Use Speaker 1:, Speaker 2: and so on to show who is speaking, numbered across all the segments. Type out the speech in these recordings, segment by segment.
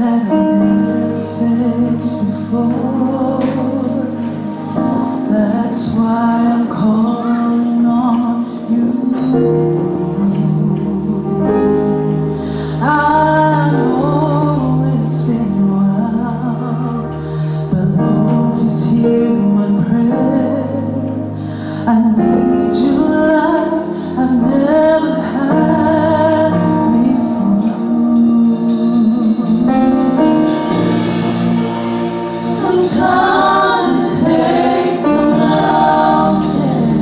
Speaker 1: that I've never faced before. That's why I'm calling on you. I know it's been a while, but Lord, please hear my prayer. I need you like I've never had before. Sometimes it takes a mountain.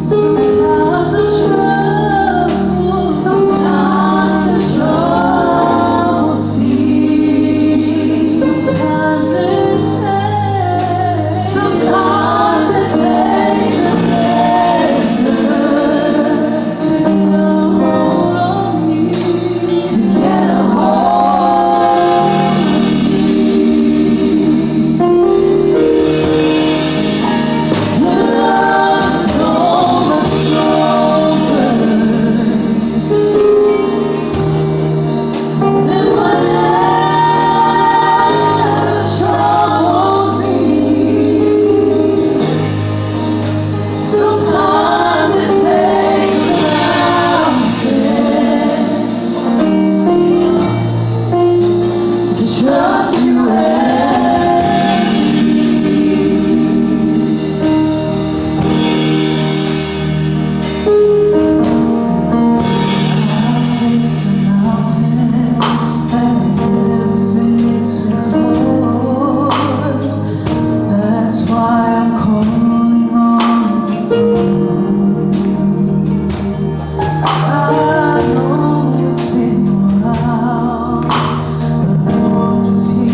Speaker 1: Sometimes a trouble, sometimes a troubled sea. Sometimes it takes, sometimes it takes a desert to get a hold on me, to get a hold on me. Your love is so much stronger than whatever troubles me. Sometimes it takes a mountain to trust you and me. I faced a mountain that I never faced before. That's why I'm calling on you. I know it's been a while, but Lord, just hear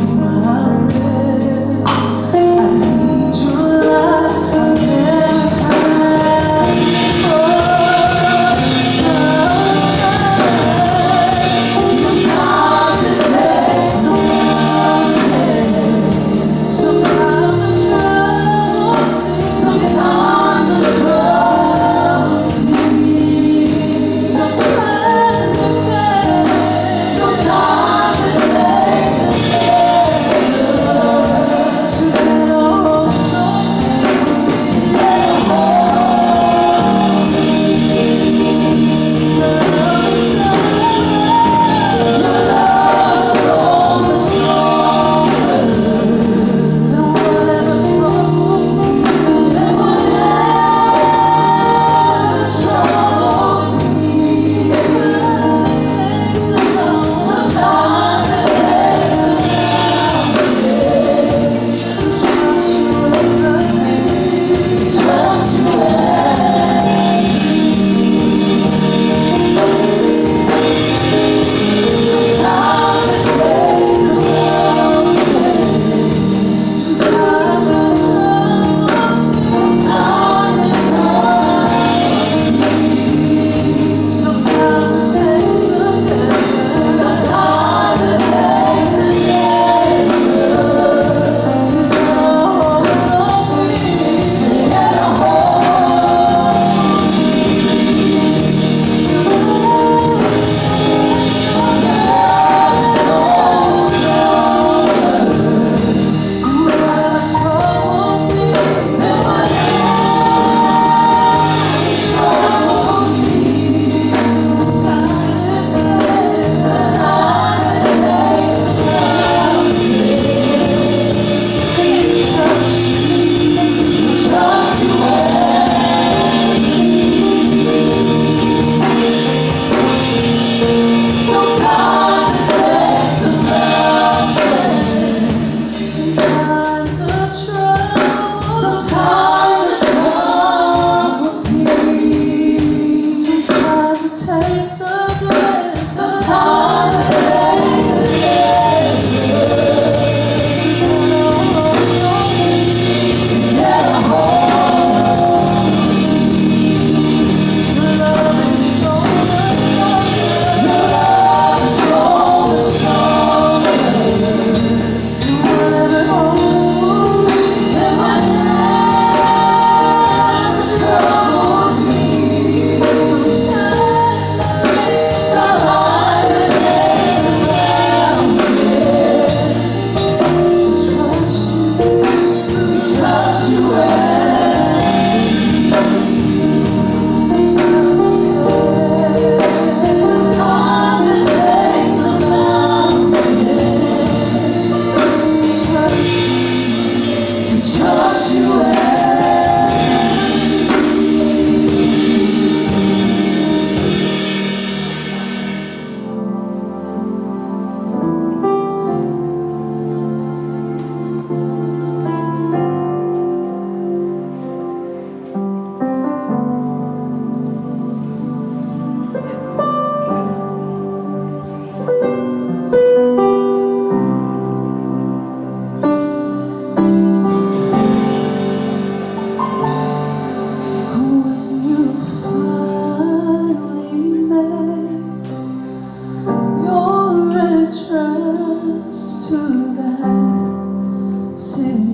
Speaker 1: Distance to that city.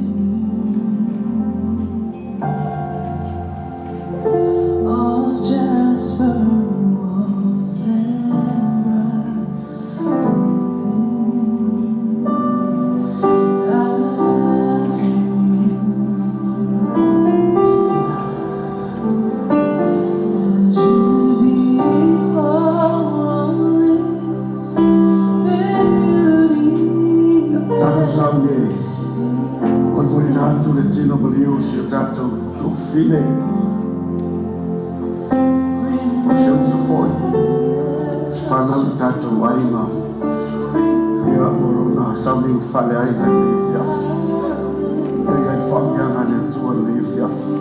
Speaker 1: All jasper walls and bright avenues. As you behold its beauty,
Speaker 2: Tatou sauni e molimolina atu le tino maliu o si o tatou tuafafine, o si uso foi, si fanau i tatou aiga, ia mo lona sauniga faaleaiga i lenei afiafi. Ia i ai le faamanuiaga a le Atua i lenei afiafi.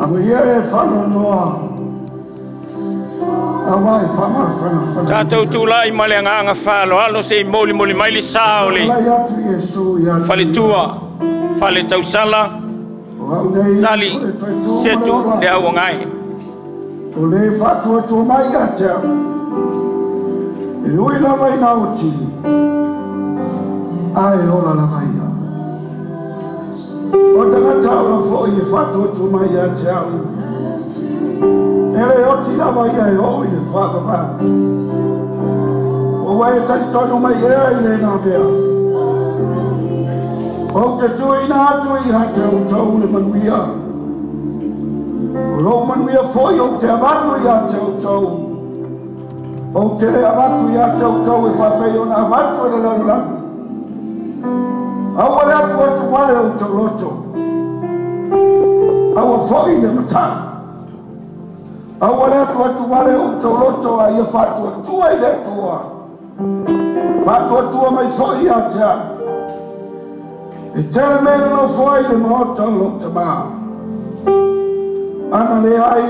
Speaker 2: Amuia e faanoanoa aua e faamafanafana.
Speaker 3: Tatou tulai ma le agaga faaaloalo se i molimoli mai le sa o le
Speaker 2: Talai atu Iesu ia te ia.
Speaker 3: faletua, faletausala,
Speaker 2: O au nei
Speaker 3: Tali
Speaker 2: o le toe tu ma le
Speaker 3: Setu
Speaker 2: ola,
Speaker 3: le Auagae.
Speaker 2: o le faatuatua mai ia te au, e ui lava ina oti, ae ola lava ia. O tagata ola foi e faatuatua mai ia te au, e le oti lava ia e oo i le faavavau. Ua ua e talitonu mai ea i lena mea? Ou te tuuina atu ia te outou le manuia. O lou manuia foi ou te avatu ia te outou. Ou te le avatu ia te outou e faapei ona avatu e le lalolagi. Aua le atuatuwale outou loto. Aua foi le matau. Aua le atuatuwale outou loto a ia faatuatua i le Atua. Faatuatua mai foi ia te au. E tele mea e nonofo ai i le maota o lou Tamā. Ana leai,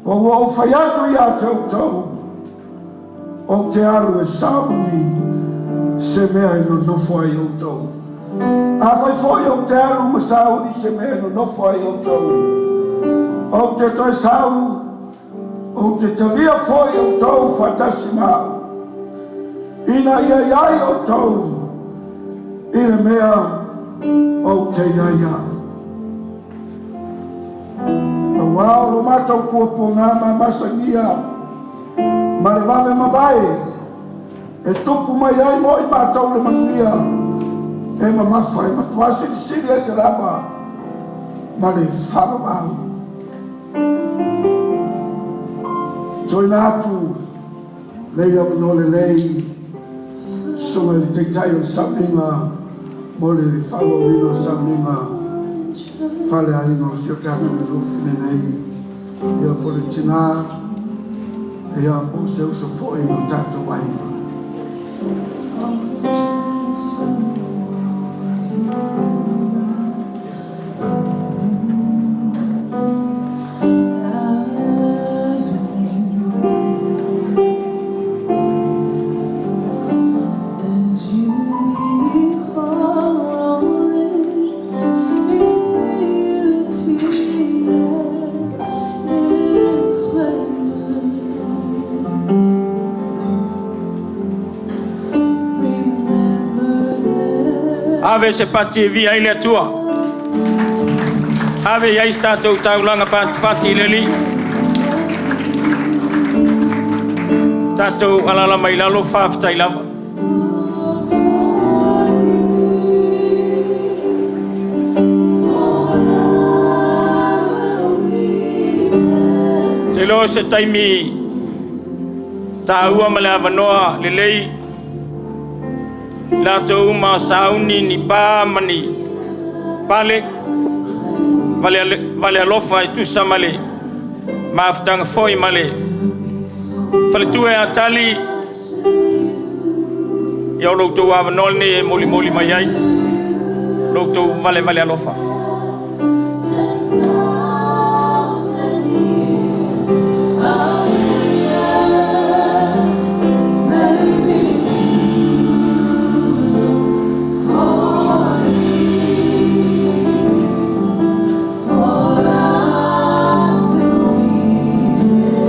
Speaker 2: ua ua ou fai atu ia te outou, ou te alu e sauni se mea e nonofo ai outou. Afai foi ou te alu ma sauni se mea e nonofo ai outou, ou te toe sau, ou te talia foi outou faatasi ma au, ina ia i ai outou i le mea ou te i ai au. Aua o lo matou puapuaga ma masagia ma le vave mavae e tupu mai ai mo i matou le manuia e mamafa e matua silisili ese lava ma le faavavau. Tuuina atu lenei avanoa lelei susuga i le Taitai o le Sauniga mo le faaauauina o sauniga faaleaiga o si o tatou tuafafine nei, ia po o le tina, ia po o se uso foi o tatou aiga.
Speaker 1: As you behold its beauty and its splendor, remember that
Speaker 3: Ave se pati e viia ai le Atua. Ave i ai se tatou taulaga patipati i le Alii. Tatou alaala mai lalo, faafetai lava.
Speaker 1: for me, for I will be
Speaker 3: Te iloa o se taimi taua ma le avanoa lelei i latou uma sauni ni pa ma ni pale vale alofa e tusa ma le mafutaga foi ma le faletua ia Tali, ia o lo outou avanoa lenei e molimoli mai ai lo outou valevale alofa.
Speaker 1: 10,000 years, a million, maybe too for thee, for I believe.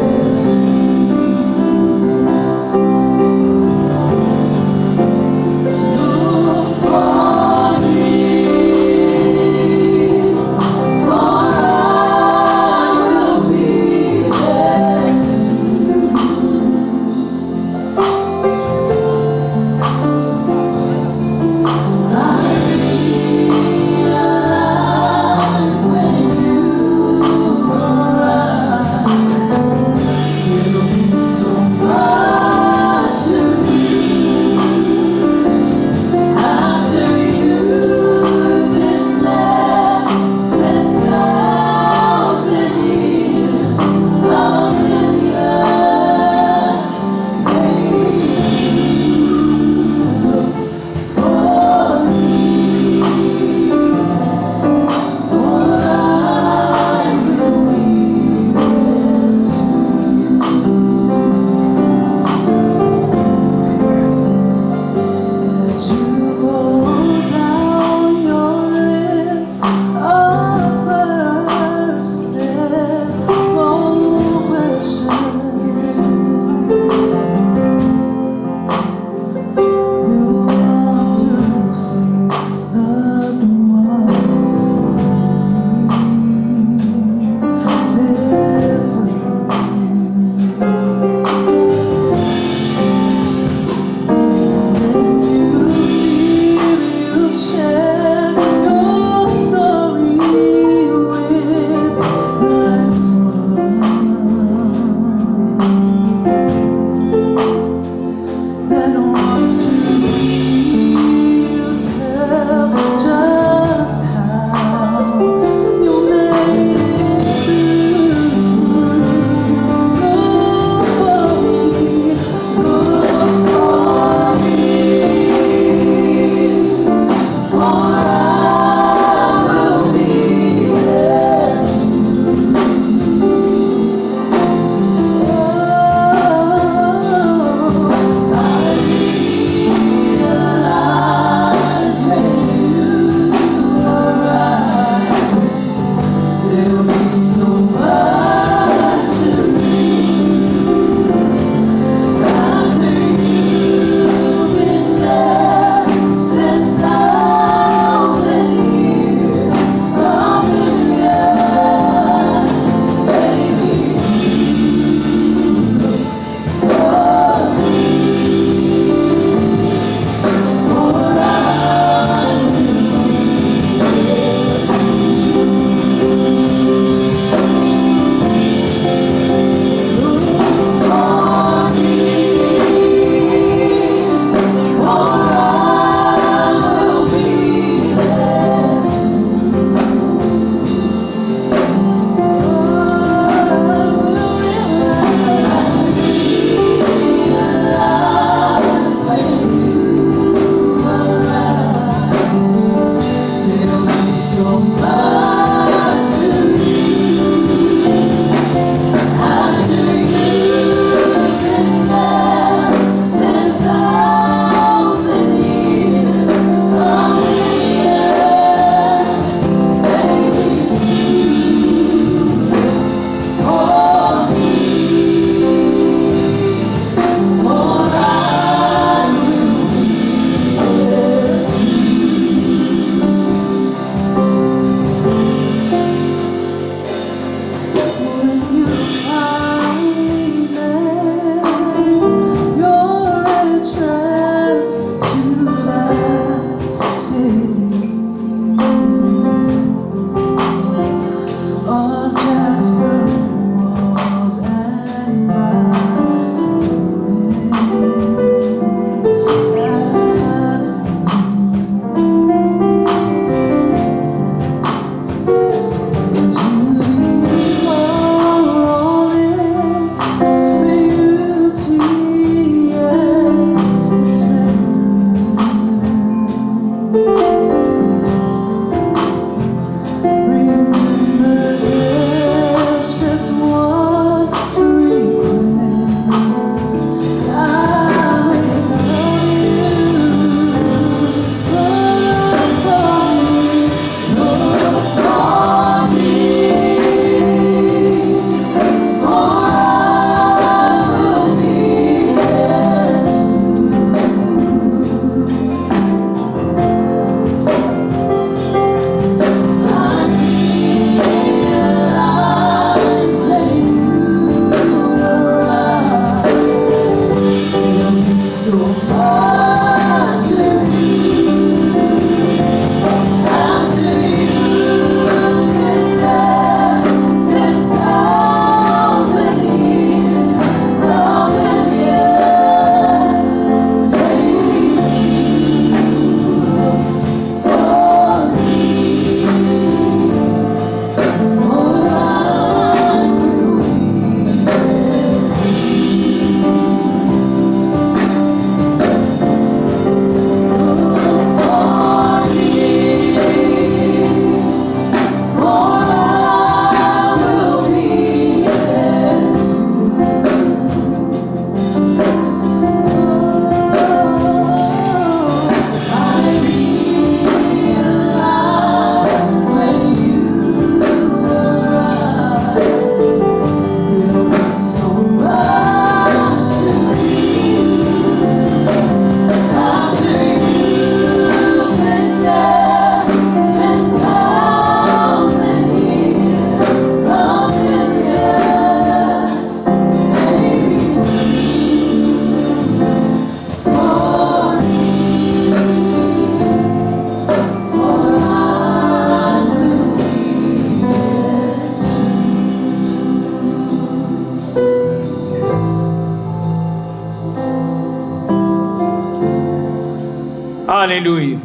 Speaker 3: Hallelujah.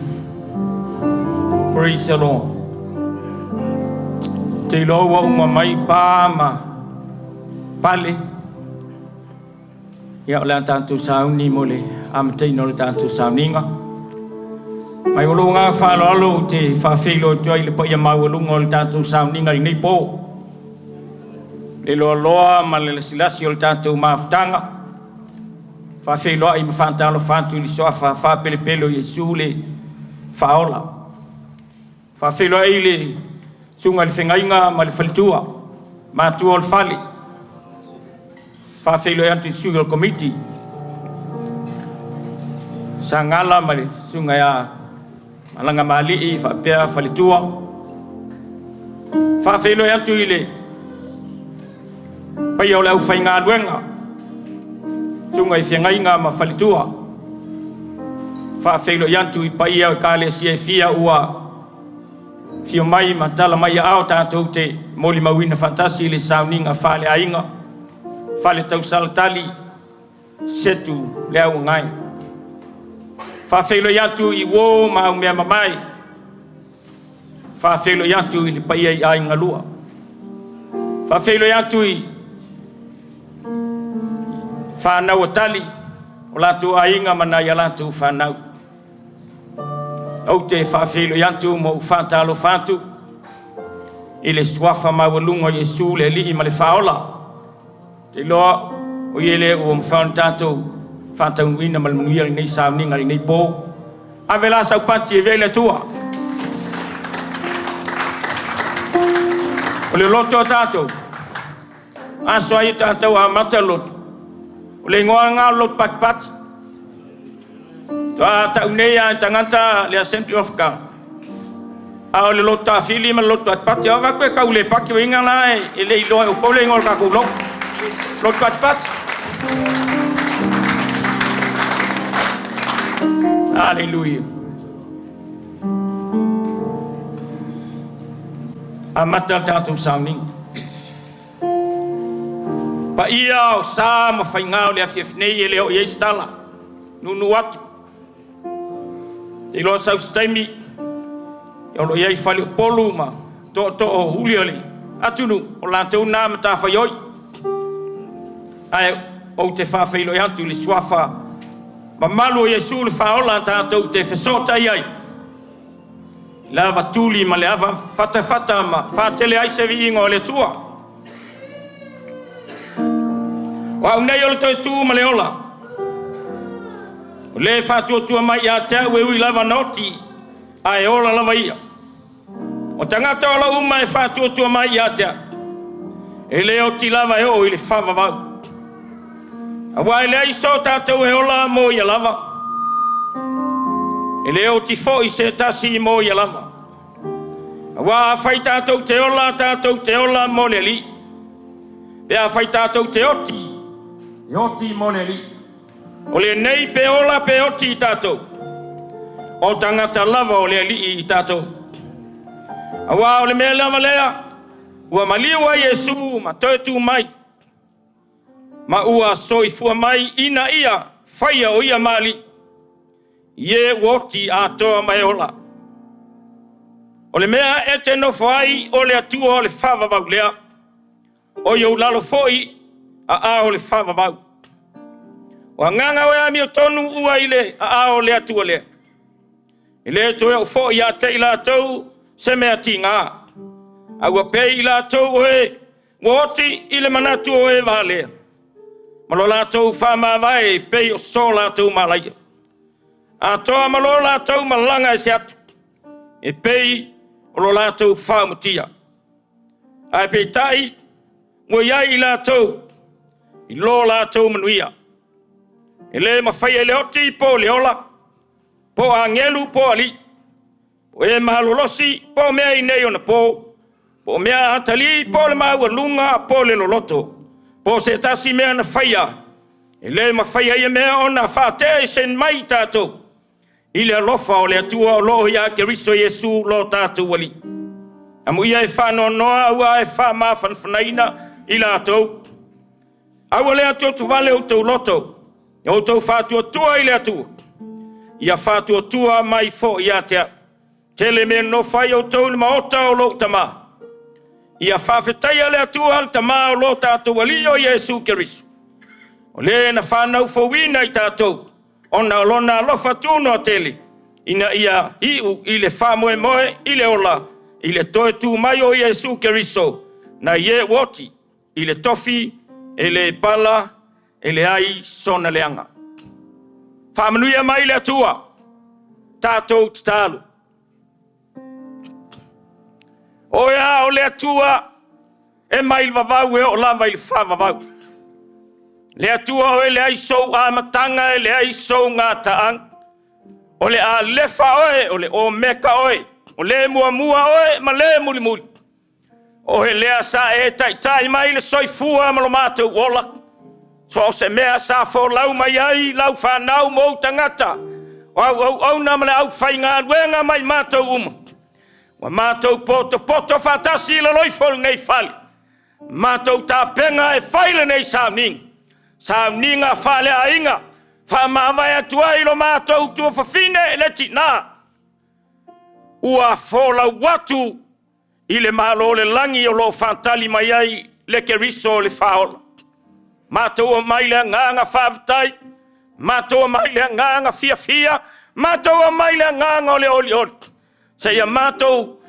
Speaker 3: Praise the Lord. Te iloa ua uma mai pa ma pale. Ia o le a tatou sauni mo le amataina o le tatou sauniga. Mai o lou agaga faaaloalo ou te faafeiloai atu ai i le paia maualuga o le tatou sauniga i lenei po. Le loaloa ma le lasilasi o le tatou mafutaga, faafeiloai ma faatalofa atu i le suafa faapelepele o Iesu le Faaola. Faafeiloai i le susuga i le Feagaiga ma le Faletua, matua o le fale. Faafeiloai atu i sui o le Komiti, Sagala ma le susuga ia Malagamalii faapea Faletua. Faafeiloai atu i le paia o le aufaigaluega, susuga i Feagaiga ma Faletua. Faafeiloai atu i paia o Ekalesia e fia ua afio mai ma tala mai aao tatou te molimauina faatasi le sauniga faaleaiga, fale tausalatali, setu le auagai. Faafeiloai atu i uo ma aumea mamae, faafeiloai atu i le paia i aiga lua. Faafeiloai atu i fanau a tali, o latou aiga ma nai a latou fanau. Ou te faafeiloai atu ma ou faatalofa atu i le suafa maualuga o Iesu le Alii ma le Faaola. Te iloa o ia lea ua mafai ona tatou faataunuuina ma le manuia lenei sauniga i lenei po. Ave la sau pati e avea i le Atua. O le loto a tatou, aso ai tatou amata loto. O le igoa lena o le loto patipati. Toa tau nei a e tagata le Assembly of God. A o le loto tafili ma le loto patipati, a avatu e tau le pati o inga la e le iloa e outou le igoa o le tatou loto. Loto patipati. Hallelujah. Amata le tatou sauniga. Paia o sa ma faiga o le afiafi nei e le o i ai se tala. Nuunuu atu. Te iloa sau se taimi, o lo o i ai faleupolu ma tootoo uli o le atunuu, o latou na matafaioi. Ae ou te faafeiloai atu i le suafa mamalu o Iesu le Faaola tatou te fesootai ai. Le ava tuli ma le ava fatafata ma faatele ai se viiga o le Atua. O au nei o le toe tu ma le ola, o le faatuatua mai ia te au e ui lava na oti, ae ola lava ia. O tagata ola uma e faatuatua mai ia te au, e le oti lava e oo i le faavavau. Aua e leai so tatou e ola mo ia lava, e le oti foi se tasi mo ia lava. Aua afai tatou te ola, tatou te ola mo le Alii. Pe afai tatou te oti, e oti mo le Alii. O lenei pe ola pe oti i tatou, o tagata lava o le Alii i tatou. Aua o le mea lava lea, ua maliu ai Iesu ma toe tu mai, ma ua soifua mai ina ia faia o ia ma Alii, i e ua oti atoa ma e ola. O le mea e te nofo ai o le Atua o le faavavau lea, o i ou lalo foi aao o le faavavau. O agaga o e amiotonu ua i le aao o le Atua lea. E le toe oo foi ia te i latou se mea tiga, a ua pei i latou o e ua oti i le manatu o e valea, ma lo latou faamavae e pei o so latou malaia. Atoa ma lo latou malaga ese atu, e pei o lo latou faaumatia. Ae peitai, ua i ai i latou i lo latou manuia. E le mafaia i le oti po o le ola, po o agelu po o alii, po o e malolosi po o mea i nei ona po, po o mea atalii po o le maualuga po o le loloto, po o se tasi mea na faia, e le mafaia ia mea ona faatea ese mai i tatou i le alofa o le Atua o lo o ia Keriso Iesu lo tatou Alii. Amuia e faanoanoa aua e faamafanafanaina i latou. Aua le atuatuvale outou loto, ia outou faatuatua i le Atua. Ia faatuatua mai foi ia te au. Tele mea nonofo ai outou i le maota o lou Tama. Ia faafetaia le Atua le Tama o lo tatou Alii o Iesu Keriso, o le na fanau fouina i tatou, ona o lona alofa tunoa tele, ina ia iu i le faamoemoe i le ola, i le toe tu mai o Iesu Keriso, nai e ua oti, i le tofi e le pala, e leai sona leaga. Faamanuia mai le Atua, tatou tatalo. Oe lava o le Atua e mai le vavau e oo lava i le faavavau. Le Atua oe e leai sou amataga e leai sou gataaga. O le Alefa oe, o le Omeka oe, o le muamua oe ma le mulimuli. Oe lea sa e taitai mai le soifua ma lo matou ola. So o se mea sa folau mai ai lau fanau ma ou tagata, o au auauna ma le aufaigaluega ma i matou uma, ua matou potopoto faatasi i lalo ifo o lenei fale, matou tapena e fai lenei sauniga, sauniga faaleaiga, faamavae atu ai lo matou tuafafine le tina, ua folau atu i le Malo o le lagi o lo o faatali mai ai le Keriso le Faaola. Matou omai i le agaga faafetai, matou omai i le agaga fiafia, matou omai i le agaga o le olioli, seia matou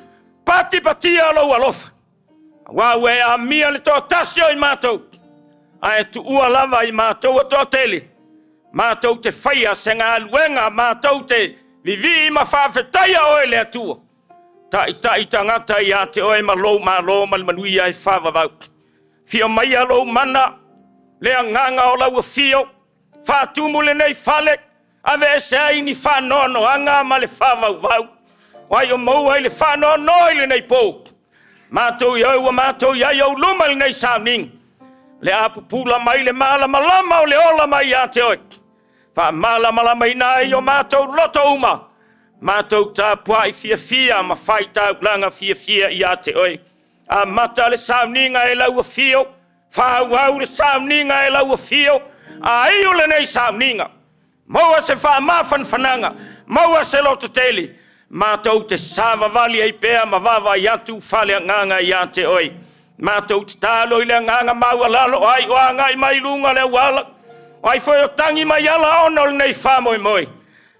Speaker 3: patipatia lou alofa, aua ua e amia le toatasi o i matou, ae tuua lava i matou e toatele, matou te faia se galuega, matou te vivii ma faafetaia oe le Atua. Taitai tagata ia te oe ma lou malo ma le manuia e faavavau. Fia maia lou mana, le agaga o lau afio, faatumu lenei fale, aveese ai ni faanoanoaga ma le faavauvau. O ai o maua i le faanoanoa i lenei po, matou i ai ua matou i ai ou luma i lenei sauniga, le a pupula mai le malamalama o le ola mai ia te oe, faamalamalamaina ai o matou loto uma, matou tapuai fiafia ma faitaulaga fiafia ia te oe. Amata le sauniga e lau afio, faaauau le sauniga e lau afio, a iu lenei sauniga, maua se faamafanafanaga, maua se lototele, matou te savavali ai pea ma vaavaai atu faaleagaga ia te oe. Matou tatalo i le agaga maualalo, o ai o agai mai i luga o le auala, o ai foi o tagi mai ala ona o lenei faamoemoe.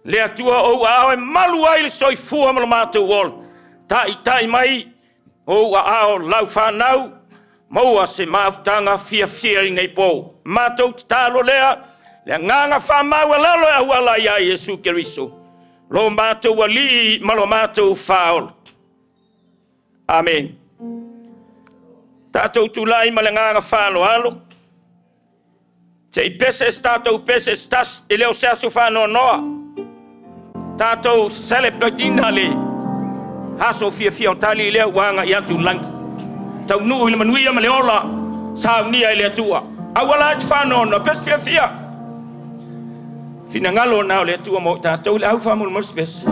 Speaker 3: Le Atua ou aao e malu ai le soifua ma lo matou ola, taitai mai ou aao lau fanau, maua se mafutaga fiafia i nei po. Matou tatalo lea, le agaga faamaualalo e auala ia Iesu Keriso, lo matou Alii ma lo matou Faaola. Amene. Tatou tulai ma le agaga faaaloalo, se i pese se tatou pese se tasi, e le o se aso faanoanoa. Tatou celebrate ina le aso fiafia o tali lea ua agai atu i le lagi. Taunuu i le manuia ma le ola, saunia e le Atua. Aua la e te faanoanoa, pese fiafia. Finagalo na o le Atua mo i tatou, le au faamolemole se pese.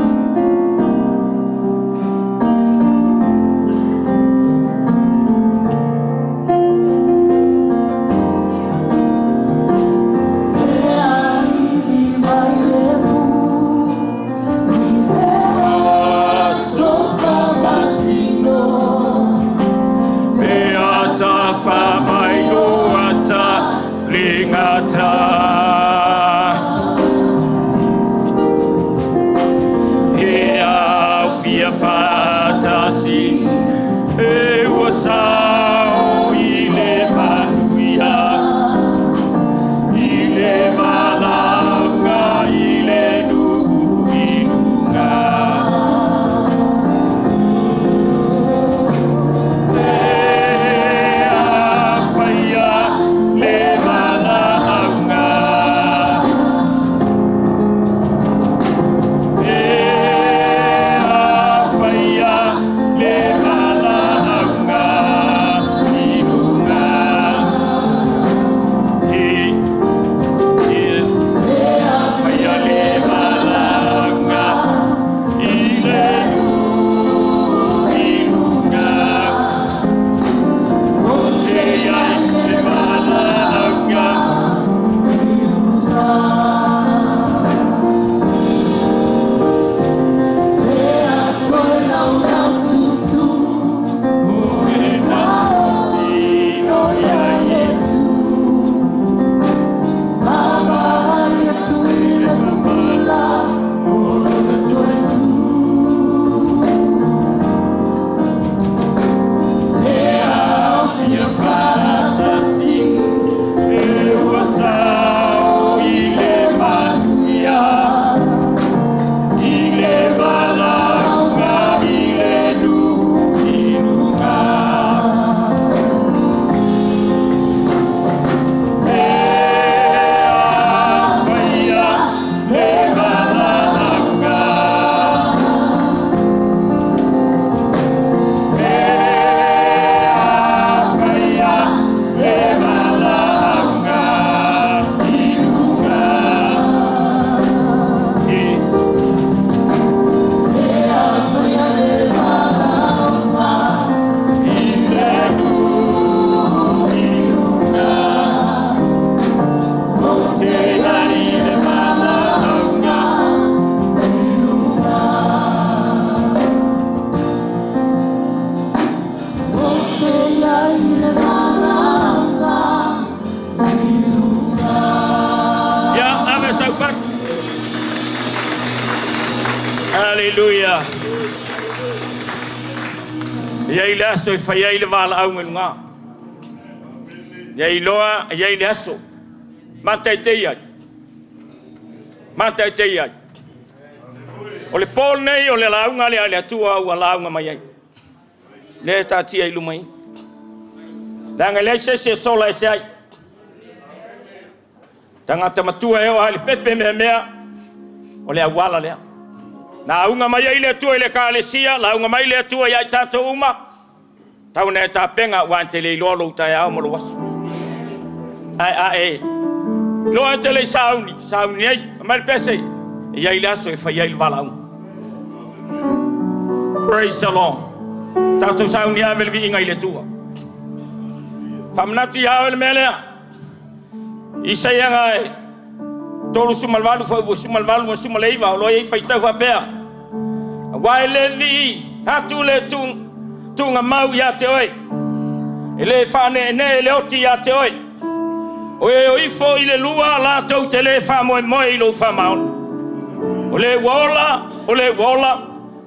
Speaker 3: Taumati. Aleluia. E i ai le aso e fai ai le valaauga i luga. Ia iloa e i ai le aso. Mataitei ai. Mataitei ai. O le po lenei o le lauga lea a le Atua ua lauga mai ai. Lea e taatia i luma i. Leaga e leai se isi e sola ese ai. Tagata matua e oo lava i le pepe meamea, o le auala lea. Lauga mai ai le Atua i le Ekalesia, lauga mai le Atua ia i tatou uma, tau ina e tapena aua e te le iloa lou taeao ma lou aso. Ae a e iloa e te le i sauni, sauni nei, aumai le pese, e i ai le aso e fai ai le valaauga. Praise the Lord. Tatou sauni ave le viiga i le Atua. Faamanatu ia oe le mea lea. Isaia e 38 fuaiupu 18 ma 19 o lo o i ai faitau faapea. Aua e le vivii atu le tuugamau ia te oe, e le faaneenee le oti ia te oe. O e o ifo i le lua latou te le faamoemoe i lou faamaoni. O le ua ola, o le ua ola,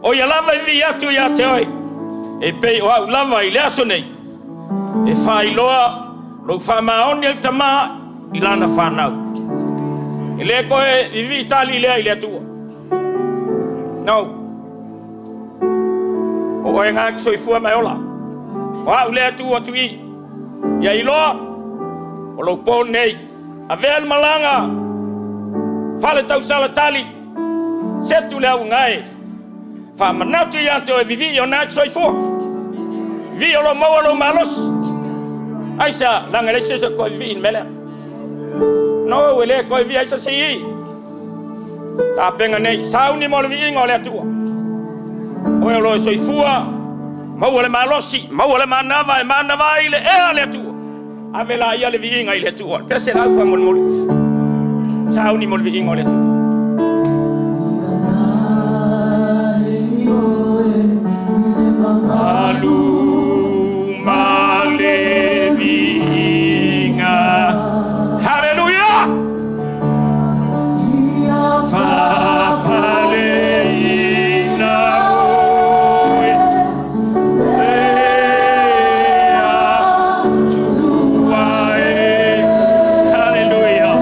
Speaker 3: o ia lava e vivii atu ia te oe, e pei o au lava i le aso nei, e faailoa lou faamaoni e le Tama i lana fanau. E le toe vivii tali lea i le Atua. No. O oe na e te soifua ma e ola. O au lea e tuu atu i. Ia iloa, o lou po lenei. Avea le malaga, fale tausala tali, setu le auagae. Faamanatu ia te oe vivii o na e te soifua. Vivii o lo maua lou malosi. Aisea, leaga e leai se isi e toe vivii i le mea lea. No, e le toe vivii ai se isi i. Tapena nei, sauni mo le viiga o le Atua. Oe o lo o soifua, maua le malosi, maua le manava e manava ai le ea le Atua. Ave la ia le viiga i le Atua. Pese lau faamolemole. Sauni mo le viiga o le Atua. Alu ma le viiga. Hallelujah! Faapaleina oe, le Atua e. Hallelujah!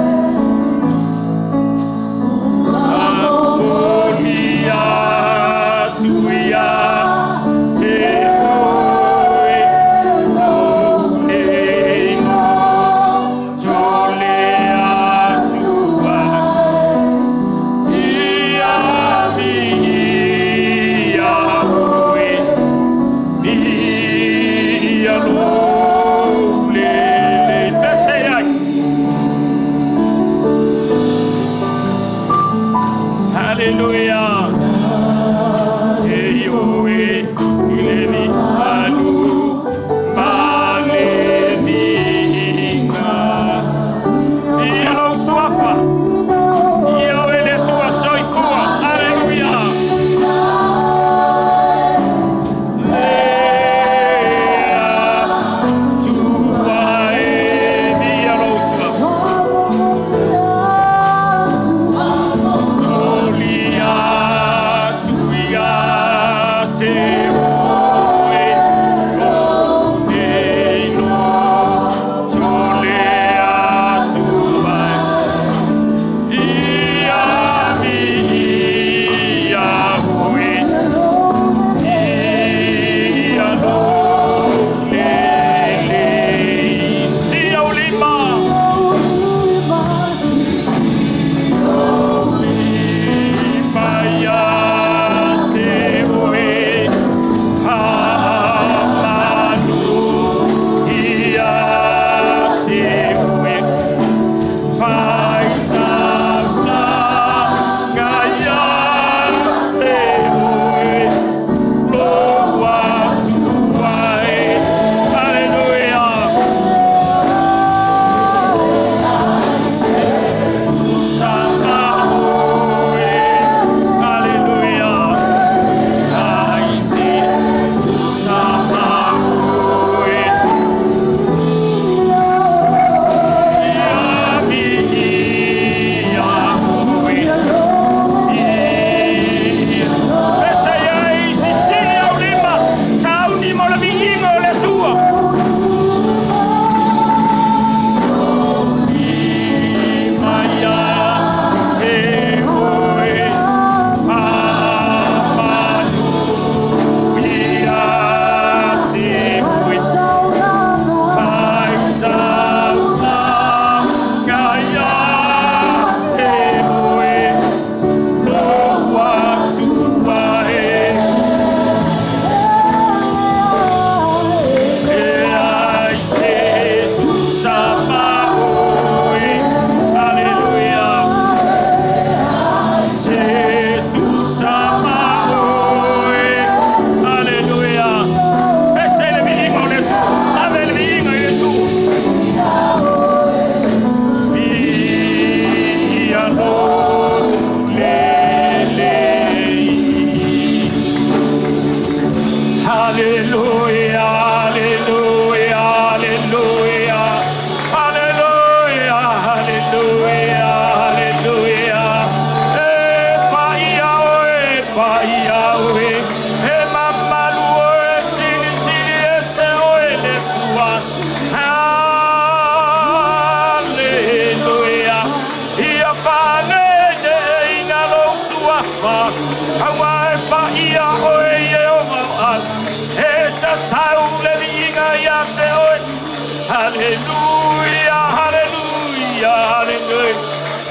Speaker 3: Hallelujah.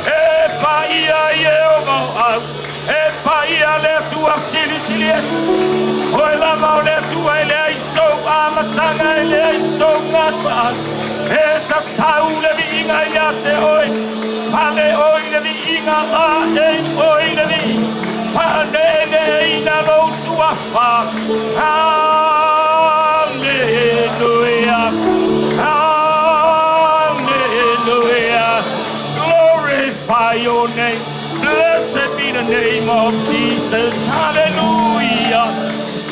Speaker 3: E paia Ieova o au, e paia le Atua silisili ese. Oe lava o le Atua e leai sou amataga e leai sou gataaga. E tatau le viiga ia te oe, pale oe i le viiga, laei oe i le viiga, faaneeneeina lou suafa. Hallelujah. Hallelujah. Glorify your name. Blessed be the name of Jesus. Hallelujah.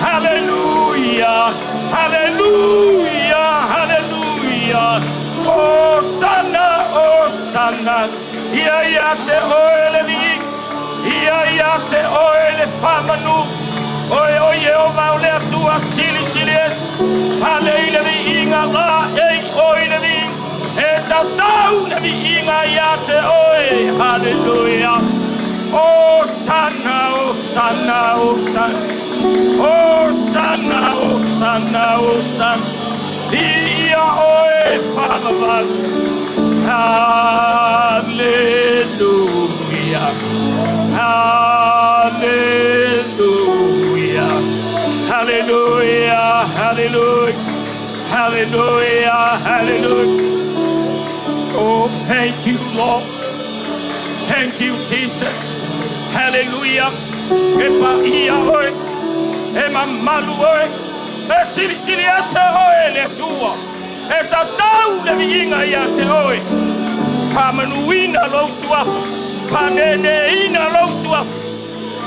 Speaker 3: Hallelujah. Hallelujah. Hallelujah. Hosanna, Hosanna. Ia ia te oe le viiga. Ia ia te oe le faamanu. Oe o Ieova o le Atua silisili ese. Pale i le viiga, laei oe i le viiga. E tatau le viiga ia te oe. Hallelujah. Hosanna, Hosanna, Hosanna. Hosanna, Hosanna, Hosanna. Viia oe faavavau. Hallelujah. Hallelujah. Hallelujah. Hallelujah. Hallelujah. Hallelujah. Oh, thank you, Lord. Thank you, Jesus. Hallelujah. E paia oe. E mamalu oe. E silisili ese oe le Atua. E tatau le viiga ia te oe. Faamanuina lou suafa. Faaneeneeina lou suafa.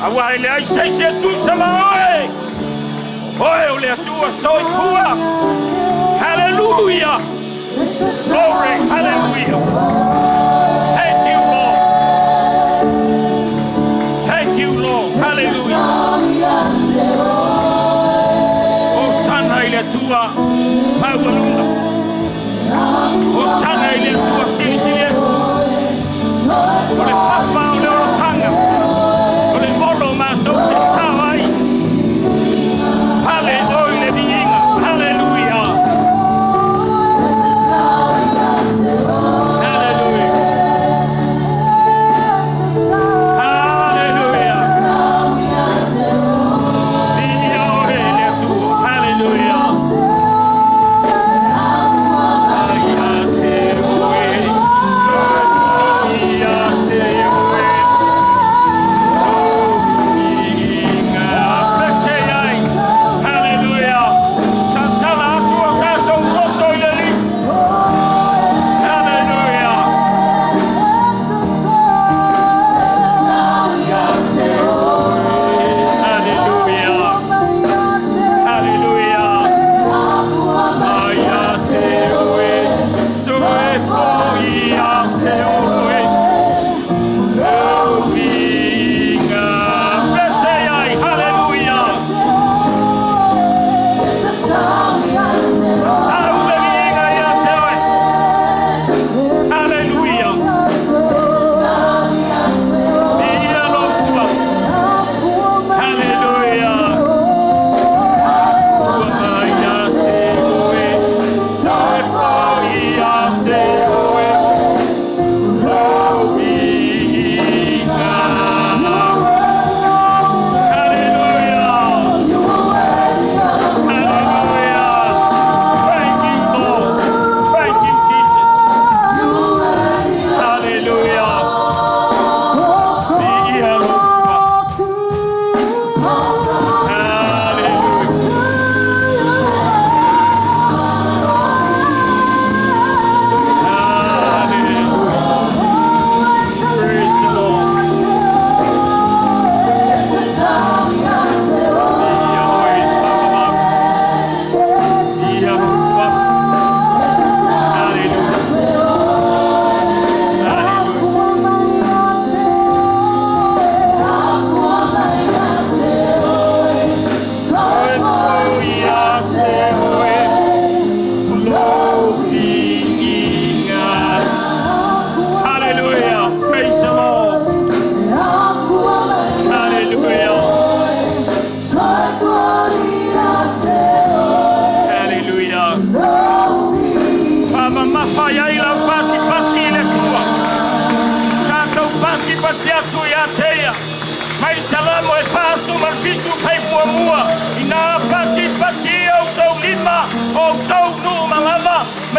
Speaker 3: Auā e leai se isi e tusa ma oe. Oe o le Atua soifua. Hallelujah. Glory. Hallelujah. Thank you, Lord. Thank you, Lord. Hallelujah. Hosana i le Atua maualuga. Hosana i le Atua silisili ese. O le papa o le olataga. O le olo matou te sao ai. Pale oe i le viiga. Hallelujah. Hallelujah.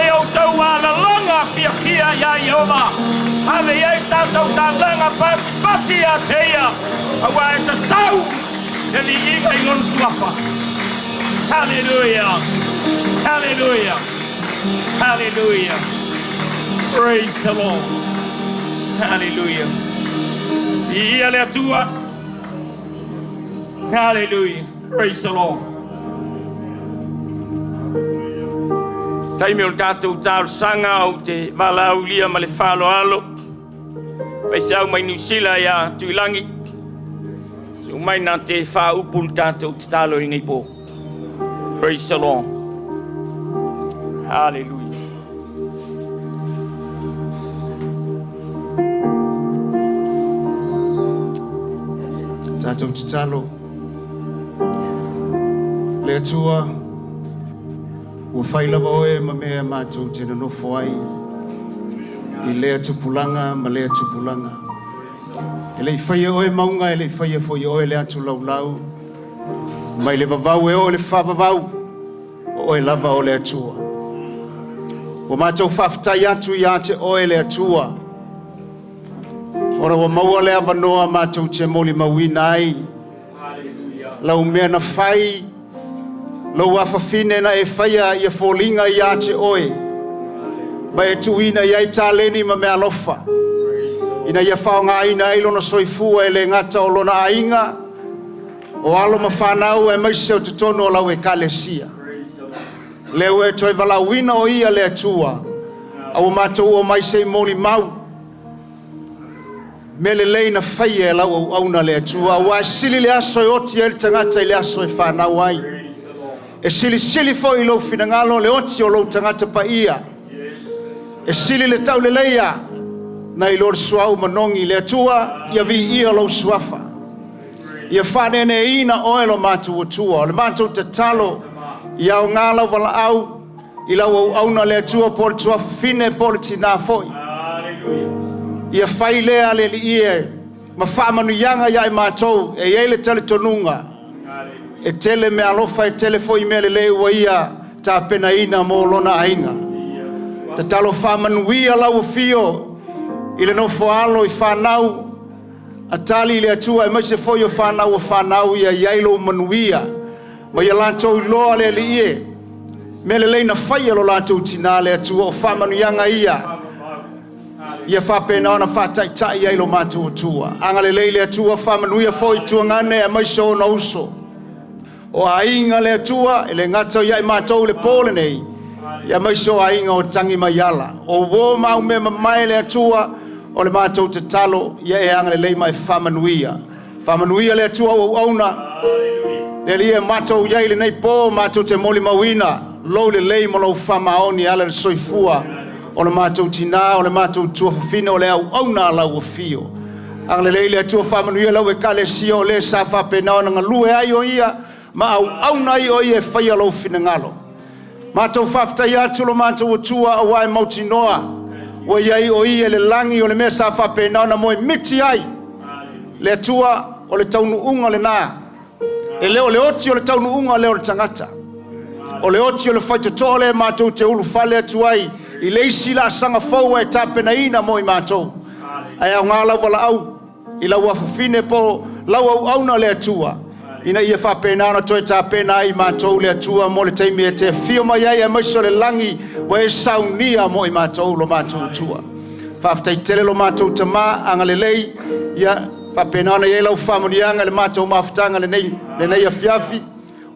Speaker 3: mai outou alalaga fiafia iā Ieova, ave i ai tatou taulaga patipati ia te Ia, auā e tatau le viiga i Lona Suafa. Haleluia! Haleluia! Haleluia! Praise the Lord! Haleluia! Viia le Atua! Haleluia! Praise the Lord! Taimi o le tatou talosaga ou te valaaulia ma le faaaloalo faifeau mai Niu Sila ia Tuilagi se umai na te faaupu le tatou tatalo i lenei po. Praise the Lord. Hallelujah.
Speaker 4: Tatou tatalo. Le Atua, ua fai lava oe ma mea matou te nonofo ai i lea tupulaga ma lea tupulaga. E le i faia oe mauga, e le i faia foi oe le atu laulau, mai le vavau e oo i le faavavau, o oe lava o le Atua. Ua matou faafetai atu ia te oe le Atua, ona ua maua le avanoa matou te molimauina ai lau mea na fai, lou afafine na e faia ia foliga ia te oe, ma e tuuina i ai taleni ma meaalofa, ina ia faaaogaina ai lona soifua e le gata o lona aiga, o alo ma fanau aemaise o totonu o lau ekalesia. Lea ua e toe valaauina o ia le Atua, a ua matou omai se i molimau mea lelei na faia e lau auauna le Atua, auā e sili le aso e oti ai le tagata i le aso e fanau ai. E silisili foi i lou finagalo le oti o lou tagata paia. E sili le tauleleia nai lo le suauu manogi. Le Atua, ia viia lou suafa. Ia faaneeneeina oe lo matou Atua. O le matou tatalo, ia aoga lau valaau i lau auauna le Atua, po o le tuafafine po o le tinā foi. Ia fai lea le Alii e ma faamanuiaga ia i matou e i ai le talitonuga e tele meaalofa e tele foi mea lelei ua ia tapenaina mo lona aiga. Tatalo faamanuia lau afio i le nofo alo i fanau a tali i le Atua aemaise foi o fanau o fanau ia i ai lou manuia ma ia latou iloa le Alii e mea lelei na faia lo latou tinā le Atua o faamanuiaga ia ia faapena ona faataitai ai lo matou Atua. Agalelei le Atua, faamanuia foi tuagane aemaise o ona uso. O aiga le Atua, e le gata ia i matou le po lenei, aemaise o aiga o tagi mai ala. O uo ma au mea mamae le Atua, o le matou tatalo, ia e agalelei ma e faamanuia. Faamanuia le Atua o auauna, le Alii e matou iai lenei po, matou te molimauina lou lelei ma lou faamaoni e ala i le soifua o le matou tinā, o le matou tuafafine, o le auauna a lau afio. Agalelei le Atua, faamanuia lau ekalesia o le sa faapena ona galue ai o ia ma auauna ai o ia e faia lou finagalo. Matou faafetai atu lo matou Atua auā e mautinoa ua i ai o ia i le lagi o le mea sa faapena ona moemiti ai. Le Atua o le taunuuga lenā. E le o le oti o le taunuuga lea o le tagata. O le oti o le faitotoa lea matou te ulufale atu ai i le isi laasaga fou e tapenaina mo i matou. Ae aoga lau valaau i lau afafine po lau auauna le Atua, ina ia faapena ona toe tapena ai matou le Atua mo le taimi e te afio mai ai aemaise o le lagi ua e saunia mo i matou lo matou Atua. Faafetai tele lo matou Tamā, agalelei ia faapena ona i ai lau faamanuiaga i le matou mafutaga lenei lenei afiafi.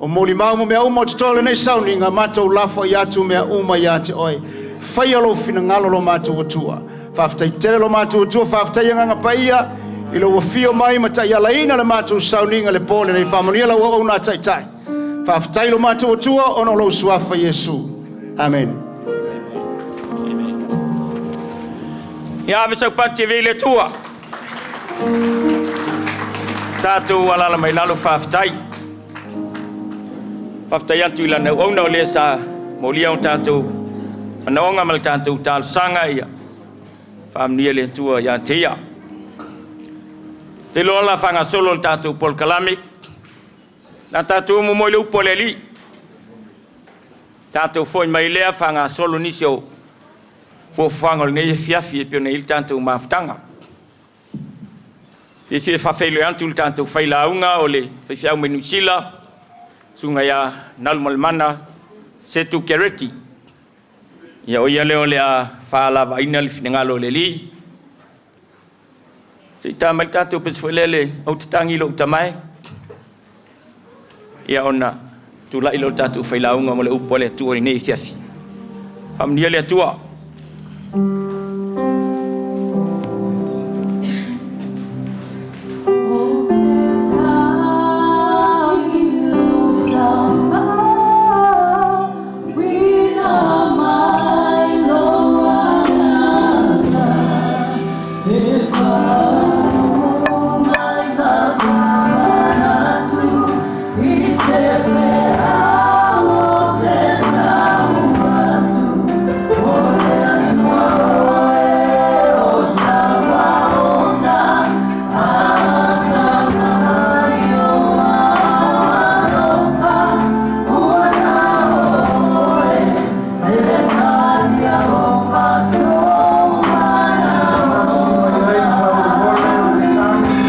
Speaker 4: O molimau ma mea uma o totoe o lenei sauniga, matou lafoai atu mea uma ia te oe. Faia lou finagalo lo matou Atua. Faafetai tele lo matou Atua, faafetai Agaga Paia i lou afio mai ma taialaina le matou sauniga le po lenei. Faamanuia lau auauna a taitai. Faafetai lo matou Atua ona o lou suafa Iesu. Amen.
Speaker 3: Ia ave sau pati e vei le Atua. Tatou alaala mai lalo faafetai. Faafetai atu i lana auauna o lea sa molia o tatou manaoga ma le tatou talosaga ia faamanuia le Atua ia te ia. Te iloa la faagasolo le tatou polokalame. Na tatou momoe le upu a le Alii. Tatou foi mai lea faagasolo nisi o fuafuaga o lenei afiafi e pei ona i ai le tatou mafutaga. E fia faafeiloai atu le tatou failauga o le faifeau mai Niu Sila, susuga ia Nalumalemana Setu Kereti. Ia o ia lea o le a faalavaina le finagalo o le Alii. Se i ta mai le tatou pese foi lea le ou te tagi i lou tamae. Ia ona tulai lea o le tatou failauga mo le upu a le Atua i lenei afiafi. Faamanuia le Atua.
Speaker 2: Tasi mai ai faamolemole ou te tagi.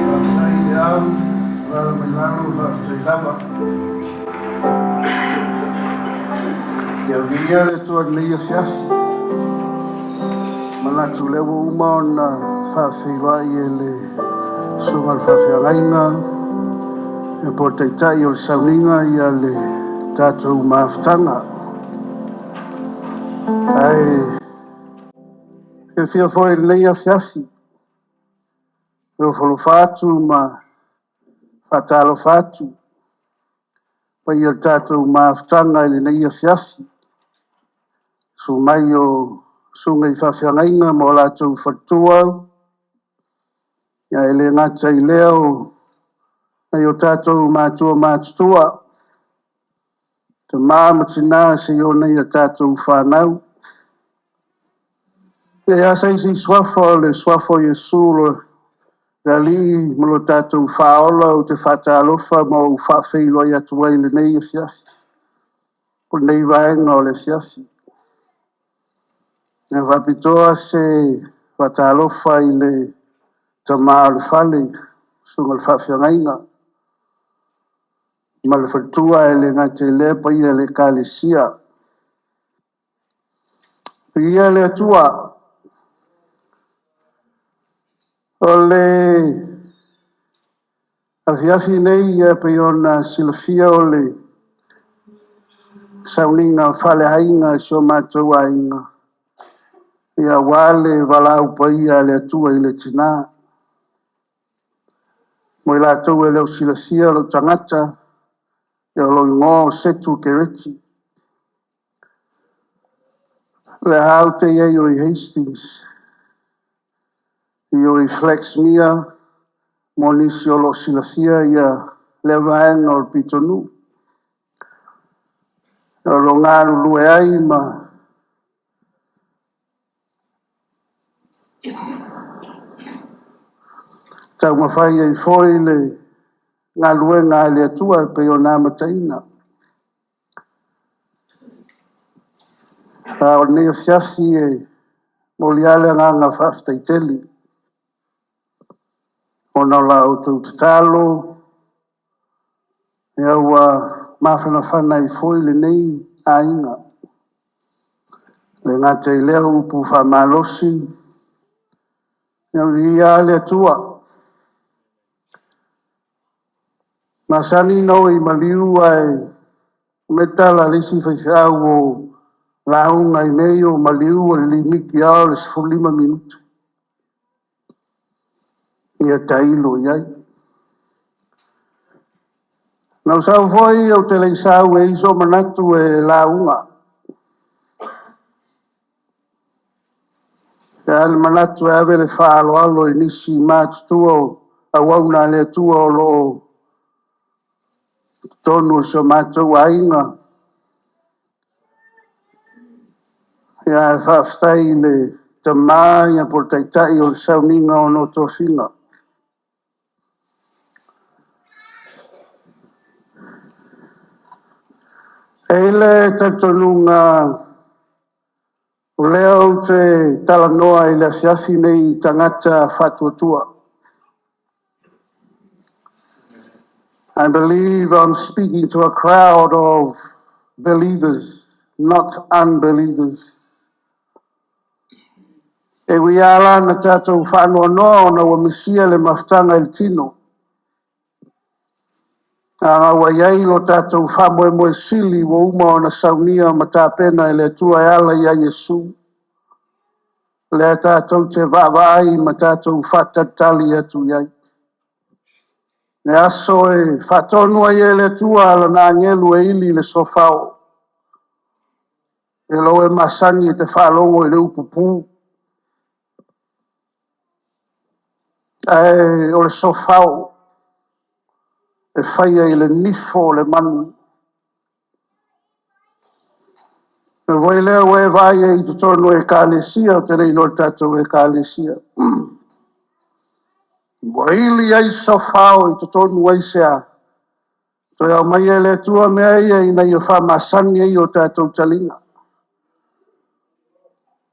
Speaker 2: Faafetai i le au, alaala mai lalo, faafetai lava. Ia viia le Atua i lenei afiafi. Manatu o lea ua uma ona faafeiloai e le susuga i le faafeagaiga e po o le taitai o le sauniga ia le tatou mafutaga. Ae fiafia foi i lenei afiafi e ofo alofa atu ma faatalofa atu paia o le tatou mafutaga i lenei afiafi. Susu mai o susuga i faafeagaiga ma o latou faletua, ae le gata i lea o nai o tatou matua matutua, tama ma tina seia oo nei ia tatou fanau. E a se isi suafa o le suafa o Iesu le Alii ma lo tatou Faaola ou te faatalofa ma ou faafeiloai atu ai i lenei afiafi, o lenei vaega o le afiafi. E faapitoa se faatalofa i le tama o le fale, susuga i le faafeagaiga ma le faletua, ae le gata i lea paia i le Ekalesia. Viia le Atua. O le afiafi nei e pei ona silafia o le sauniga faaleaiga a si o matou aiga, aua le valaau paia a le Atua i le tina. Mo i latou e le o silafia lou tagata, o lou igoa o Setu Kereti. O lea ou te i ai i Hastings, i o i Flaxmere, mo nisi o lo o silafia lea vaega o le pitonuu. O lo o galulue ai ma taumafai ai foi le galuega a le Atua e pei ona amataina. A o lenei afiafi e momoli lava le agaga faafetai tele ona o la outou tatalo ua mafanafana ai foi lenei aiga. E le gata i lea o upu faamalosi, ia viia le Atua. E masani ona o i maliu ae fai mai le tala a le isi faifeau o Lauga i mea ia o maliu o le limiti lava o le 15 minute. Ia tailo i ai. Na ou sau foi ou te le i sau e i ai sou manatu e lauga. E i ai le manatu e ave le faaaloalo i nisi matutua o auauna a le Atua o lo o i totonu o si o matou aiga. Ae faafetai i le tama po o le taitai o le sauniga o tofiga. E i ai le talitonuga o lea ou te talanoa i le afiafi lenei i tagata faatuatua. I believe I'm speaking to a crowd of believers, not unbelievers. E ui lava la ina tatou faanoanoa ona ua misia le mafutaga i le tino, a ua i ai lo tatou faamoemoe sili ua uma ona saunia ma tapena e le Atua e ala ia Iesu, lea tatou te vaavaai ma tatou faatalitali atu i ai. Le aso e faatonu ai e le Atua lana agelu e ili le sofao, e iloa ua e masani e te faalogo i le upu pu, ae o le sofao e faia i le nifo o le manu. O le mea foi lea ua e vaai ai i totonu o Ekalesia, ou te le iloa i le tatou Ekalesia, ua ili ai sofao i totonu. Aisea? Toe aumaia e le Atua mea ia ina ia faamasani ai o tatou taliga,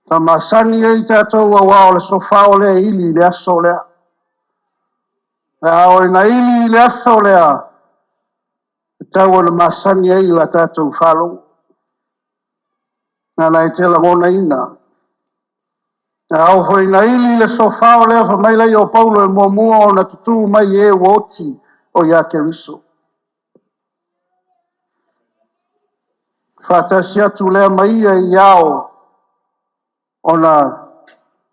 Speaker 2: faamasani ai tatou aua o le sofao lea e ili i le aso lea. A oo ina ili le aso lea, e tatau ona masani ai la tatou faalogo. Leaga e te lagonaina, a oo foi ina ili le sofao lea fai mai o Paulo e muamua ona tutu mai e ua oti o ia Keriso. Faatasi atu lea ma ia i ao ona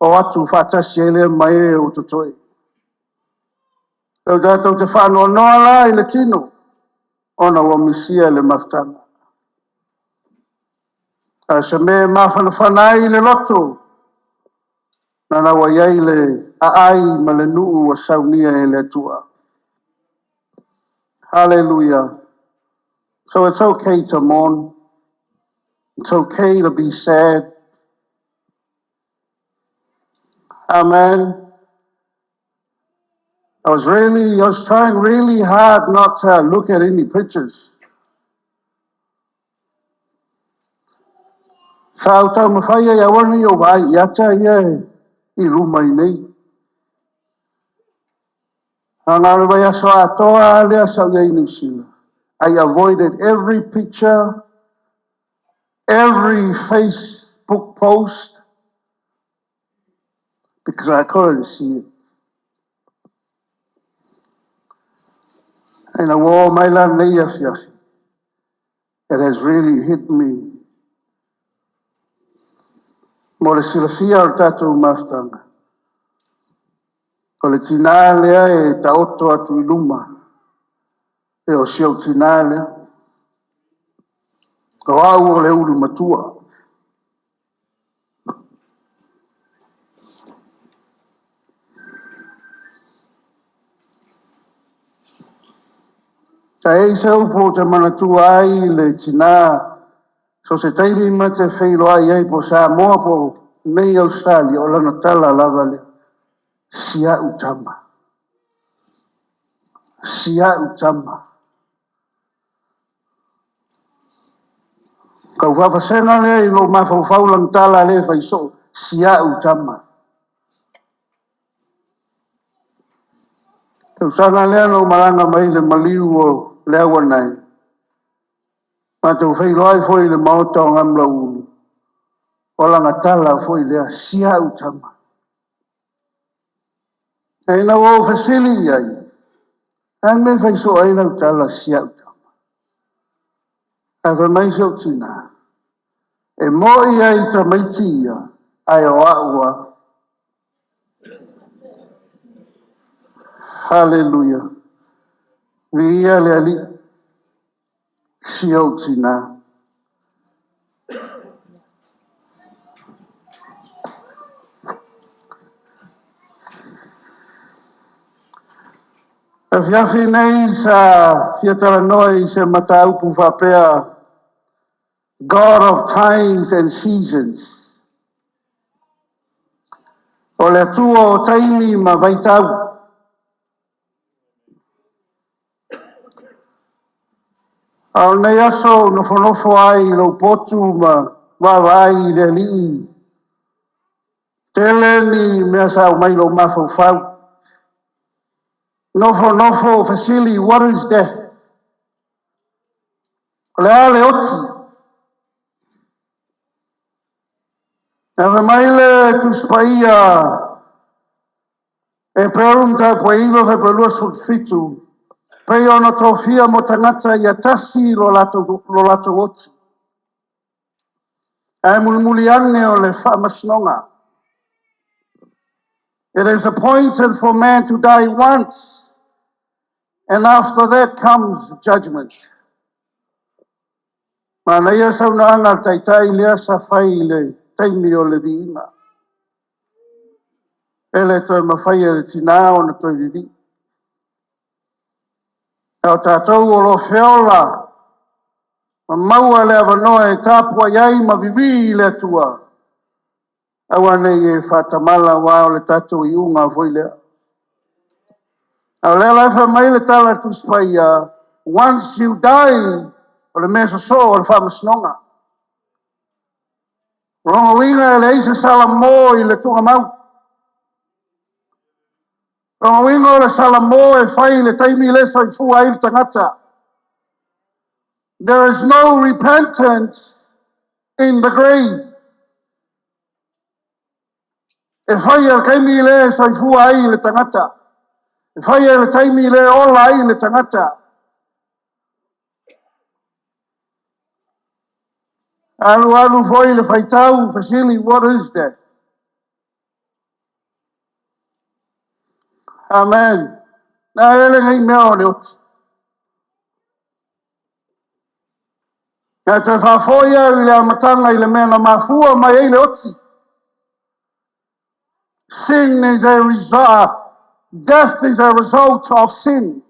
Speaker 2: o atu faatasi ai lea ma e ua totoe. E tatou te faanoanoa la i le tino ona ua misia le mafutaga, a o se mea e mafanafana ai le loto, leaga ua i ai le aai ma le nuu ua saunia e le Atua. Hallelujah. So it's okay to mourn. It's okay to be sad. Amen. I was trying really hard not to look at any pictures. Sa ou taumafai ai aua ne i ou vaai i ata ia e i luma i inei. A na o le vaiaso atoa lava lea sa ou i ai i Niu Sila. I avoided every picture, every Facebook post, because I couldn't see it. Ina ua oo mai la lenei afiafi, it has really hit me. Mo le silafia o le tatou mafutaga, o le tina lea e taoto atu i luma, e o si ou tina lea. O au o le ulu matua. Ae i ai se upu ou te manatua ai le tina, so o se taimi ma te feiloai ai po o Samoa po o nei i Ausetalia, o lana tala lava lea, si au tama, si au tama. Tau faavasega lea i lou mafaufau lana tala lea e fai soo, si au tama. Tausaga lea na ou malaga mai ai i le maliu o Leauanae, matou feiloai foi i le maota o Gamlauulu, o lana tala foi lea, si au tama. Ae ina ua ou fesili i ai, a le mea e fai soo ai lau tala si au tama? Ae fai mai si ou tina, E mo'i ai tamaiti ia, ae o a'u a. Haleluia. Viia le Alii, si ou tinā. Afiafi nei sa fia talanoa i se mataupu faapea God of Times and Seasons. O le Atua o taimi ma vaitau. A o lenei aso ua nofonofo ai i lou potu ma vaavaai i le Alii, tele ni mea sa aumai i lou mafaufau. Nofonofo fesili, what is death? O le a le oti? Ae mai le Tusi Paia, Eperu mataupu e 9 fuaiupu 27, pei ona tofia mo tagata ia tasi lo latou oti, ae mulimuli ane o le faamasinoga. It is appointed for man to die once, and after that comes judgment. Manaia saunoaga a le taitai lea sa fai i le taimi o le viiga. E le toe mafai e le tinā ona toe vivii. A o tatou o lo o feola ma maua le avanoa e tapuai ai ma vivii i le Atua, aua ne i e faatamala aua o le tatou iuga foi lea. A o lea la e fai mai le tala a le Tusi Paia, once you die, o le mea sosoo o le faamasinoga. O lona uiga e leai se salamo i le tuugamau. O lona uiga o le salamo e fai i le taimi le soifua ai le tagata. There is no repentance in the grave. E fai e le taimi le soifua ai le tagata. E fai e le taimi le ola ai le tagata. Alu alu foi le faitau fesili, what is that? Amen. Na ele nei mea o le oti. Na toe faafoi au i le amataga i le mea na mafua mai ai le oti. Sin is a result, death is a result of sin.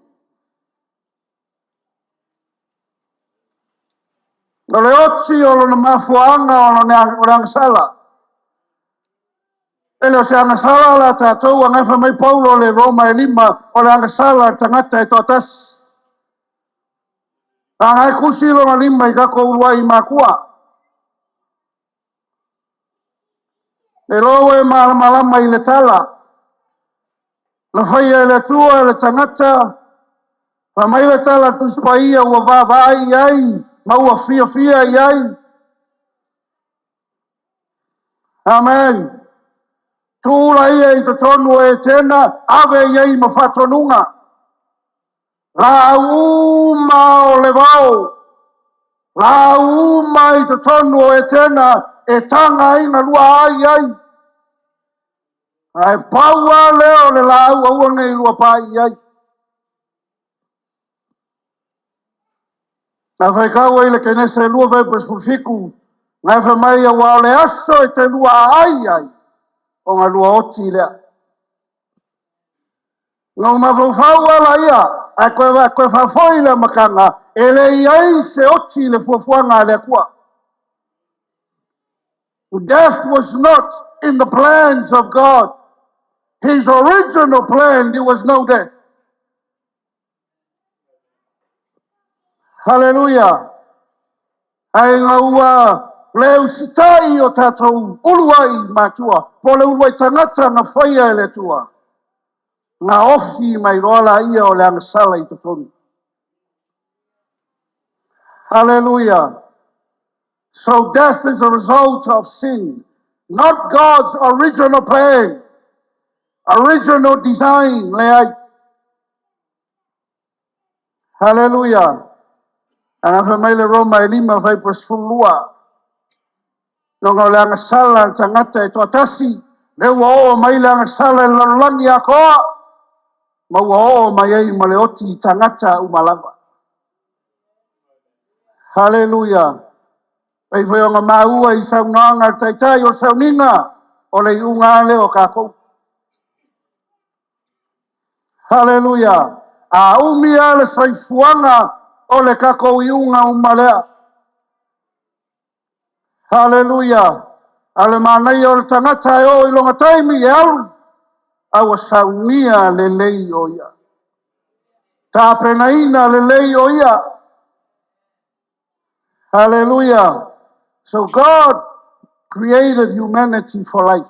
Speaker 2: O le oti o lona mafuaaga o le agasala. E le o se agasala la tatou a gafa mai Paulo le Roma e 5, o le agasala tagata e toatasi. A ngai kusi lona lima i tatou uluai makua. E loa e malamalama i le tala. Na faia e le Atua le tagata, fa mai le tala Tusi Paia ua vaavaai i ai, ma ua fiafia i ai. Amen. Tula ia i totonu o Etena, ave i ai ma faatonuga. Laau uma o le vao, laau uma i totonu o Etena, e taga ai na lua ai ai. Ae pau lava lea o le laau aua nei lua pai i ai. Na faitau ai le Kenese 2 fuaiupu 17, na fai mai aua o le aso e te lua ai ai, ona lua oti lea. Na o mafaufau ala ia, ae toe faafoi le amataga, e le i ai se oti i le fuafuaga a le Atua. Death was not in the plans of God. His original plan, there was no death. Hallelujah. Ai ngā ua le usitai o tātou ulu ai matua, po le ulu ai tagata na whaia e le Atua. Ngā ofi mai roa la ia o le agasala i totonu. Hallelujah. So death is a result of sin, not God's original plan, original design. Leai. Hallelujah. Ana fa mai le Roma e 5 fuaiupu 12. Ona o le agasala a le tagata e toatasi, lea ua oo mai le agasala i le lalolagi atoa, ma ua oo mai ai ma le oti i tagata uma lava. Haleluia! Pei foi ona maua i saunoaga a le Taitai o le sauniga, o le iuga lava lea o tatou. Haleluia! A umi lava le soifuaga, o le tatou iuga uma lea. Haleluia! A o le manaia o le tagata e oo i lona taimi e alu, a ua saunia lelei o ia, tapenaina lelei o ia. Hallelujah. So God created humanity for life,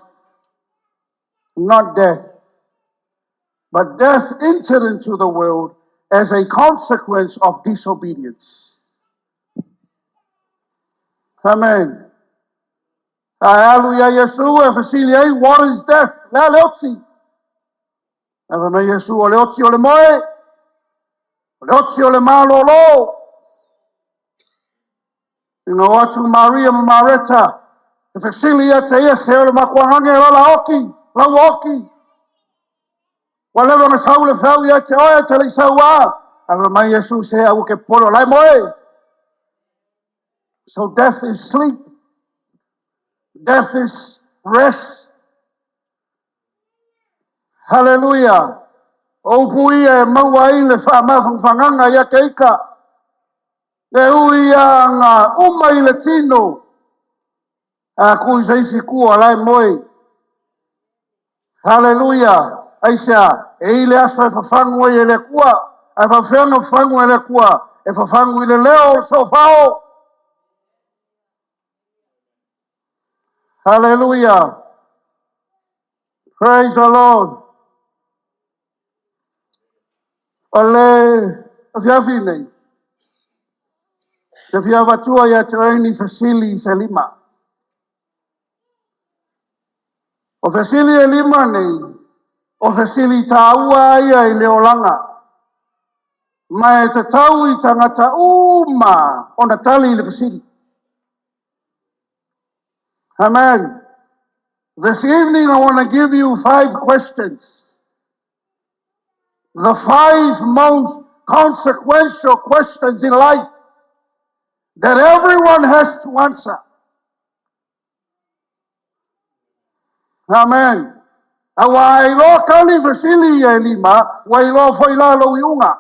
Speaker 2: not death. But death entered into the world as a consequence of disobedience. Amen. Ae alu ia Iesu e fesili ai, "What is death?" Le a le oti? Ae fai mai Iesu, o le oti o le moe, o le oti o le malolo. Ina o atu Maria ma Mareta, e fesili ia te ia se o le makuagage la oti, lau oti. Ua leva na sau le feau ia te oe, te le i sau a. Ae fai mai Iesu se aua ke polo lai moe. So death is sleep. Death is rest. Hallelujah. O upu ia e maua ai le faamafanafanaga ia te ita. E ui ia uma i le tino. A ku i se isi kua lai moe. Hallelujah. Aisea, e i le aso e fafagu ai e le Atua. Ae faafefea ona fafagu e le Atua? E fafagu i le leo o le soofao. Hallelujah. Praise the Lord. O le afiafi nei, te fia avatua ia te oe ni fesili se lima. O fesili e lima nei, o fesili tāua ia i le olaga. Ma e tatau i tagata uma ona tali i le fesili. Amen. This evening I want to give you five questions. The five most consequential questions in life that everyone has to answer. Amen. Aua e iloa kali fesili ia e lima, ua iloa foi la lou iuga.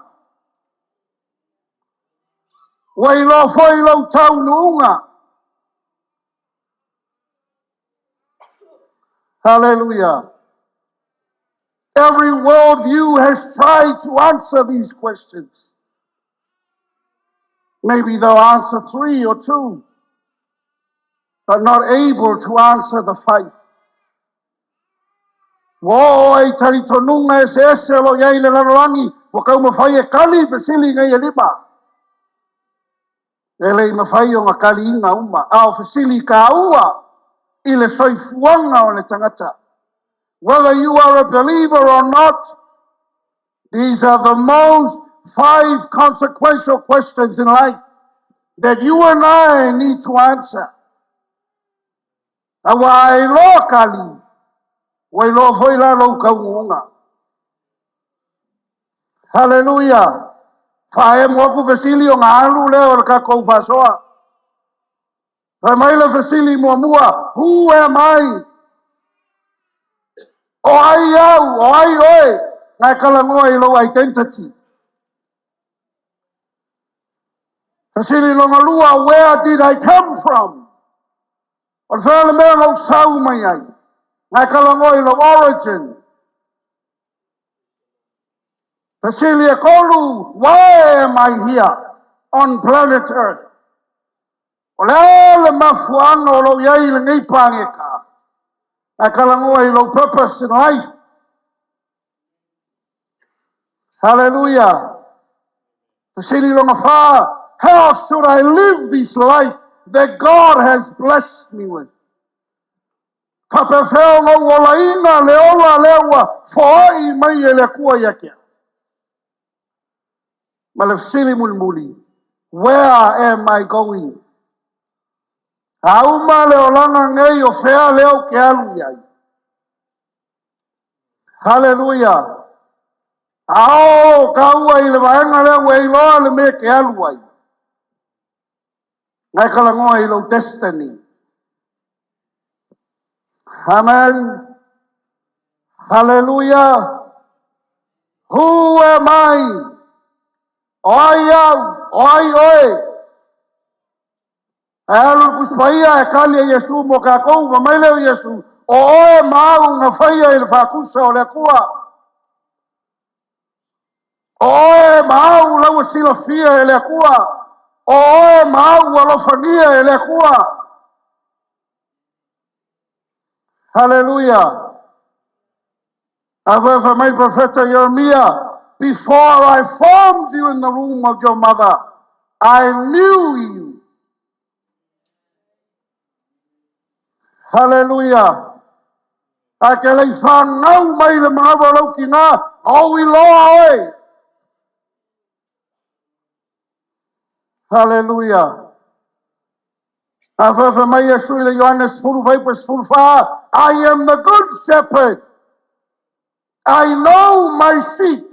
Speaker 2: Ua iloa foi lou taunuuga. Hallelujah. Every worldview has tried to answer these questions. Maybe they'll answer three or two, but not able to answer the five. Ua oo ai talitonuga eseese o lo o i ai i le lalolagi, ua taumafai e kali fesili nei e lima. E le i mafai ona kaliina uma, a o fesili tāua i le soifuaga o le tagata. Whether you are a believer or not, these are the most five consequential questions in life that you and I need to answer. Aua e iloa kali, ua iloa foi la lou taunuuga. Hallelujah. Faaemo atu fesili ona alu lea o le tatou faasoa. Fai mai le fesili muamua, "Who am I?" O ai au, o ai oe, ngai talanoa i lou identity. Fesili lona lua, "Where did I come from?" O le fea le mea na ou sau mai ai. Ngai talanoa i lou origin. Fesili e tolu, "Why am I here on planet Earth?" O le a le mafuaaga o lou i ai i lenei paneta. Ngai talanoa i lou purpose in life. Hallelujah. Fesili lona fa, "How should I live this life that God has blessed me with?" Faapefea ona ou olaina le ola lea ua foai mai e le Atua ia te au. Ma le fesili mulimuli, "Where am I going?" A uma le olaga nei o fea lea ou te alu i ai? Haleluia! A oo tāua i le vaega lea ua e iloa le mea e te alu ai, na e talanoa i lou destiny. Amen. Haleluia. Who am I? O ai au? O ai oe? E alu le Tusi Paia e kali e Iesu mo tatou, fai mai lea o Iesu, o oe ma au na faia i le faatusa o le Atua. O oe ma au lau silafia e le Atua. O oe ma au alofagia e le Atua. Haleluia. A fai mai profeta Ieremia, "Before I formed you in the womb of your mother, I knew you." Haleluia. A te lei whanau mai le manava o lau tina, ou iloa oe. Haleluia. A fai mai Iesu i le Ioane 10:14, "I am the good shepherd. I know my sheep."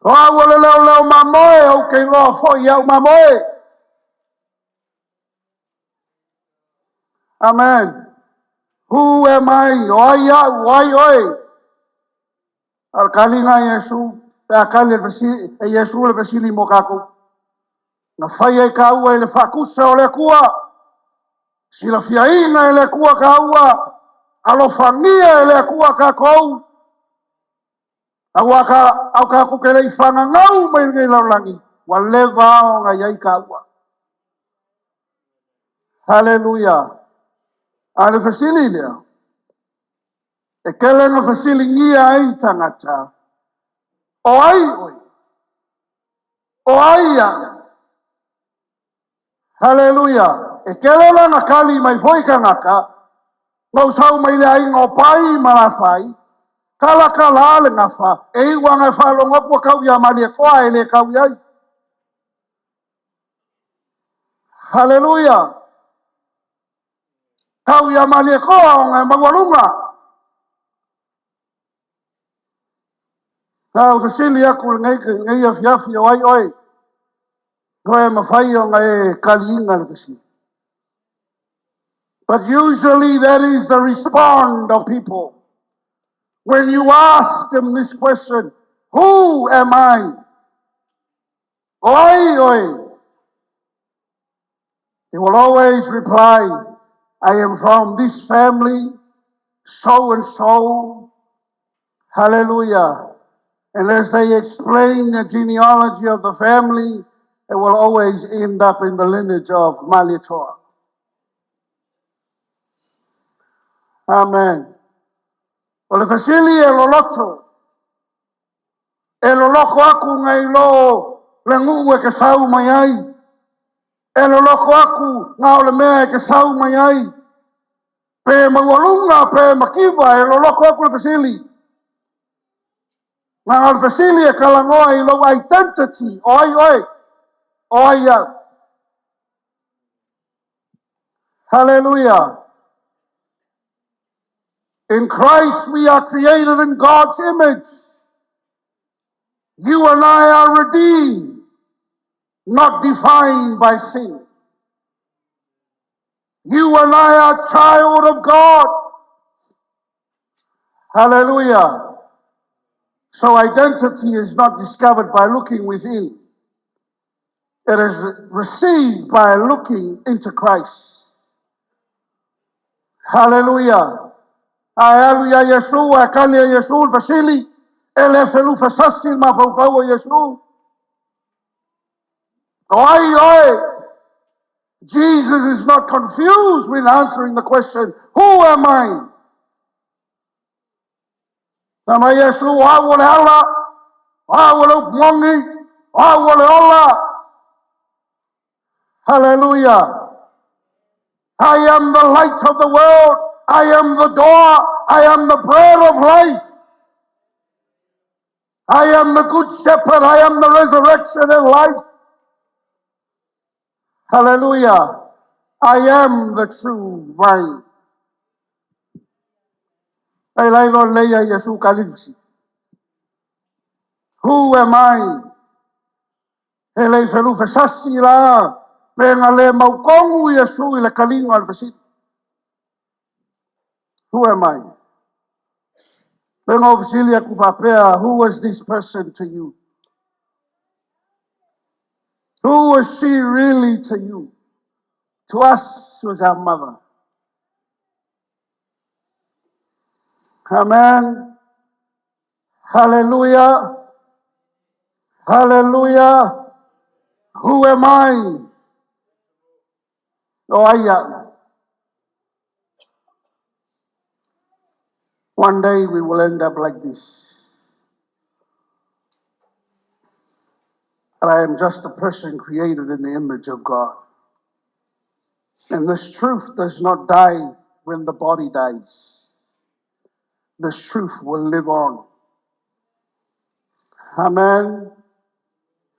Speaker 2: O au o le leoleo mamoe, ou te iloa foi au mamoe. Amen. Who am I? O ai au, o ai oe? A le kaliga a Iesu, pe a kali e Iesu le fesili mo kākou. Na fai ai kāua i le faatusa o le Atua. Silafiaina e le Atua kāua. Alofagia e le Atua kākou. Aua ka, au kākou ke lei whangangau mai lenei lalolagi, ua leva ona i ai kāua. Haleluia. A le fesili lea, e tele na fesiligia ai tagata, o ai oe? O ai au? Haleluia. E tele la na kali mai foi tagata, na usau mai le aiga o Pai ma Lafai, kala kala le gafa, e iu aga e faalogo atu ua tau ia Malietoa e le tau i ai. Haleluia. Tau ia Malietoa ona e maualuga. Sa fesili atu lenei afiafi, o ai oe? Noe mafai ona e kaliina le fesili. But usually that is the response of people. When you ask them this question, "Who am I?" O ai oe? They will always reply, "I am from this family, so and so." Hallelujah. And as they explain the genealogy of the family, it will always end up in the lineage of Malietoa. Amen. O le fesili e loloto. E loloko aku ngai lo le nuu e ke sau mai ai. E loloko aku ngā o le mea e ke sau mai ai. Pe maualunga, pe makiva, e loloko aku le fesili. Ngā o le fesili e kalangoa i lou identity, o ai oe, o ai au. Hallelujah. In Christ we are created in God's image. You and I are redeemed, not defined by sin. You and I are child of God. Hallelujah. So identity is not discovered by looking within. It is received by looking into Christ. Hallelujah. Ae alu ia Iesu, ae kali e Iesu le fesili, e le felufesasi le mafaufau o Iesu. O ai oe? Jesus is not confused when answering the question, "Who am I?" Na mai Iesu, o au o le ala, o au o le upu moni, o au o le ola. Hallelujah. I am the light of the world. I am the door. I am the bread of life. I am the good shepherd. I am the resurrection and life. Hallelujah. I am the true vine. Ai lai lo leia Iesu kalisi. Who am I? He lei felu fesasi la, pe nga le maukongu Iesu i le kalinga o le fesili. Who am I? Pe nga o fesili aku faapea, who was this person to you? Who was she really to you? To us, she was our mother. Amen. Hallelujah. Hallelujah. Who am I? Oh, I am. One day we will end up like this. But I am just a person created in the image of God. And this truth does not die when the body dies. This truth will live on. Amen.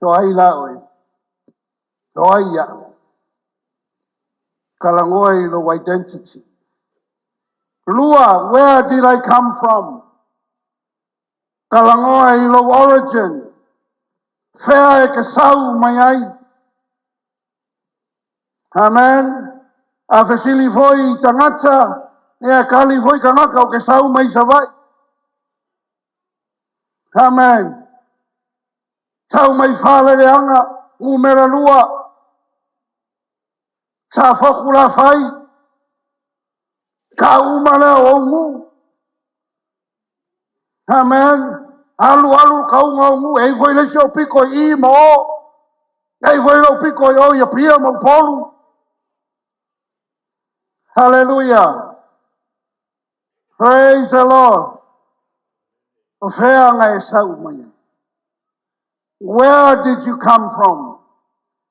Speaker 2: O ai la oe. O ai ia. Kalangoa i lou identity. Lua, where did I come from? Kalangoa i lou origin. Fea e ke sau mai ai. Amen. A fesili foi i tagata, ia kali foi kangaka o ke sau mai Savaii. Amen. Sau mai Faleleaga, numera 2. Sa foku la fai. Ka uma lea o ou. Amen. Alu alu kauga o nuu, e foi le isi o piko i ma o. E foi lou piko i o i Apia ma Upolu. Hallelujah. Praise the Lord. O fea nga e sau mai ai. Where did you come from?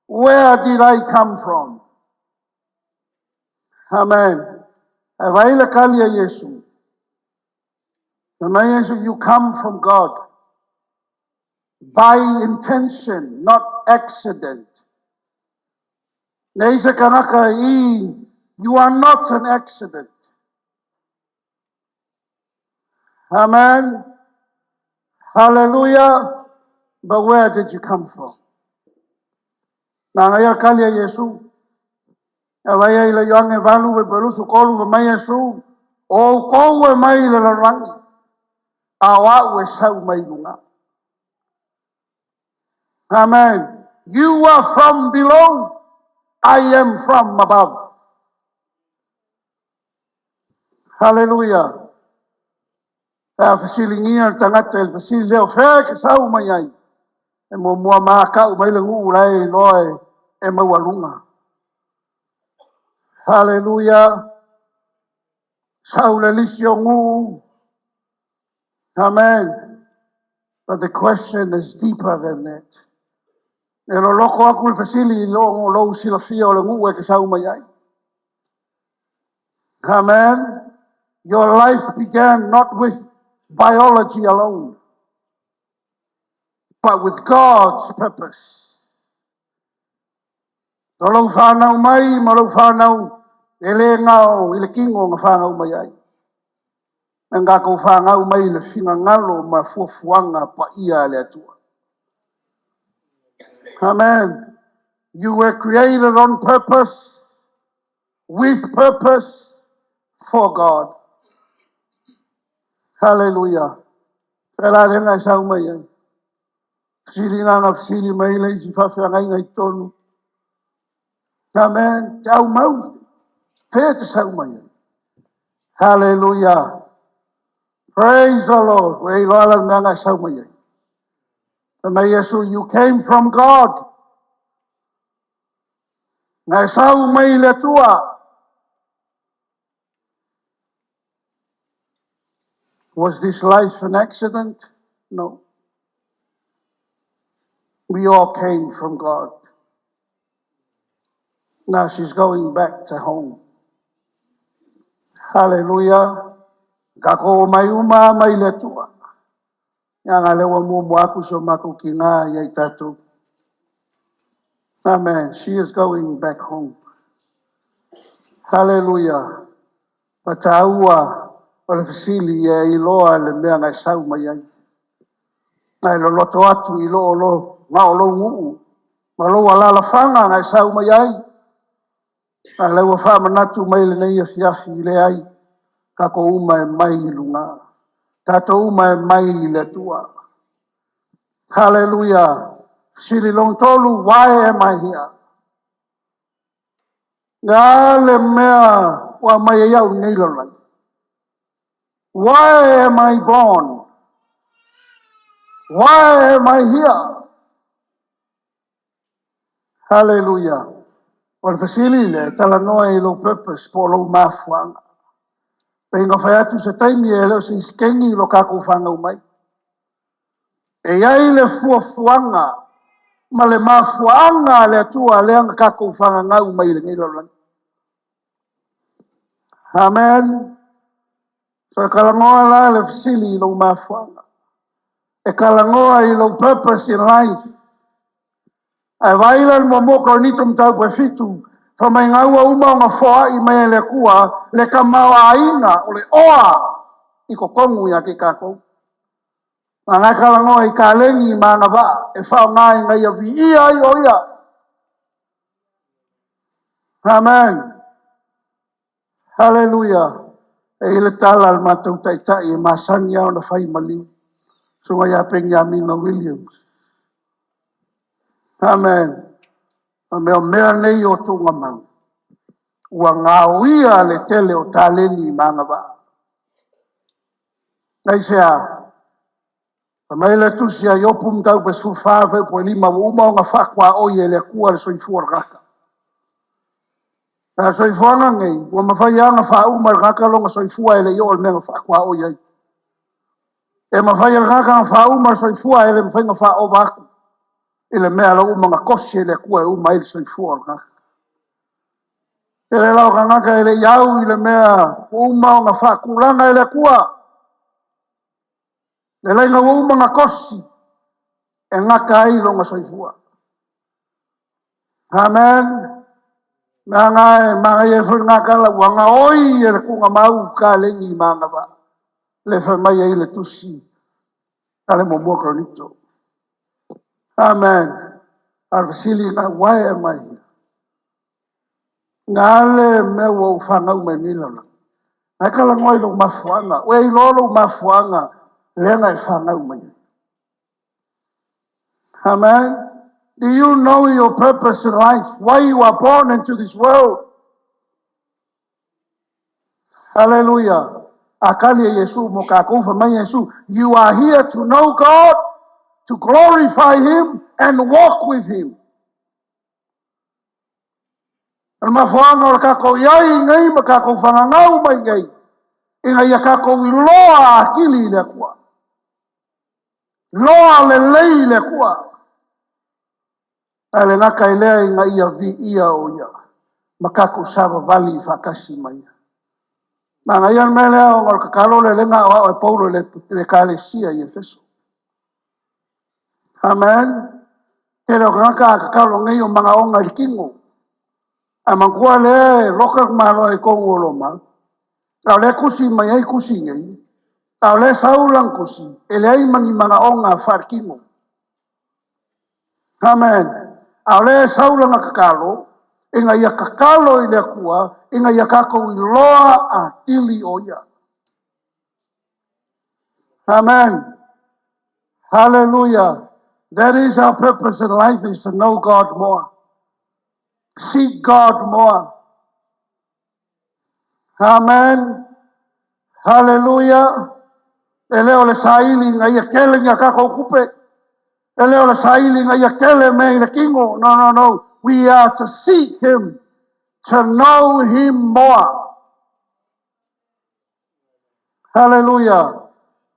Speaker 2: Where did I come from? Amen. E vai le kali a Iesu. Na mai Iesu, you come from God. By intention, not accident. Nei se kanaka i, you are not an accident. Amen. Hallelujah. But where did you come from? Na ngai kali a Iesu. E vai ai le Ioane 8 ve pelusu kolu ve mai Iesu. O kou e mai le lalolagi. A o au e sau mai luga. Amen. You are from below. I am from above. Hallelujah. A fesiligia le tagata i le fesili lea o fea ke sau mai ai. E muamua makau mai le nuu lai loa e, e maualuga. Hallelujah. Sau le lisi o nuu. Amen. But the question is deeper than that. E loloko aku le fesili i lo lou silafia o le nuu e ke sau mai ai. Amen. Your life began not with biology alone, but with God's purpose. O lou whanau mai ma lou whanau e le ngao i le kingo nga whanau mai ai. E ngā kou whanau mai le finagalo ma fuafuaga paia a le Atua. Amen. You were created on purpose, with purpose, for God. Hallelujah. Pela le ngai sau mai ai. Fesili ngā fesili mai le isi faafeagaiga i totonu. Amen. Te au mau. Fea te sau mai ai. Hallelujah. Praise the Lord. Ua e iloa la le mea na e sau mai ai. Fai mai Iesu, you came from God. Na e sau mai i le Atua. Was this life an accident? No. We all came from God. Now she's going back to home. Hallelujah. Ka ko mai uma mai le Atua. Ia nga lewa muamua aku so makou ki ngā ia i tātou. Amen. She is going back home. Hallelujah. Faataua o le fesili e iloa le mea na e sau mai ai. Na e loloto atu i loo lo, na o lou nuu, ma lou alalafaga na e sau mai ai. A lea ua faamanatu mai lenei afiafi, leai, tatou uma e mai i luga. Tatou uma e mai i le Atua. Hallelujah. Fesili lona tolu, why am I here? Ga le mea ua mai ai au nei lalolagi. Why am I born? Why am I here? Hallelujah. O le fesili le, talanoa i lou purpose po o lou mafuaaga. Pe ina fai atu se taimi e le o se isikeni lo kākou whanau mai. E iai le fuafuaga ma le mafuaaga a le Atua lea na kākou whangangau mai i lenei lalolagi. Amen. So e talanoa la le fesili i lou mafuaaga. E talanoa i lou purpose in life. Ae vai la le muamua Korinito mataupu e 7, fa mai ua uma ona foai mai e le Atua le tamaoaiga o le oa i totonu ia te tatou. A ngai talanoa i taleni ma agavaa e faaaoga ina ia viia ai o ia. Amen. Hallelujah. E i le tala le matou taitai e masani lava ona fai maliu. Susuga ia Peniamina Williams. Amen. O mea mea nei o tuugamau. Ua gaoia le tele o taleni ma agavaa. Aisea, fa mai le tusi a Iopu mataupu e 14 fuaiupu e 5, ua uma ona faatuaoi e le Atua le soifua o le tagata. A soifuaga nei, ua mafai lava ona faauma e le tagata lona soifua e le i oo i le mea na faatuaoi ai. E mafai e le tagata ona faauma le soifua e le mafai ona faaova atu i le mea la ua uma ona tosi e le Atua e uma ai le soifua o le tagata. Tele la o tagata e le i au i le mea ua uma ona faatulaga e le Atua. Le laina ua uma ona tosi e gata ai lona soifua. Amen. Mea e manaia foi lena tala ua gaoi e le tuugamau taleni ma agavaa. Le fai mai ai le tusi a le muamua Korinito. Amen. A o le fesili na, why am I here? Na le mea ua ou fanau mai nei lalolagi. Ae talanoa i lou mafuaaga. Ua iloa lou mafuaaga lea na e fanau mai ai. Amen. Do you know your purpose in life? Why you are born into this world? Hallelujah. A kali e Iesu mo kākou fa mai Iesu. You are here to know God, to glorify Him, and walk with Him. O le mafuaaga o le kākou iai nei ma kākou whangangau mai nei, ina ia kākou iloa atili i le Atua. Loa lelei i le Atua. Ae le gata i lea ina ia viia o ia ma kākou savavali i faatasi mai. Manaia le mea lea ona o le tatalo lea na aoao e Paulo i le ekalesia i Efeso. Amen. Tele o tagata a tatalo nei o magaoga i le tino. A manatua lea e loka le malo i tonu o Roma. A o lea tusi mai ai tusi nei. A o lea sau lana tusi, e leai ma ni manaoga faaletino. Amen. A o lea sau lana tatalo, ina ia tatalo i le Atua, ina ia kākou iloa atili o ia. Amen. Hallelujah. That is our purpose in life, is to know God more. Seek God more. Amen. Hallelujah. E le o le saili ina ia tele ni a kākou tupe. E le o le saili ina ia tele mea i le tino. No, no, no. We are to seek Him, to know Him more. Hallelujah.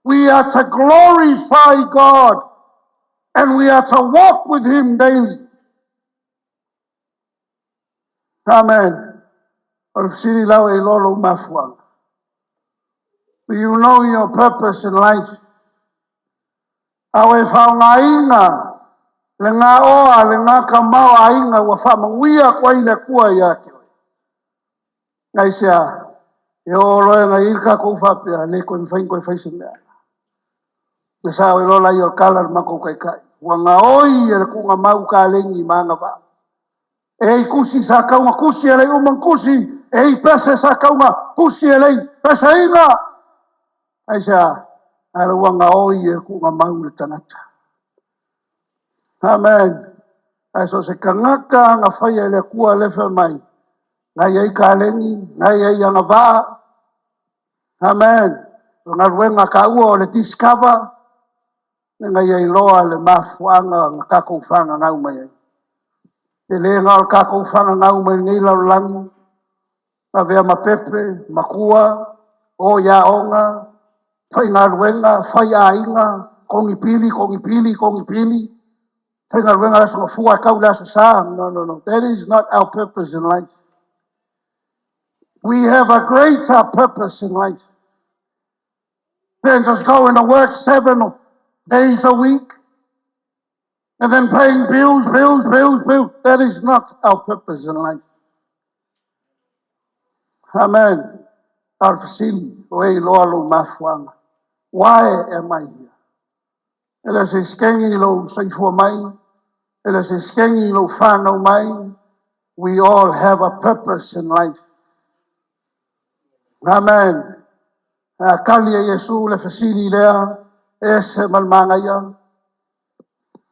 Speaker 2: We are to glorify God and we are to walk with Him daily. Amen. O le fesili lau e iloa lou mafuaaga. Do you know your purpose in life? A o e faaaogaina Le gaoa le gakamaoaiga ua faamanuia atu ai le Atua ia te oe. Aisea? E oo loa ina i ai le tatou faapea, le toe mafai ona toe fai se mea. Na sao ai loa laia o le tala a le matou taitai, ua gaoi e le tuugamau taleni ma agavaa. E i tusi sa tau na tusi e le i uma ona tusi, e i pese sa tau na tusi e le i peseina. Aisea? Ae ua gaoi e le tuugamau le tagata. Amen. Ae so o se tagata na faia e le Atua le fai mai, na i ai taleni, na i ai agavaa. Amen. O galuega taua o le discover, ina ia iloa le mafuaaga na tatou fagagau mai ai. E le na o le tatou fagagau mai nei lalolagi, avea ma pepe, matua, o i aoga, faigaluega, faiaiga, togipili, togipili, togipili, faigaluega le aso Gafua e tau le Aso Sa. No, no, no. That is not our purpose in life. We have a greater purpose in life than just going to work 7 days a week and then paying bills, bills, bills, bills. That is not our purpose in life. Amen. A o le fesili, o e iloa lou mafuaaga. Why am I here? E le se skegi lou soifua mai, e le se skegi lou whanau mai. We all have a purpose in life. Amen. A kali e Iesu le fesili lea, e se malmagaia.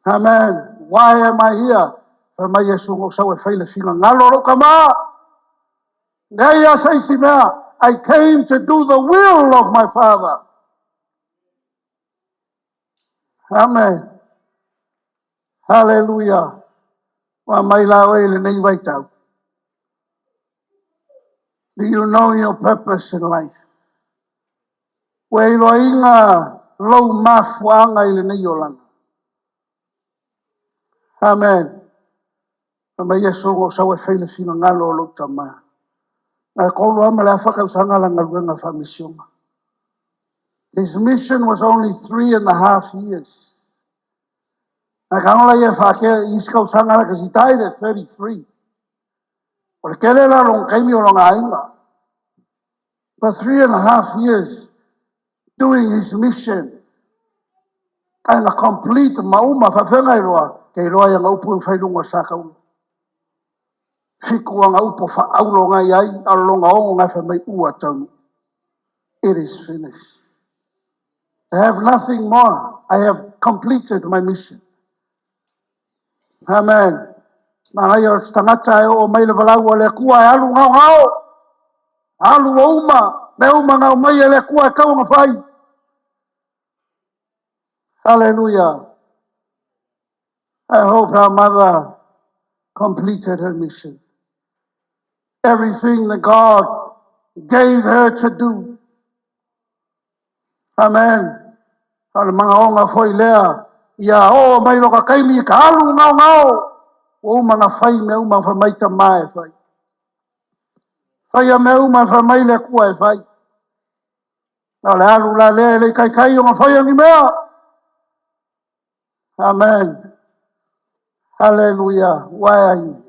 Speaker 2: Amen. Why am I here? Fai mai Iesu na ou sau e fai le finagalo o lou tama. Leai a se isi mea. I came to do the will of my Father. Amen. Hallelujah. Ua mai la oe i lenei vaitau. Do you know your purpose in life? Ua iloaina lou mafuaaga i lenei olaga. Amen. Fai mai Iesu na ou sau e fai le finagalo o lou tama. Na e tolu lava ma le afa tausaga la galuega faamisiona. His mission was only 3.5 years. Na kagola ia whaakea i isi tausaga la, because he died at 33. O le tele la lona taimi o lona aiga. But 3.5 years doing his mission. Ae na complete ma uma faafega i loa, ke iloa ia ngaupu e whai lunga o sa kaulu. Fiku anga upo whaaulo ngai ai, a longa ongo ngai whai mai ua taunu. It is finished. I have nothing more. I have completed my mission. Amen. Mana ia o se tagata e oo mai le valaau a le Atua e alu gaogao. Alu o uma, me uma ngao mai e le Atua e tau ona fai. Hallelujah. I hope our mother completed her mission. Everything that God gave her to do. Amen. O le magaoga foi lea, ia o mai loka kaimi ka alu ngao ngao. Ua uma na fai mea uma fai mai tama e fai. Fai a mea uma fai mai le Atua e fai. O le alu la lea e le kaikai o fai ni mea. Amen. Hallelujah. Why are you here?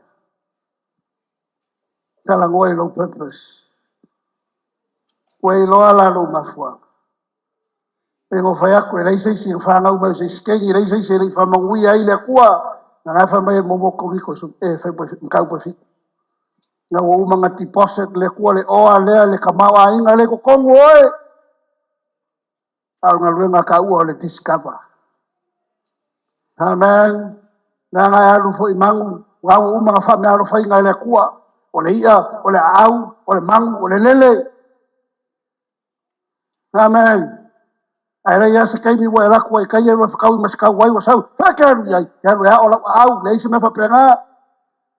Speaker 2: Talagoa i lou purpose. Ua iloa la lou mafuaaga. E ngo fai aku e leai se isi whanau mai se skengi, leai se isi e le whamanuia ai le Atua. Na ngā whai mai e momo koriko e whai mkau pa fiku. Na ua uma nga deposit le Atua le oa lea le kamau a inga le kokongu oe. A o galuega ka ua o le discover. Amen. Na ngai alu foi mangu, ngā ua uma nga wha mea alofa inga le Atua. O le ia, o le au, o le mangu, o le lele. Amen. Ae leai lava se taimi ua e alu atu ai kai e lua fetaui ma se tauai ua sau, fea alu i ai, e alu e ao lau aau, leai se mea faapena.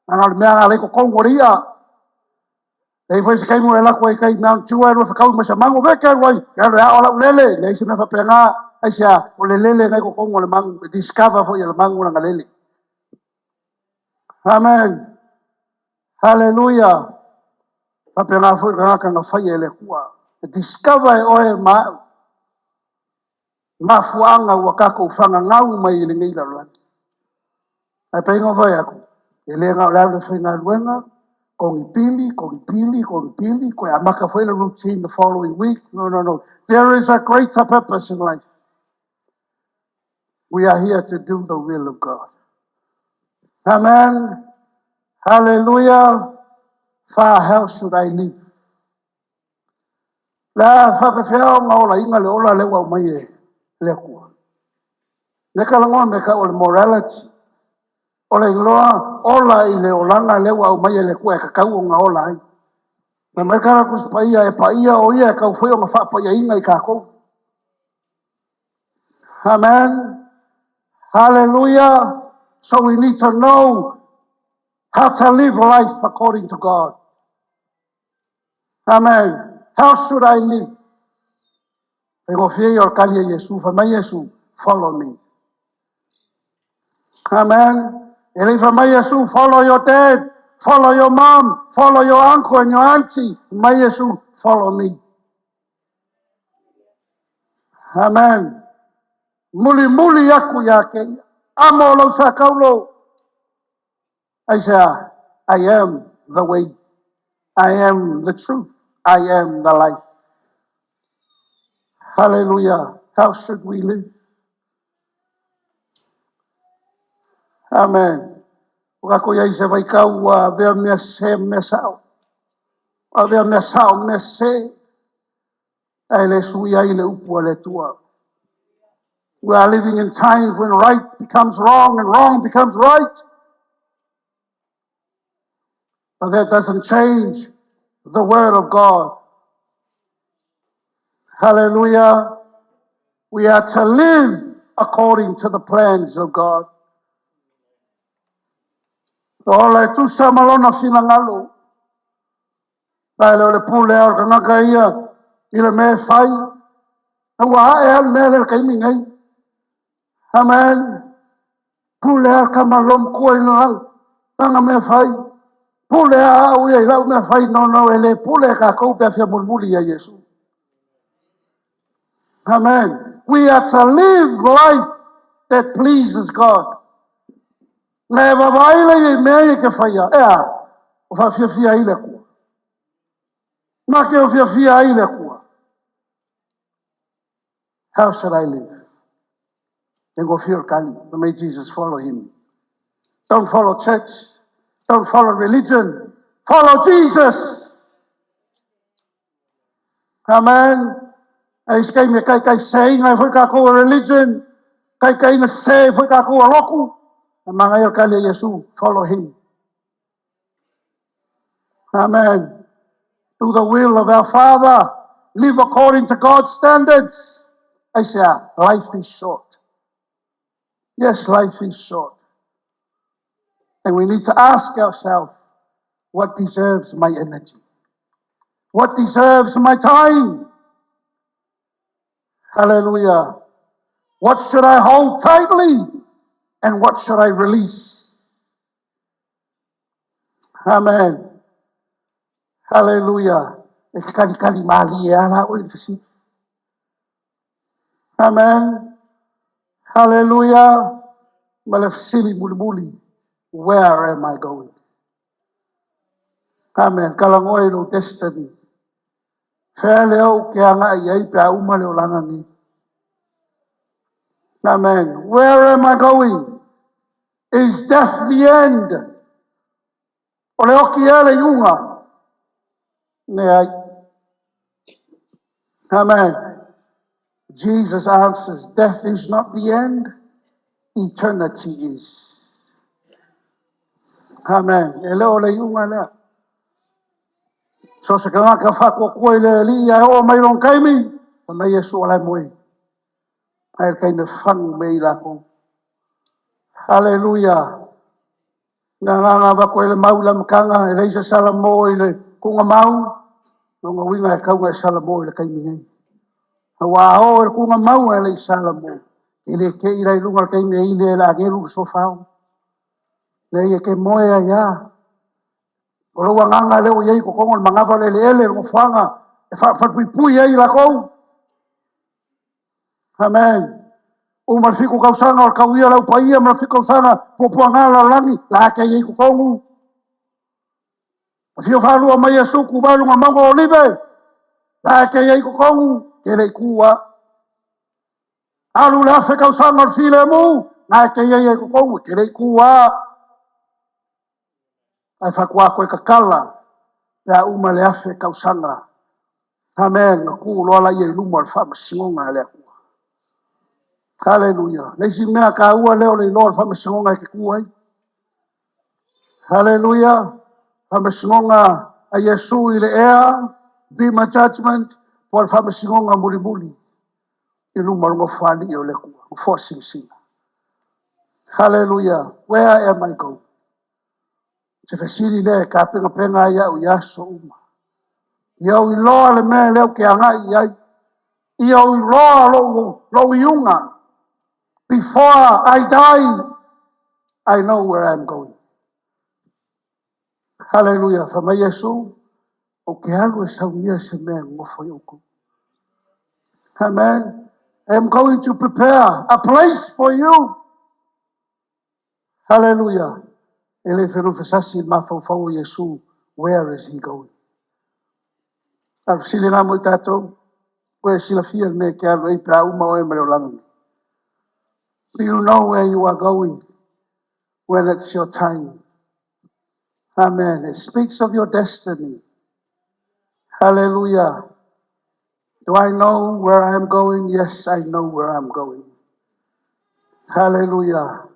Speaker 2: Na o le mea na le totonu o le ia. Leai foi se taimi ua e alu atu ai kai mea tua e lua fetaui ma se mangu, fea alu ai, e alu e ao lau lele, leai se mea faapena. Aisea, o le lele nai totonu o le mangu, e discover foi e le mangu lana lele. Amen. Hallelujah. Faapena foi le tagata na faia e le Atua. E discover e oe ma au. Mafuaaga ua tatou fagagau mai i lenei lalolagi. Ae pei ona ou fai atu, e le na o le alu e faigaluega, togi pili, togi pili, togi pili, toe amata foi le routine the following week. No, no, no. There is a greater purpose in life. We are here to do the will of God. Amen. Hallelujah. Far how should I live? La faafefea ona olaina le ola lea ua aumai e le Atua. Le talanoa me tau o le morality. O le iloa ola i le olaga lea ua aumai e le Atua e tatau ona ola ai. Na mai kala Tusi Paia e paia o ia e tau foi ona faapaiaina i tatou. Amen. Hallelujah. So we need to know how to live life according to God. Amen. How should I live? Faigofie ia o le kali a Iesu, fai mai Iesu, follow me. Amen. E le i fai mai Iesu, follow your dad, follow your mom, follow your uncle and your auntie. Mai Iesu, follow me. Amen. Mulimuli aku ia te ia. Amo lou sa taulo. Aisea, I am the way. I am the truth. I am the life. Hallelujah. How should we live? Amen. Ua tatou i ai i se vaitau ua avea mea sese ma mea sao. Ua avea mea sao ma mea sese. Ae le sui ai le upu a le Atua. We are living in times when right becomes wrong and wrong becomes right. But that doesn't change the word of God. Hallelujah. We are to live according to the plans of God. Ola e tusa ma lona finagalo. Ae le o le pule a o le tagata ia i le mea e fai. A ua ae lava le mea lea i le taimi nei. Amen. Pule lava le tama loomatua i lana mea e fai. Pule lava au ia i lau mea e fai. No, no, e le pule e tatou pe a fia mulimuli ia Iesu. Amen. We are to live life that pleases God. Na e vaavaai lea i mea ia e te faia, e a, o faafiafia ai le Atua. Ma te o fiafia ai le Atua. How shall I live? Then go feel kali. May Jesus follow him. Don't follow church. Don't follow religion. Follow Jesus. Amen. Ae isi taimi e taitaiseseina ai foi tatou e religion, taitaiina sese ai foi tatou e lotu. E manaia le tali a Iesu, follow him. Amen. Do the will of our Father. Live according to God's standards. Aisea, life is short. Yes, life is short. And we need to ask ourselves, what deserves my energy? What deserves my time? Hallelujah. What should I hold tightly? And what should I release? Amen. Hallelujah. E te kalikali mālie a la oe i le fesili. Amen. Hallelujah. Ma le fesili mulimuli. Where am I going? Amen. Talanoa i lou destiny. Fea lea ou te agai i ai pe a uma le olaga nei. Amen. Where am I going? Is death the end? O le oki ea le iuga? Leai. Amen. Jesus answers, death is not the end, eternity is. Amen. E le o le iuga lea. So se tagata faatuatua i le Alii ae oo mai lona taimi, fai mai Iesu o la e moe. Ae le taimi e fagu mea i latou. Haleluia. Na agaga avatu ai le mau i le amataga, e leai se salamo i le tuugamau, lona uiga e tau ona e salamo i le taimi nei. Aua a oo i le tuugamau ae le i salamo, e le te i la i luga o le taimi e ili ai e le agelu le sofao. Leai, e te moe ai lava. O lou agaga lea ua i ai i totonu o le manava o le eleele, le nofoaga e falepuipui ai latou. Amen. Uma le 7 tausaga o le tauia lau paia ma le 7 tausaga puapuaga lalolagi, la e te i ai i totonu. Afio faalua mai Iesu tuvae luga o le mauga o Olive, la e te i ai i totonu, e te le i tuua. Alu le 1,000 tausaga o le filemu, la e te i ai i totonu, e te le i tuua. Ae faatoa toe tatala pe a uma le 1,000 tausaga. Amen. Na tuu loa lea i luma o le faamasinoga a le Atua. Haleluia. Le isi mea taua lea o le iloa o le faamasinoga e te tu ai. Haleluia. Faamasinoga a Iesu i le ea, Bema Judgment, po o le faamasinoga mulimuli i luma o le Nofoalii o le Atua, Nofoa Silisili. Haleluia. Where am I going? Se fesili lea e tapenapena ai au i aso uma. Ia ou iloa le mea lea ou te agai i ai. Ia ou iloa lou iuga. Before I die, I know where I'm going. Hallelujah. Fai mai Iesu, ou te alu e saunia se mea e nonofo ai outou. Amen. I am going to prepare a place for you. Hallelujah. E le fenofesasi le mafaufau o Iesu. Where is he going? A fesili ngā mo i tātou, ua e silafia le mea e te alu ai pe a uma oe ma le olaga nei. Do you know where you are going when it's your time? Amen. It speaks of your destiny. Hallelujah. Do I know where I am going? Yes, I know where I'm going. Hallelujah.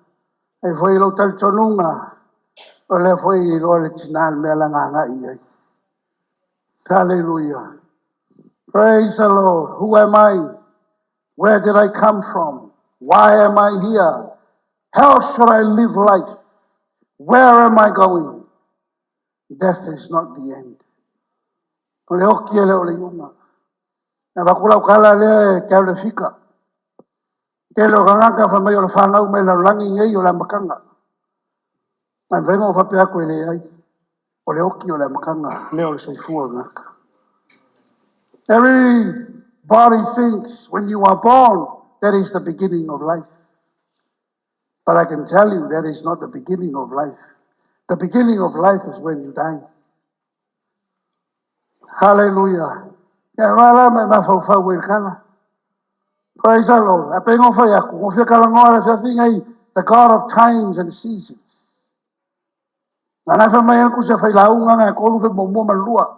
Speaker 2: E foi lou talitonuga, o lea foi e iloa le tina le mea la agai i ai. Hallelujah. Praise the Lord. Who am I? Where did I come from? Why am I here? How should I live life? Where am I going? Death is not the end. O le oti e le o le iuga. Na avatu lau tala lea e te alu e fika. Tele o tagata fai mai o le fanau mai lalolagi nei o le amataga. Ae mafai ona ou faapea atu e leai. O le oti o le amataga lea o le soifua o le tagata. Everybody thinks when you are born, that is the beginning of life. But I can tell you that is not the beginning of life. The beginning of life is when you die. Hallelujah. Ia wala mai mafaufau i le tala. Praise the Lord. A pe ngofai aku, ngofia kalangoa le fiafiga i the God of times and seasons. Na ngai fa mai aku se fai launga ngai kolu fe mo ma lua.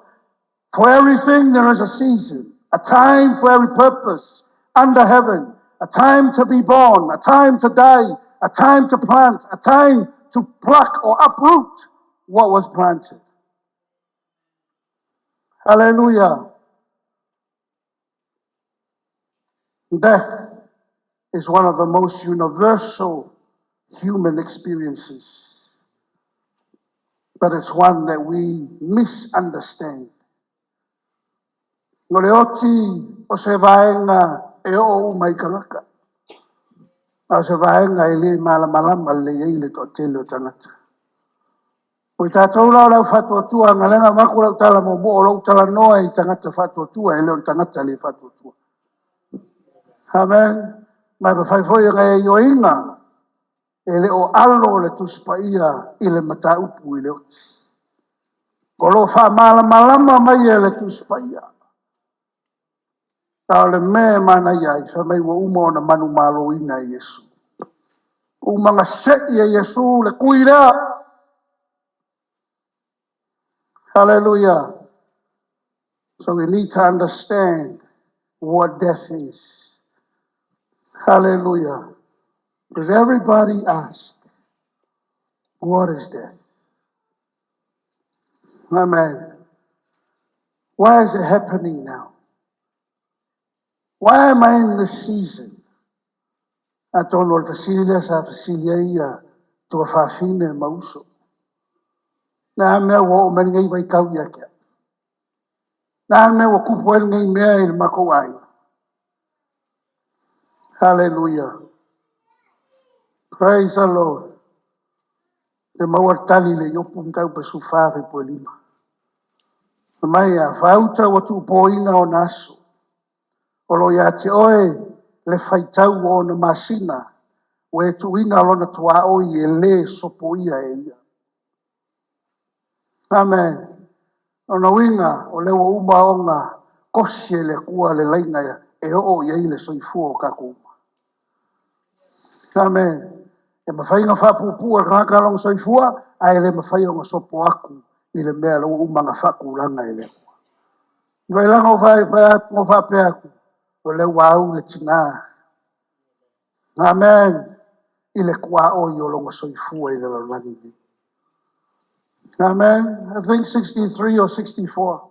Speaker 2: For everything there is a season, a time for every purpose under heaven, a time to be born, a time to die, a time to plant, a time to pluck or uproot what was planted. Hallelujah. Death is one of the most universal human experiences, but it's one that we misunderstand. No le oti o se vaega e o uma i tagata. A o se vaega e le malamalama lelei ai le toatele o tagata. O i tatou la o le au faatuatua, galega maku lau tala muamua o lou talanoa i tagata faatuatua, e le o le tagata le faatuatua. Amen. Ma e mafai foi ona e ioeina e le o alo le Tusi Paia i le mataupu i le oti. O lo o faamalamalama mai e le Tusi Paia. A o le mea e manaia ai, fai mai ua uma ona manumaloina e Iesu. Uma na sei e Iesu le tui lea. Hallelujah. So we need to understand what death is. Hallelujah. Because everybody asks, what is death? Amen. Why is it happening now? Why am I in this season? Atonu o le fesili lea sa fesili ai ia tuafafine ma uso. Na mea ua oo mai lenei vaitau ia te au. Na mea ua tupu ai lenei mea i le matou aiga. Hallelujah. Praise the Lord. Te maua le tali le Iopu mataupu 14 fuaiupu 5. Mai a fauta ua tuupoina o na aso. O lo ia te oe le faitau o ona masina, ua e tuuina lona tuaoi e lē sopoia e ia. Amen. O lona uiga, o lea ua uma ona kosi e le Atua le laina e oo i ai le soifua o tatou uma. Amen. E mafai ona faapuupuu e le tagata lona soifua, ae le mafai ona sopo atu i le mea ua uma ona faatulaga e le Atua. Vailanga ua faapea atu, o lea ua au le tina. Amen. I le tuaoi o lona soifua i le lalolagi nei. Amen. I think 63 or 64.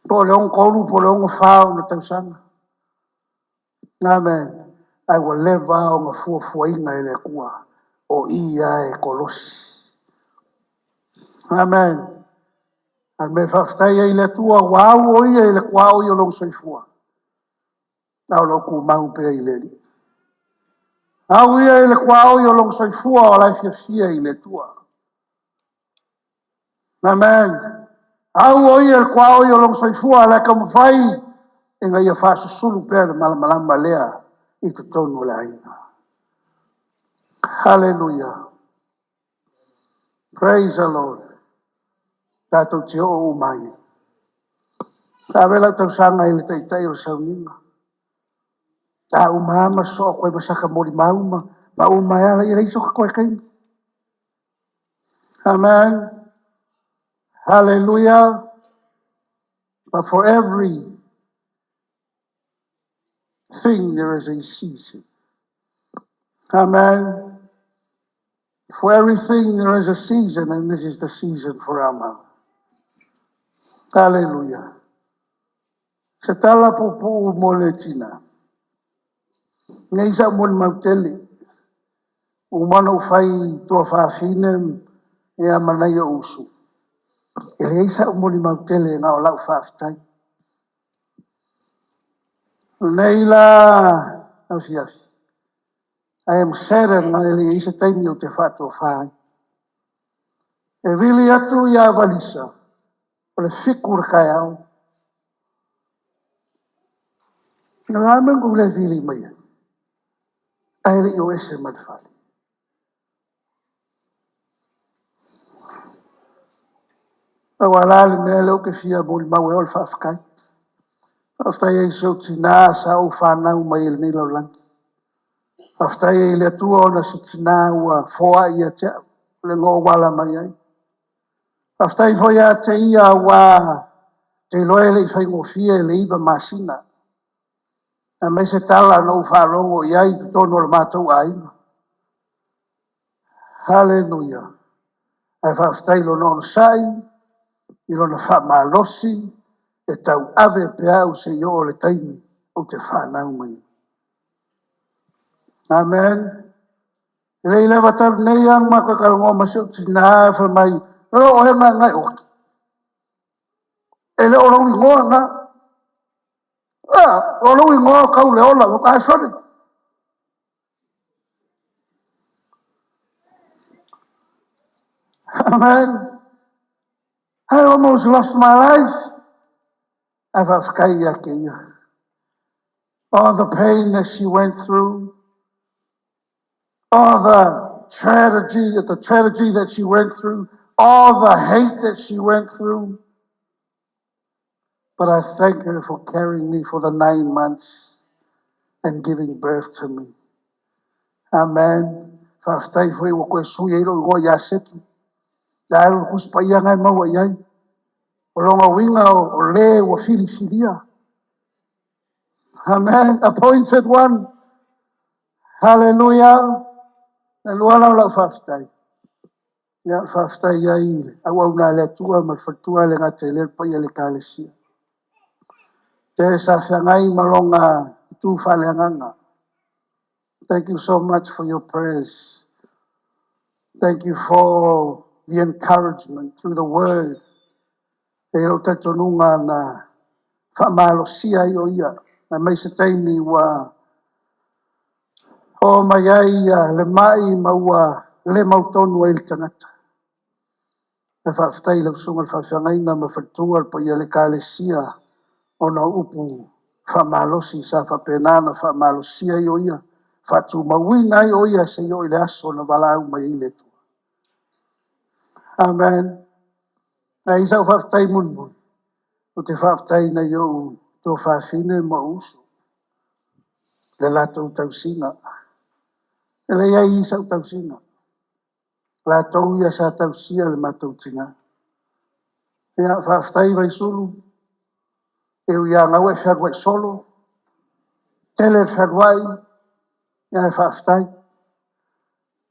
Speaker 2: Po o le 63 po o le 64 ona tausaga. Amen. Ae ua leva ona fuafuaina e le Atua o ia e kolosi. Amen. A mea faafetai ai i le Atua ua au o ia i le tuaoi o lona soifua. A o lo o tumau pea i le Alii. Au ia i le tuaoi o lona soifua o la e fiafia i le Atua. Amen. Au o ia i le tuaoi o lona soifua o la e taumafai ina ia faasusulu pea le malamalama lea i totonu o le aiga. Hallelujah. Praise the Lord. Tatou te oo uma ai. Ave lau tausaga i le taitai o le sauniga. A uma ma soa koe ma saka moli mauma, ma uma e ala i leiso ka koe kaimi. Amen. Hallelujah. But for every thing there is a season. Amen. For everything there is a season, and this is the season for our mother. Hallelujah. Se tala puupuu mo le tina. Nei sa mo le mautele. Uma na ufai tua faafine e a manai o usu. E leai sa'u molimau tele na o lau faafetai. Nei la afiafi. I am saddened na e leai se taimi ou te faatofā ai. E vili atu ia Valisa, o le 7 le taeao. Na la mea na le vili mai ai. Ae le i o ese ma le fale. Aua la le mea lea ou te fia molimau ai o le faafetai. Faafetai ai si ou tina sa ou fanau mai i lenei lalolagi. Faafetai ai i le Atua ona se tina ua foai ia te au, le na ou ala mai ai. Faafetai foi ia te ia ua te iloa e le i faigofie le 9 masina. Aemaise tala na ou faalogo i ai i totonu o le matou aiga. Hallelujah. Ae faafetai i lona onosai, i lona faamalosi, e tau ave pe au se i oo le taimi ou te fanau mai. Amen. E le i leva talu nei lava na matou talanoa ma si ou tina fai mai, o oe na e oti. E le o lou igoa na. Ah, o lou igoa o tau le ola, ai sorry. Amen. I almost lost my life. Ae faafetai ia te ia. All the pain that she went through, all the tragedy that she went through, all the hate that she went through. But I thank her for carrying me for the 9 months and giving birth to me. Amen. Faafetai foi ua koe sui ai lou igoa ia Setu. Ia alu le Tusi Paia ngai maua i ai. O lona uiga o le ua filifilia. Amen. Appointed one. Hallelujah. E lua lau lau faafetai. Ia faafetai ai auauna a le Atua ma le faletua le gata i le paia le Ekalesia. Te sa feagai ma longa tu faaleagaga. Thank you so much for your prayers. Thank you for the encouragement through the word. E lou talitonuga na faamalosia ai o ia. Na mai se taimi ua o mai ai ia le mai ma ua le mautonu ai le tagata. E faafetai i lau susuga i le faafeagaiga ma faletua le paia le Ekalesia ona o upu Faamalosi sa faapena ona faamalosia ai o ia, faatumauina ai o ia seia oo i le aso na valaau mai ai le Atua. Amen. Ae i ai sau faafetai mulimuli, ou te faafetai i nai ou tuafafine ma ou uso, le latou tausiga. E leai sau tausiga, latou ia sa tausia le matou tina. Ia, faafetai Vaisulu, e ui lava ua e fealuai solo, tele le fealuai, ae faafetai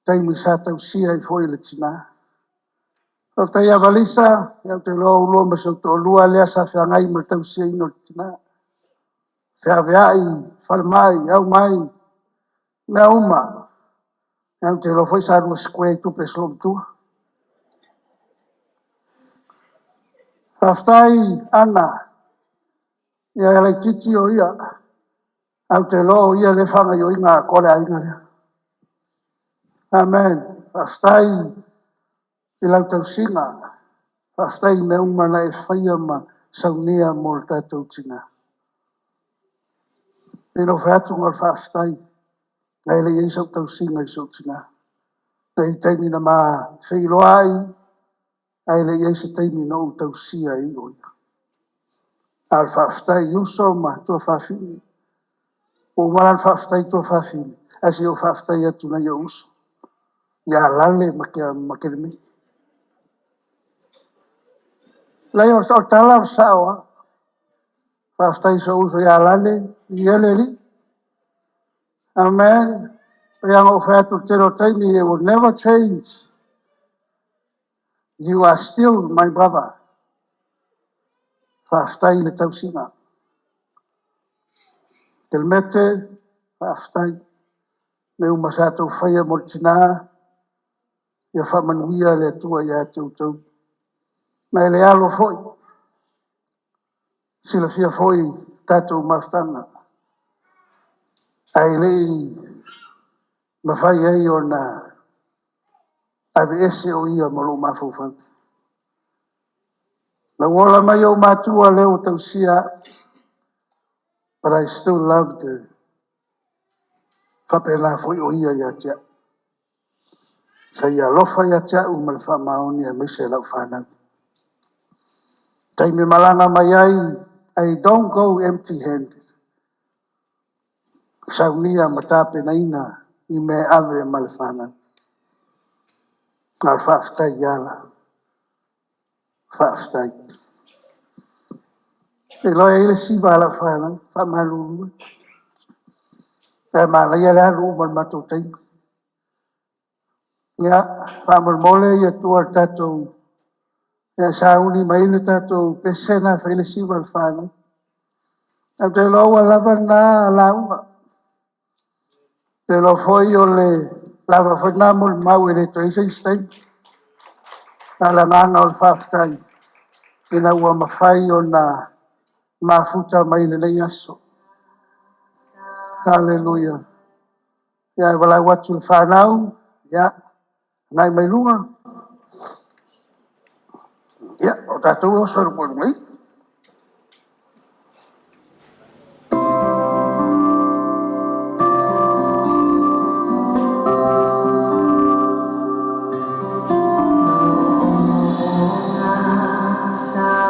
Speaker 2: taimi sa tausia ai foi le tina. Faafetai ia Valisa, ou te iloa o oulua ma si ou toalua lea sa feagai ma le tausiaina o le tina, feaveai, falemai, aumai, mea uma. Ou te iloa foi sa lua square i tupe a si loomatua. Faafetai Ana, ia e laitiiti o ia, ae ou te iloa o ia lea e faagaoioina atoa le aiga lea. Amen. Faafetai i lau tausiga, faafetai i mea uma na e faia ma saunia mo le tatou tina. E le fai atu na o le faafetai, ae le i i ai sau tausiga i si ou tina. E i ai taimi na ma feiloai, ae le i i ai se taimi na ou tausia ai o ia. A o le faafetai i uso ma tuafafine. Ua uma la ona faafetai i tuafafine, ae se i ou faafetai atu i nai ou uso, ia Lale ma Kelemeti. Leai, o le tala o le sao lava. Faafetai i si ou uso ia Lale, viia le Alii. Amen. E pei ona ou fai atu i le tele o taimi, it will never change. You are still my brother. Faafetai i le tausiga. Kelemete, faafetai. Mea uma sa outou faia mo le tina, ia faamanuia le Atua ia te outou. Ma e le alo foi, silafia foi tatou mafutaga, ae le i mafai ai ona aveese o ia ma lou mafaufau. Na ou ola mai ou matua lea ua tausia au, but I still loved her. Faapena foi o ia ia te au. Sa ia alofa ia te au ma le faamaoni aemaise lau fanau. Taimi malaga mai ai, I don't go empty handed. Saunia ma tapenaina ni mea e ave ma le fanau. A o le faafetai i ala. Faafetai. Te iloa e i ai le siva a lau fanau, faamalulu. Ae manaia le alu uma i le matou taimi. Ia, faamolemole ia tua le tatou, ia sauni mai le tatou pese na fai le siva a le fanau. Ou te iloa ua lava lena lauga. Te iloa foi o le lava foi lena molimau e le toe i ai se isi taimi. A o le agaga o le faafetai ina ua mafai ona mafuta mai lenei aso. Haleluia. Ia, e valaau atu i le fanau, ia, agai mai luga. Ia, o tatou e oso i luga i.
Speaker 1: Sa.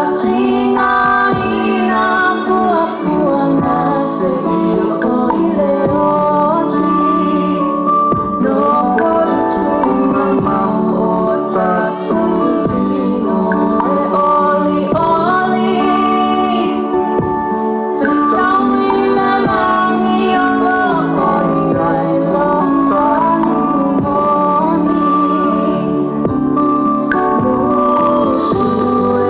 Speaker 1: Faatigaina puapuaga seia oo i le oti. Nofo i tugamau o tatou tino e olioli. Fetaui le lagi o lo o i ai lo tanu moni. Musu e,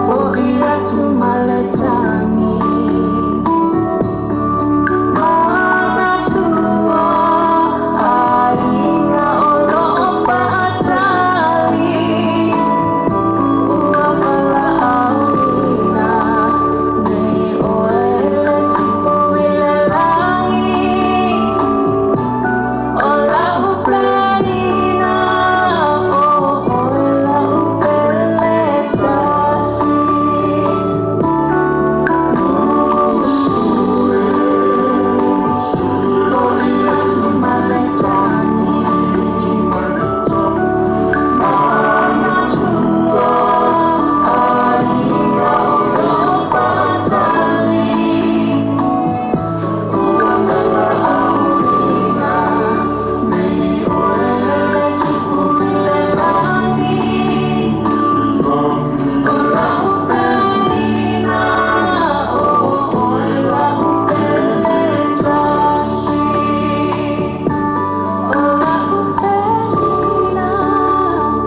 Speaker 1: fo'i atu ma le tagi. Manatua aiga o lo o faatali. Ua valaauina nei oe e le Tupu i le lagi. O lau penina, o oe lau pele tasi. Musu e, fo'i atu ma le tagi. Manatua aiga o lo o faatali. Ua valaauina nei oe e le Tupu i le lagi. O lau penina, o oe lau pele tasi. O lau penina, o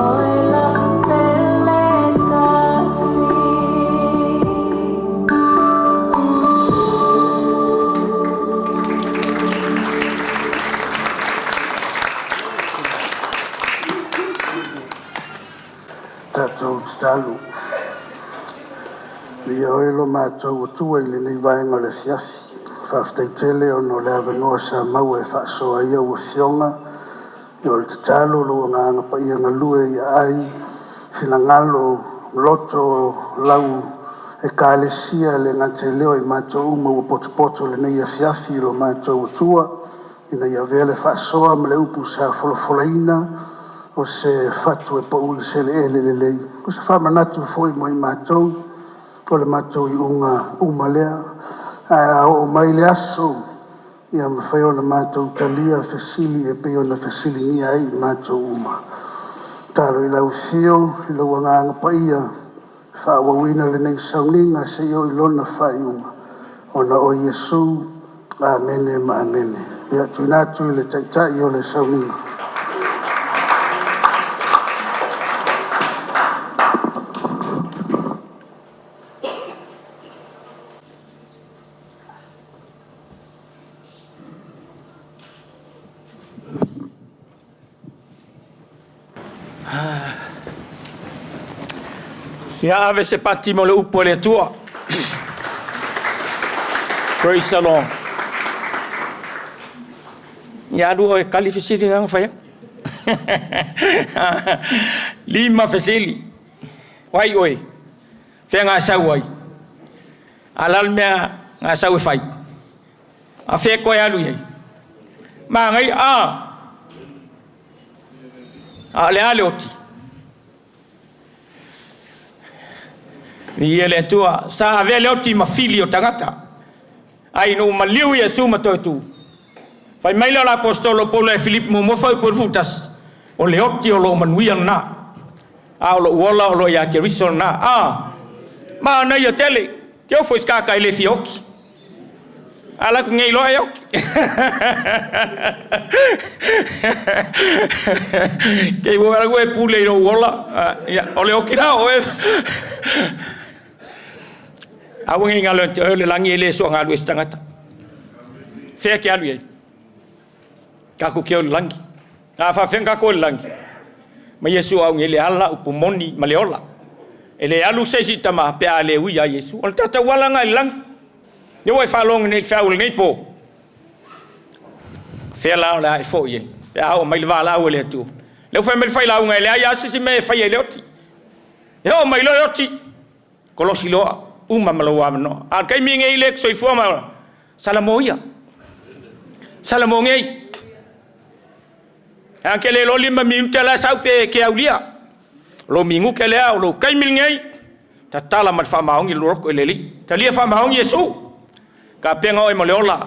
Speaker 1: oe lau pele tasi.
Speaker 2: Tatou tatalo. Ia oe lo matou Atua i lenei vaega o le afiafi. Faafetai tele ona o le avanoa sa maua e faasoa ai lau Afioga. O le tatalo lou agaga paia galue i aai, finagalo, loto, lau ekalesia le gata i lea o i matou uma ua potopoto i lenei afiafi i lo matou Atua, ina ia avea le faasoa ma le upu sa folafolaina o se fatu e pau i se eleele lelei. O se faamanatu foi mo i matou, o le matou iuga uma lea. Ae a oo mai le aso, ia mafai ona matou talia fesili e pei ona fesiligia ai i matou uma. Tatalo i lau afio i lou agaga paia, faaauauina lenei sauniga seia oo i lona faaiuga. Ona o Iesu, amene ma amene. Ia tuuina atu i le Taitai o le sauniga.
Speaker 3: Ia ave se pati mo le upu a le Atua. Praise the Lord. Ia alu oe kali fesili na fai atu. Lima fesili. O ai oe? Fea gasau ai? A o le a le mea gasau e fai? A fea koe alu i ai? Manaia, a! A o le a le oti? Viia le Atua, sa avea le oti ma fili o tagata. Ai ina ua maliu Iesu ma toe tu. Fai mai lea o le aposetolo o Paulo ia Filipi muamua fuaiupu 11, o le oti o lou manuia lena, a o lou ola o lo o ia Keriso lena. A! Manaia tele, ke ofo i se kaka e le fia oti. A laku nei loa e oti. Ke ua laku e pule i lou ola, ia, o le oti la oe. Aua nei galo ia te oe o le lagi e le soa galue se tagata. Fea ke alu i ai? Tatou te o i le lagi. A faafefea ona tatou o i le lagi? Ma Iesu o au nei le ala, upu moni ma le ola. E le alu se isi i Tama pe a le ui ia Iesu. O le tatou ala lena i le lagi. Lea ua e faalogo nei i le feau o lenei po. Fea la o le a e foi ai pe a oo mai le valaau a le Atua? Lea ua fai mai le failauga e leai lava se isi mea e faia i le oti. E oo mai loa le oti, kolosi loa, uma ma lou avanoa. A o le taimi lenei lea e te soifua ma ola, salamo ia. Salamo nei. A ke le iloa 5 minute la e sau pe ke aulia. O lou minute lea, o lou taimi lenei, tatala ma le faamaoni lou loto i le Alii. Talia faamaoni Iesu, tapena oe mo le ola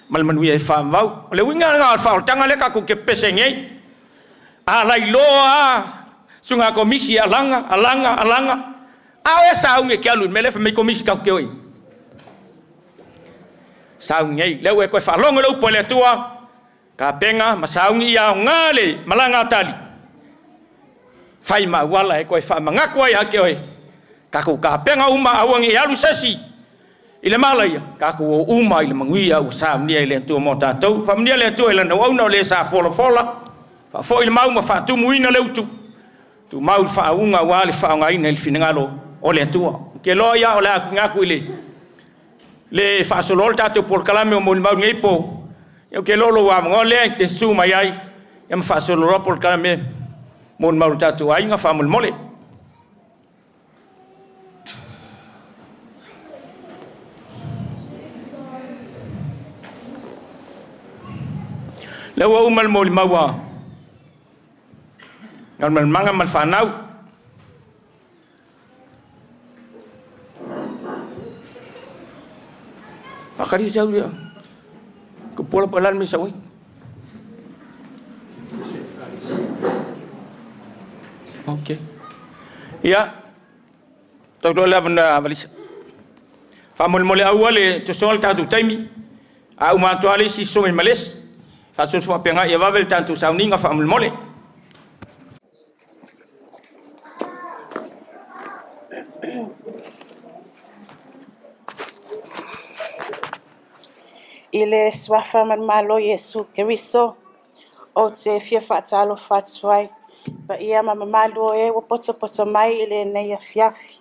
Speaker 3: ma le manuia e faavavau. O le uiga lena o le faaolataga lea tatou te pepese ai nei. A lailoa lava suiga komisi e alaga, alaga, alaga, a o ea sauni e te alu i le mea lea fai mai komisi tatou te o i ai? Sauni nei. Lea ua e toe faalogo i le upu a le Atua, tapena ma sauni ia aoga le malaga a tali, fai ma auala e toe faamanatu ai ia te oe, tatou tapena uma aua ne i alu se isi i le mala ia, tatou o uma i le manuia ua saunia e le Atua mo tatou. Faamanuia le Atua i Lana auauna o le sa folafola, faafoi le mau ma faatumuina le utu, tumau le faauuga aua le faaaogaina i le finagalo o le Atua. Ou te iloa ia o le a tuuina atu i le le faasoloa le tatou polokalame o molimau i lenei po, ia ou te iloa o lou avanoa lea e te susu mai ai ia ma faasololoa polokalame molimau o le tatou aiga faamolemole. Lea ua uma le molimau a Galumalemana ma le fanau. Akali sau ia. Ko pola pala mi sau. Okay. Ia. Tau loa le avanoa Valisa. Faamolemole aua le tosoa le tatou taimi. A uma atu lava le isi soso mai ma le isi. Faasoso faapena ia vave le tatou sauniga faamolemole.
Speaker 5: I le suafa ma le Malo Iesu Keriso, ou te fia faatalofa atu ai, paia ma mamalu o e ua potopoto mai i lenei afiafi.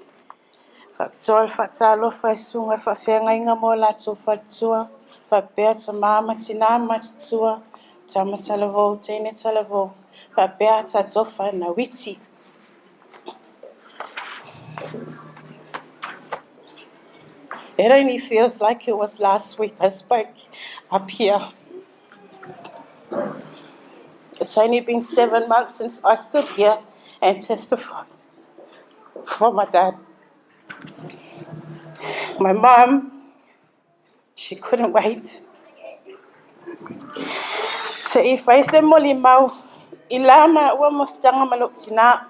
Speaker 5: Faapitoa le faatalofa i susuga i faafeagaiga ma o latou faletua, faapea tama ma tina matutua, tama talavou, teine talavou, faapea tatou fanau iti. It only feels like it was last week I spoke up here. It's only been 7 months since I stood here and testified for my dad. My mum, she couldn't wait. Se i fai se molimau i la maua mafutaga ma lou tinā.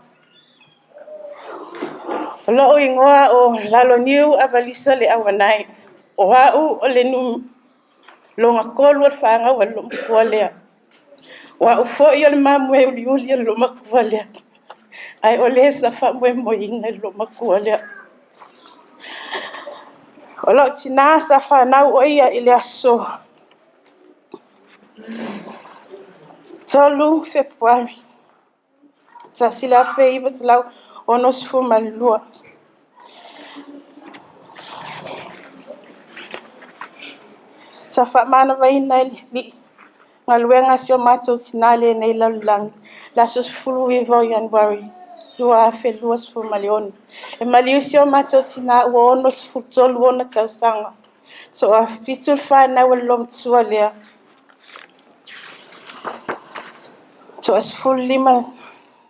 Speaker 5: O lou igoa o Laloniu Avalisa Leauanae. O au o le loga tolu o le fanau a le loomatua lea. O au foi o le mamoe uliuli a le loomatua lea. Ae o le sa faamoemoeina i le loomatua lea. O lou tinā sa fanau o ia i le aso 3 Fepuari 1962. Sa faamanavaina e le Alii galuega a si o matou tinā i lenei lalolagi le aso 19 o Ianuari 2026. E maliu si o matou tinā ua 63 ona tausaga. Toafitu le fanau a le loomatua lea. Toa 15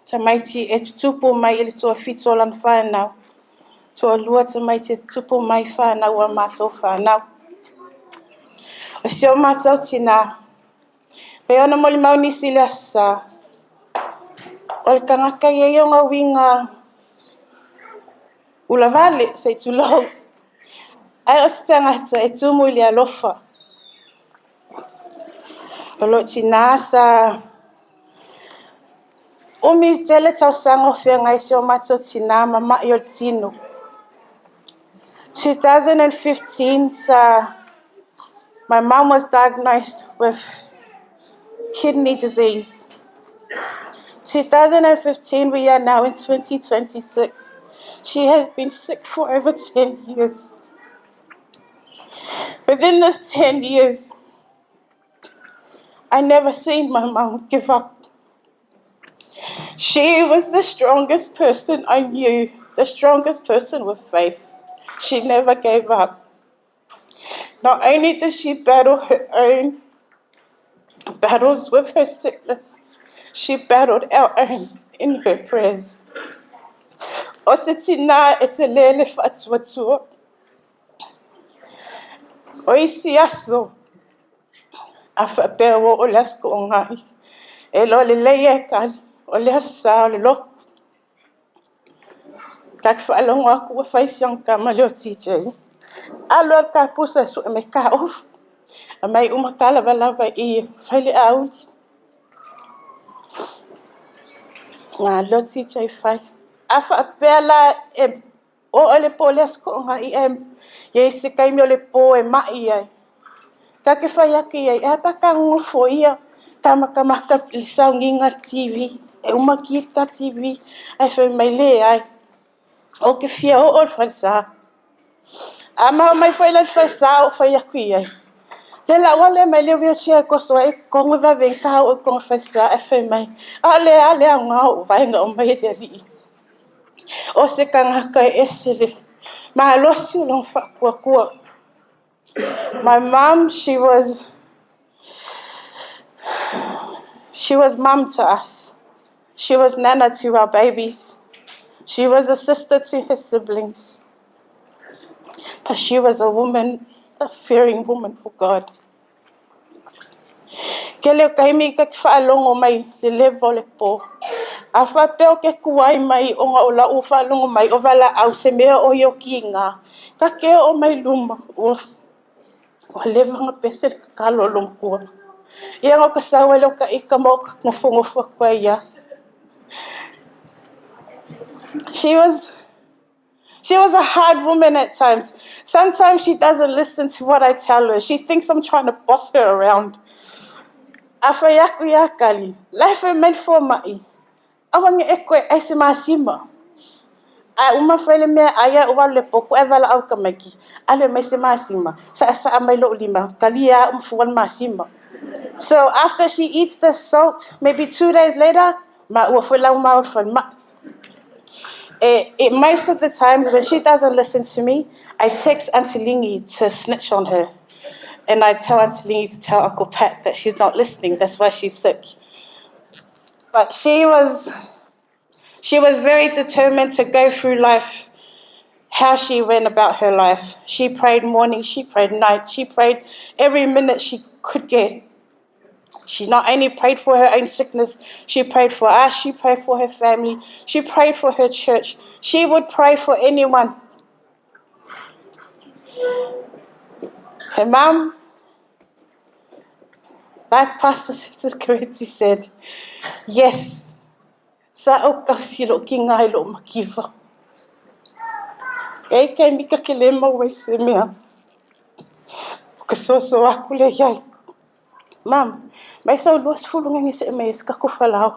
Speaker 5: tamaiti e tutupu mai i le toafitu o lana fanau. Toalua tamaiti e tutupu mai fanau a matou fanau. O si o matou tinā, pei ona molimau nisi i le Aso Sa, o le tagata e i ai ona uiga ulavale, se i tulou, ae o se tagata e tumu i le alofa. O lou tinā sa umi tele tausaga o feagai si o matou tinā ma mai o le tino. 2015, sa my mom was diagnosed with kidney disease. 2015, we are now in 2026. She has been sick for over 10 years. Within this 10 years, I never seen my mom give up. She was the strongest person I knew, the strongest person with faith. She never gave up. Not only did she battle her own battles with her sickness, she battled our own in her prayers. O se tinā e telē le faatuatua. O isi aso, a faapea ua oo le Aso Toonai, e iloa lelei e Kali, o le Aso Sa o le lotu. Ta te faalogo atu ua fai si ana tama lea o TJ. Alu alu ta pusa e sue mai ta ofu. Aumai uma ta lavalava i i, fai le auli. Na alu lea o TJ fai. A faapea la e oo le po o le Aso Toonai ae i ai se taimi o le po e mai ai, ta te fai atu i ai, e a pe a ta nonofo ia, ta matamata i le sauniga o le TV, e uma ki le ta TV, ae fai mai leai, ou te fia oo i le falesa. A ma omai foi la i le falesa ou fai atu i ai, le lau lea mai le wheelchair e toso ai i totonu e vave ai ona ta oo i totonu o le falesa, ae fai mai, a o le a le aoga o ou vae na aumai e le alii. O se tagata e ese le malosi o lona faatuatua. My mom, she was mum to us. She was nana to our babies. She was a sister to her siblings. But she was a woman, a fearing woman for God. Kele o taimi ka te faalogo mai le leva o le po. A faapea o ke tuai mai ona o lau faalogo mai o valaau se mea o i o kiga. Ka ke o mai luma ua ua leva ona pese le tatalo a lou matua. Ia na o ka sau ai lea o ta ita ma o ta nofonofo atu ai lava. She was a hard woman at times. Sometimes she doesn't listen to what I tell her. She thinks I'm trying to boss her around. A fai aku ia Kali, lai fai mai le fomai. Aua ne i e toe ai se masima. A uma foi le mea ai au alu le potu e valaau tamaiti. Ale mai se masima. Sa sa mai lo lima. Kali a uma fua le masima. So after she eats the salt, maybe 2 days later, ma ua foi lau ma o ma. Most of the times when she doesn't listen to me, I text Auntie Lingi to snitch on her. And I tell Auntie Lingi to tell Uncle Pat that she's not listening. That's why she's sick. But she was very determined to go through life how she went about her life. She prayed morning, she prayed night, she prayed every minute she could get. She not only prayed for her own sickness, she prayed for us, she prayed for her family, she prayed for her church. She would pray for anyone. Her mum, like Pastor Sister Coretti said, yes, sa o kausi lo ki ngai lo makiva. E kei mika ke le mau e se mea. O ka soso aku le iai. Mam, mai sau 20 ngangi se mai se kako falau.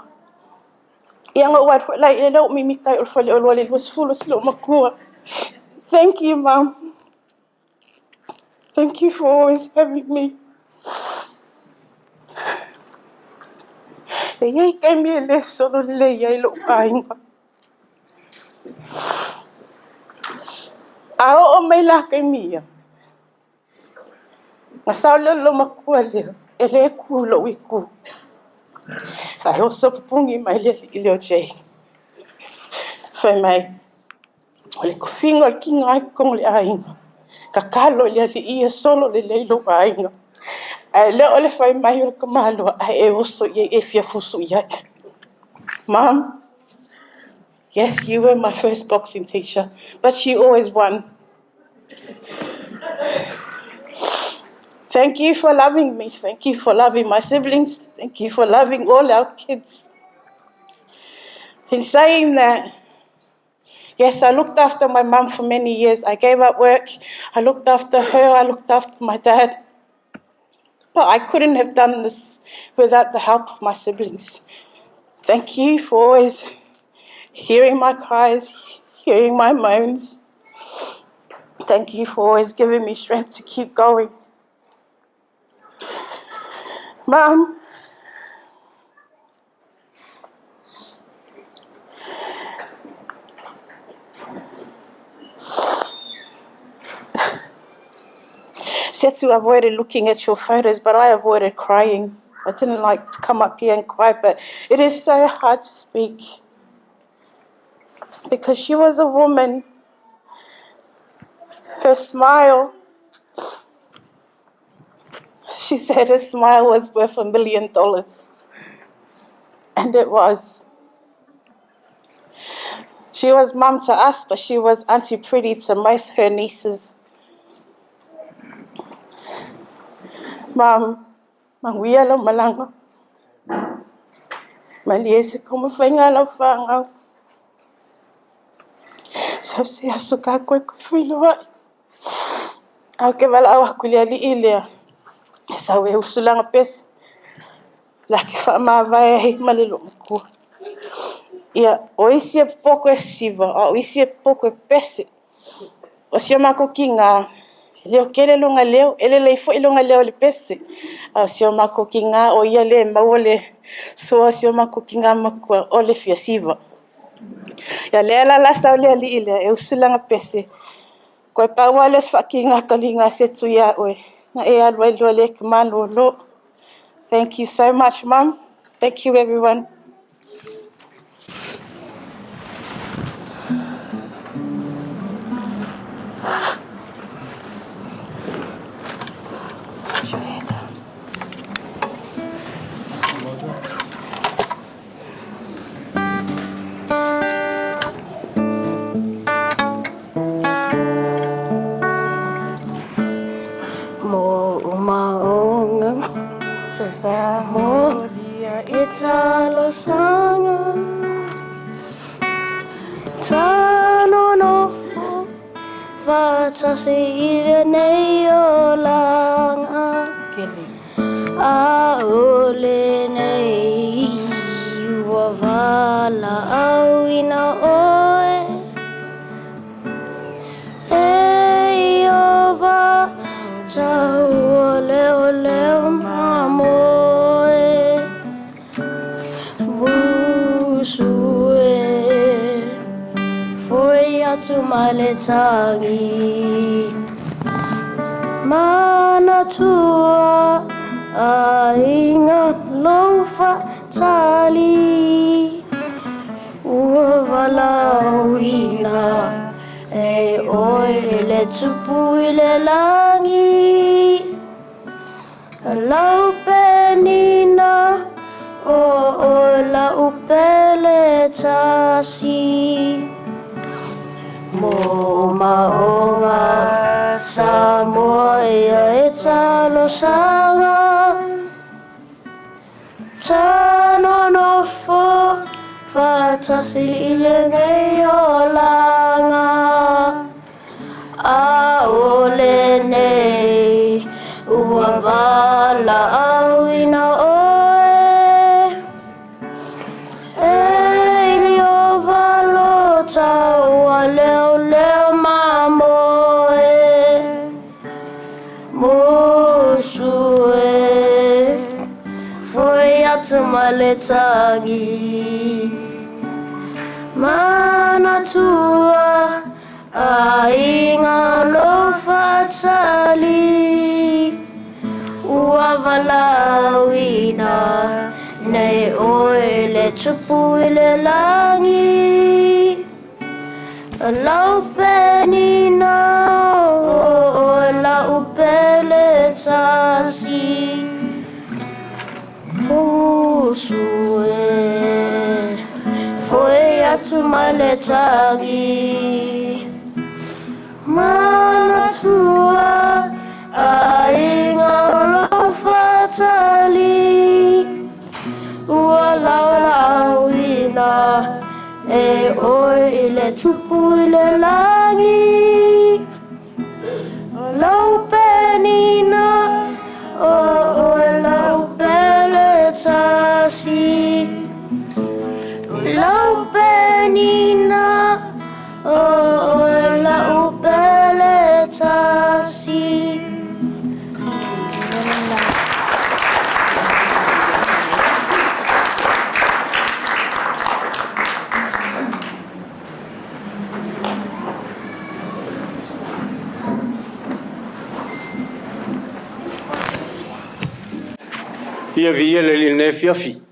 Speaker 5: Ia nga uai foi lai e leo mimika i o le fale o lua le 20 se lo makua. Thank you, Mom. Thank you for always having me. E iai taimi e le solo lelei ai lou aiga. A oo mai la taimi ia, na sao lea o le matua lea, e le ku lou itu. Ae oso pupugi mai le alii lea o Jay. Fai mai, o le tofiga o le kiga ai totonu o le aiga. Tatalo i le alii ia solo lelei lou aiga. Ae le o le fai mai o le tamaloa, ae e oso i ai e fia fusu i ai. Mom, yes, you were my first boxing teacher, but you always won. Thank you for loving me. Thank you for loving my siblings. Thank you for loving all our kids. In saying that, yes, I looked after my mum for many years. I gave up work. I looked after her. I looked after my dad. But I couldn't have done this without the help of my siblings. Thank you for always hearing my cries, hearing my moans. Thank you for always giving me strength to keep going. Mum, Setsu avoided looking at your photos, but I avoided crying. I didn't like to come up here and cry, but it is so hard to speak. Because she was a woman, her smile, she said her smile was worth $1 million. And it was. She was mum to us, but she was Auntie Pretty to most her nieces. Mum, manuia lau malaga. Malie se taumafaiga a lau fanau. Sau se aso tatou toe feiloai. Ae ou te valaau atu i le alii lea, e sau e usu lana pese, latou te faamavae ai ma le loomatua. Ia, o isi e poto e siva, a o isi e poto e pese. O si o matou tina, e leo tele lona leo, e lelei foi lona leo i le pese. A o si o matou tina o ia lea e maua le sua o si o matou tina matua o le fia siva. Ia lea la o le a sau le alii lea e usu lana pese, toe pau lava lea o se faataliga a se atu ia oe, na e alu ai loa lea e te malolo. Thank you so much, Mum. Thank you, everyone.
Speaker 1: Mo
Speaker 5: Sa
Speaker 1: molia e talosaga Tanonofo faatasi i lenei olaga
Speaker 5: Kele.
Speaker 1: A'ole nei ua valaauina oe E Iova taua leoleo mamoe Musu e foi atu ma le tagi Manatua aiga lou faatali Ua valaauina e oe e le tupu i le lagi Lau penina o oe lau pele tasi Mo maoga Samoa ia e talosaga Tanonofo faatasi i lenei olaga A'ole nei ua valaauina oe E Iova lo taua leoleo mamoe Musu e foi atu ma le tagi Manatua aiga lou faatali Ua valaauina nei oe le tupu i le lagi Lau penina o oe lau pele tasi Musu e foi atu ma le tagi Manatua aiga lou faatali Ua valaauina e oe i le tupu i le lagi Lau penina o oe lau pele tasi Lau penina o oe lau pele tasi.
Speaker 3: Fia via le li ne fia fi.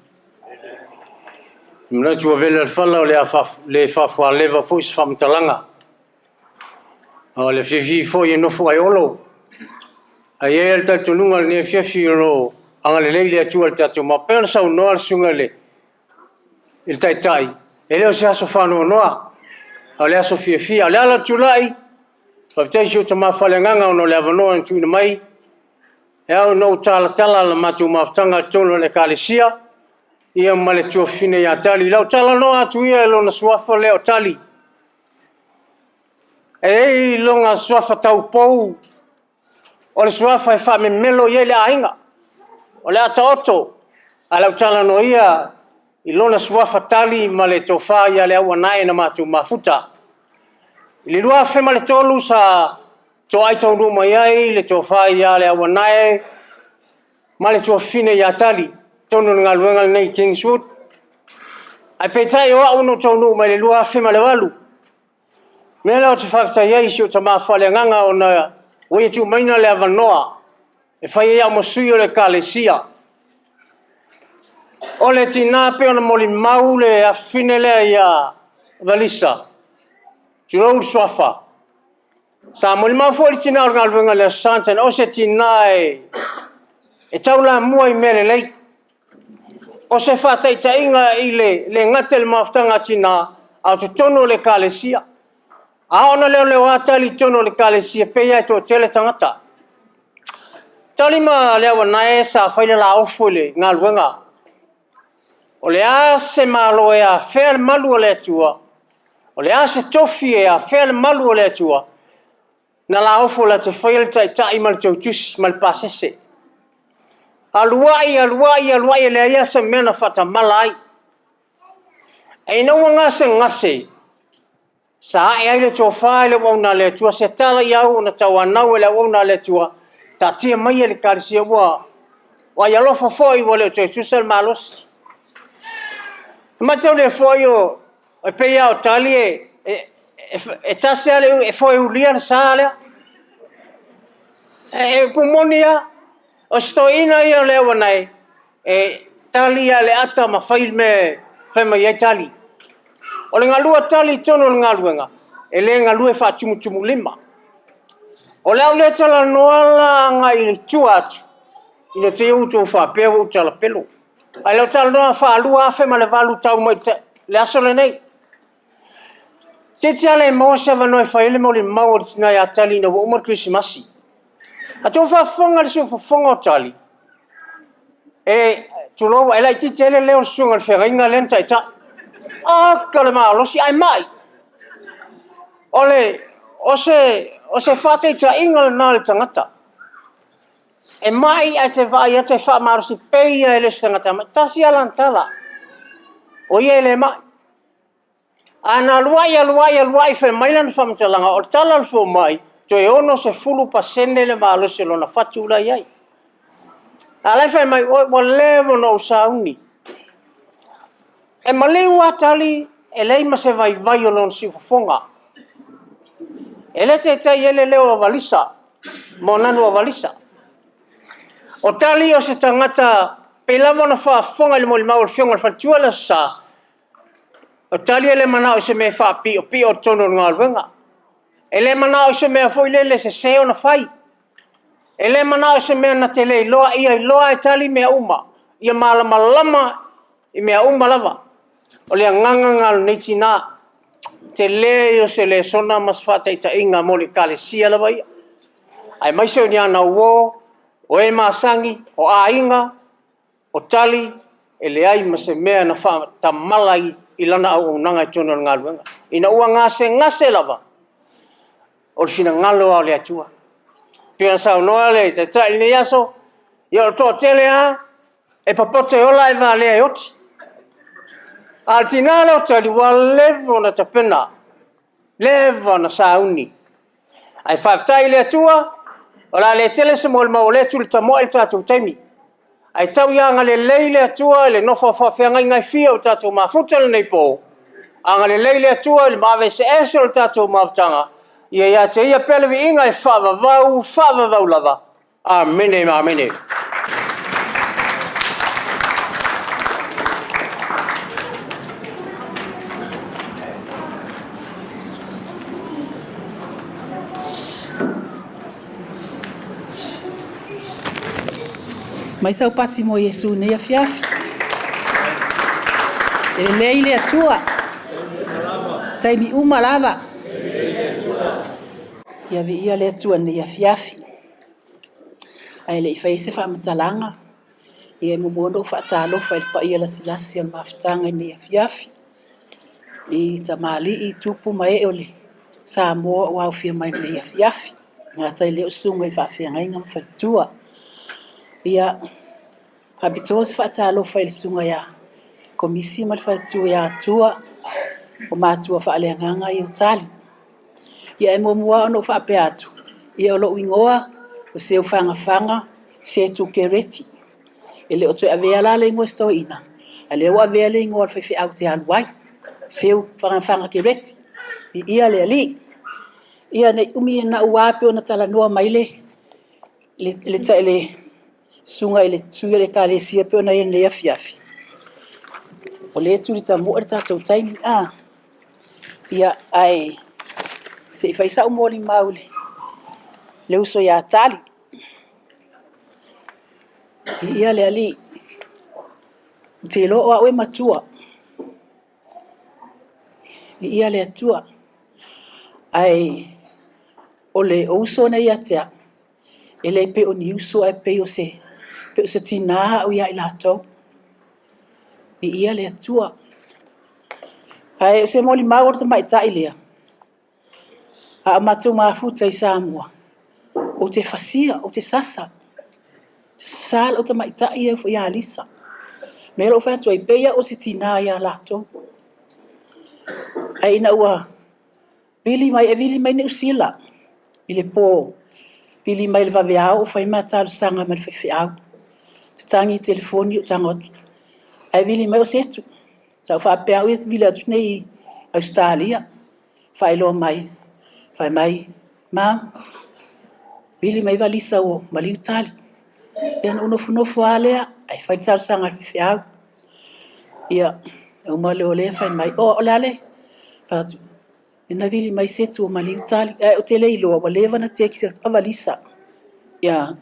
Speaker 6: Manatu ua vela le fala o le a le faafualeva foi se faamatalaga. O le afiafi foi e nofo ai Olo. Ae i ai le talitonuga o lenei afiafi o lo o agalelei le Atua i le tatou mafuta. Pei ona saunoa le susuga i le Taitai, e le o se aso faanoanoa, a o le aso fiafia. O le ala o le tulai, faafetai i si ou tama faaleagaga ona o le avanoa na tuuina mai, e ao ona ou talatala la matou mafutaga i totonu o le Ekalesia ia ma le tuafafine ia Tali. I lau talanoa atu ia i lona suafa lea o Tali, e i ai lona suafa taupou, o le suafa e faamemelo i ai le aiga, o le Ataoto. Ae o le a ou talanoa ia i lona suafa Tali ma le tofa ia Leauanae na matou mafuta. I le 2003 sa toai taunuu mai ai le tofa ia Leauanae ma le tuafafine ia Tali i totonu o le galuega lenei i Kingswood. Ae peitai o au na ou taunuu mai i le 2008. O le mea lea ou te faafetai ai i si ou tama faaleagaga ona ua ia tuu maia le avanoa e fai ai au ma sui o le Ekalesia. O le tina e pei ona molimau le afafine lea ia Valisa, tulou le suafa, sa molimau foi le tina o le galuega i le Aso Sa, o se tina e taulamua i mea lelei. O se faataitaiga i le le gata i le mafutaga a tina, a o totonu o le ekalesia. A oo ina leoleoa tali i totonu o le ekalesia, e pei lava e toatele tagata. Tali ma Leauanae sa fai le la ofo i le galuega. O le a se Malo e afea le malu o le Atua, o le a se tofi e afea le malu o le Atua, na laofo latou te faia le taitai ma le tautusi ma le pasese. Alu ai, alu ai, alu ai, e leai lava se mea na faatamala ai. Ae ina ua gasegase, sa ae ai le tofa i le auauna a le Atua, se tala i au na tauanau e le auauna a le Atua, taatia maia le ekalesia ua vaai alofa foi ua le o toe tusa le malosi. E mataulia foi o, e pei lava o Tali e, e, e, e tasi lava le e foeulia le sa lea. E, e pumoni lava. O se toeaina ia o le auanae, e tali lava le ata ma fai le mea e fai mai ai Tali. O le galue a Tali i totonu o le galuega, e le galue faatumutumulima. O le a ou le talanoa la agai i tua atu, ina te i ua outou faapea ua ou talapelo. Ae o lau talanoa faa-2008 tau mai le aso lenei. Toeitiiti lava le maua se avanoa e fai ai le molimau a le tina ia Tali ina ua uma le Kerisimasi. A outou faafofoga i le siufofoga o Tali, e, tulou, e laitiiti ai le leo o le susuga i le feagaiga lea na taitai. Oka le malosi, ae mai. O, le, o, se, o se faataitaiga lena o le tagata. E mai ae te vaai atu e faamalosi pei lava e le o se tagata mai. Tasi lava lana tala, o ia e le mai. A na alu ai, alu ai, alu ai, fai mai lana faamatalaga, o le tala a le fomai, toe 60% le malosi o lona fatu la e i ai. A la e fai mai, ua leva ona ou sauni. E maliu lava tali, e leai ma se vaivai o lona siufofoga. E le taitai ai le leo o Valisa, Moananu o Valisa. O Tali o se tagata, pei lava ona faafofoga i le molimau a le Afioga i le Faletua i le Aso Sa, o Tali e le manao i se mea e faapiopio i totonu o le galuega. E le manao i se mea foi lele e sese ona fai. E le manao i se mea na te le iloa, ia iloa e Tali mea uma, ia malamalama i mea uma lava. O le agaga lena o lenei tina, tele ia o se lesona ma se faataitaiga mo le ekalesia lava ia, aemaise o ni ana uo, o e masani, o aiga, o Tali, e leai ma se mea na faatamala i lana auaunaga i totonu o le galuega. Ina ua gasegase lava, o le finagalo lava o le Atua. Pei ona saunoa le Taitai i lenei aso, ia o le toatele lava e popoto e ola ae valea e oti. A o le tina lea o Tali, ua leva ona tapena, leva ona sauni. Ae faafetai i le Atua, o le a le tele se molimau o lea e tuli tamoe le tatou taimi. Ae tau ia agalelei le Atua i le nofo a faafeagaiga e fia o tatou mafuta i lenei po. Agalelei le Atua i le maave eseese o le tatou mafutaga, ia ia te Ia pea le viiga e faavavau, faavavau lava. Amene ma amene.
Speaker 5: Mai sau pasi mo Iesu nei afiafi. E lelei le Atua. Taimi uma lava. Ia viia le Atua nei afiafi. Ae le i faia se faamatalaga, ia e muamua ona ou faatalofa i le paia lasilasi o le mafutaga i lenei afiafi, i tamalii, tupu ma ee o le Samoa ua aofia mai i lenei afiafi. E le gata i lea o susuga i faafeagaiga ma faletua. Ia, faapitoa se faatalofa i le susuga ia Komisi ma le faletua ia Atua, o matua faaleagaga ia o Tali. Ia e muamua ona ou faapea atu, ia o lou igoa o Seufangafaga Setu Kereti. E le o toe avea la le igoa o si toeaina, a o lea ua avea le igoa o le faifeau ou te alu ai, Seufangafaga Kereti. Viia le Alii. Ia ne i umi naua pei ona talanoa mai le susuga i le sui o le Ekalesia pei ona i ai i lenei afiafi, o lea e tuli tamu'a le tatou taimi, a. Ia, ae se i fai sau molimau i le uso ia Tali. Viia le Alii. Ou te iloa o au e matua. Viia le Atua. Ae o le uso nei ia te au, e le pei o ni uso ae pei o se tina au ia i latou. Viia le Atua. Ae o se molimau a le tamaitai lea, a o matou mafuta i Samoa, ou te fasia, ou te sasa, ou te sasa lau tamaitai ia ia Lisa. O le mea lea ua ou fai atu ai, e pei au o se tina ia latou. Ae ina ua vili mai, e vili mai Niu Sila i le po, vili mai i le vaveao o fai ma talosaga ma le faifeau. Tatagi i telefoni ou tago atu, ae vili mai o Setu. Sa ou faapea au ia e vili atu nei i Ausetalia. Faailoa mai, fai mai, Mom, vili mai Valisa ua maliu Tali. Ia ona ou nofonofo lava lea, ae fai le talosaga a le faifeau. Ia, uma lea o lea fai mai, o le a le? Fai atu, na vili mai Setu ua maliu Tali. Ae ou te le iloa ua leva ona text atu a Valisa. Ia,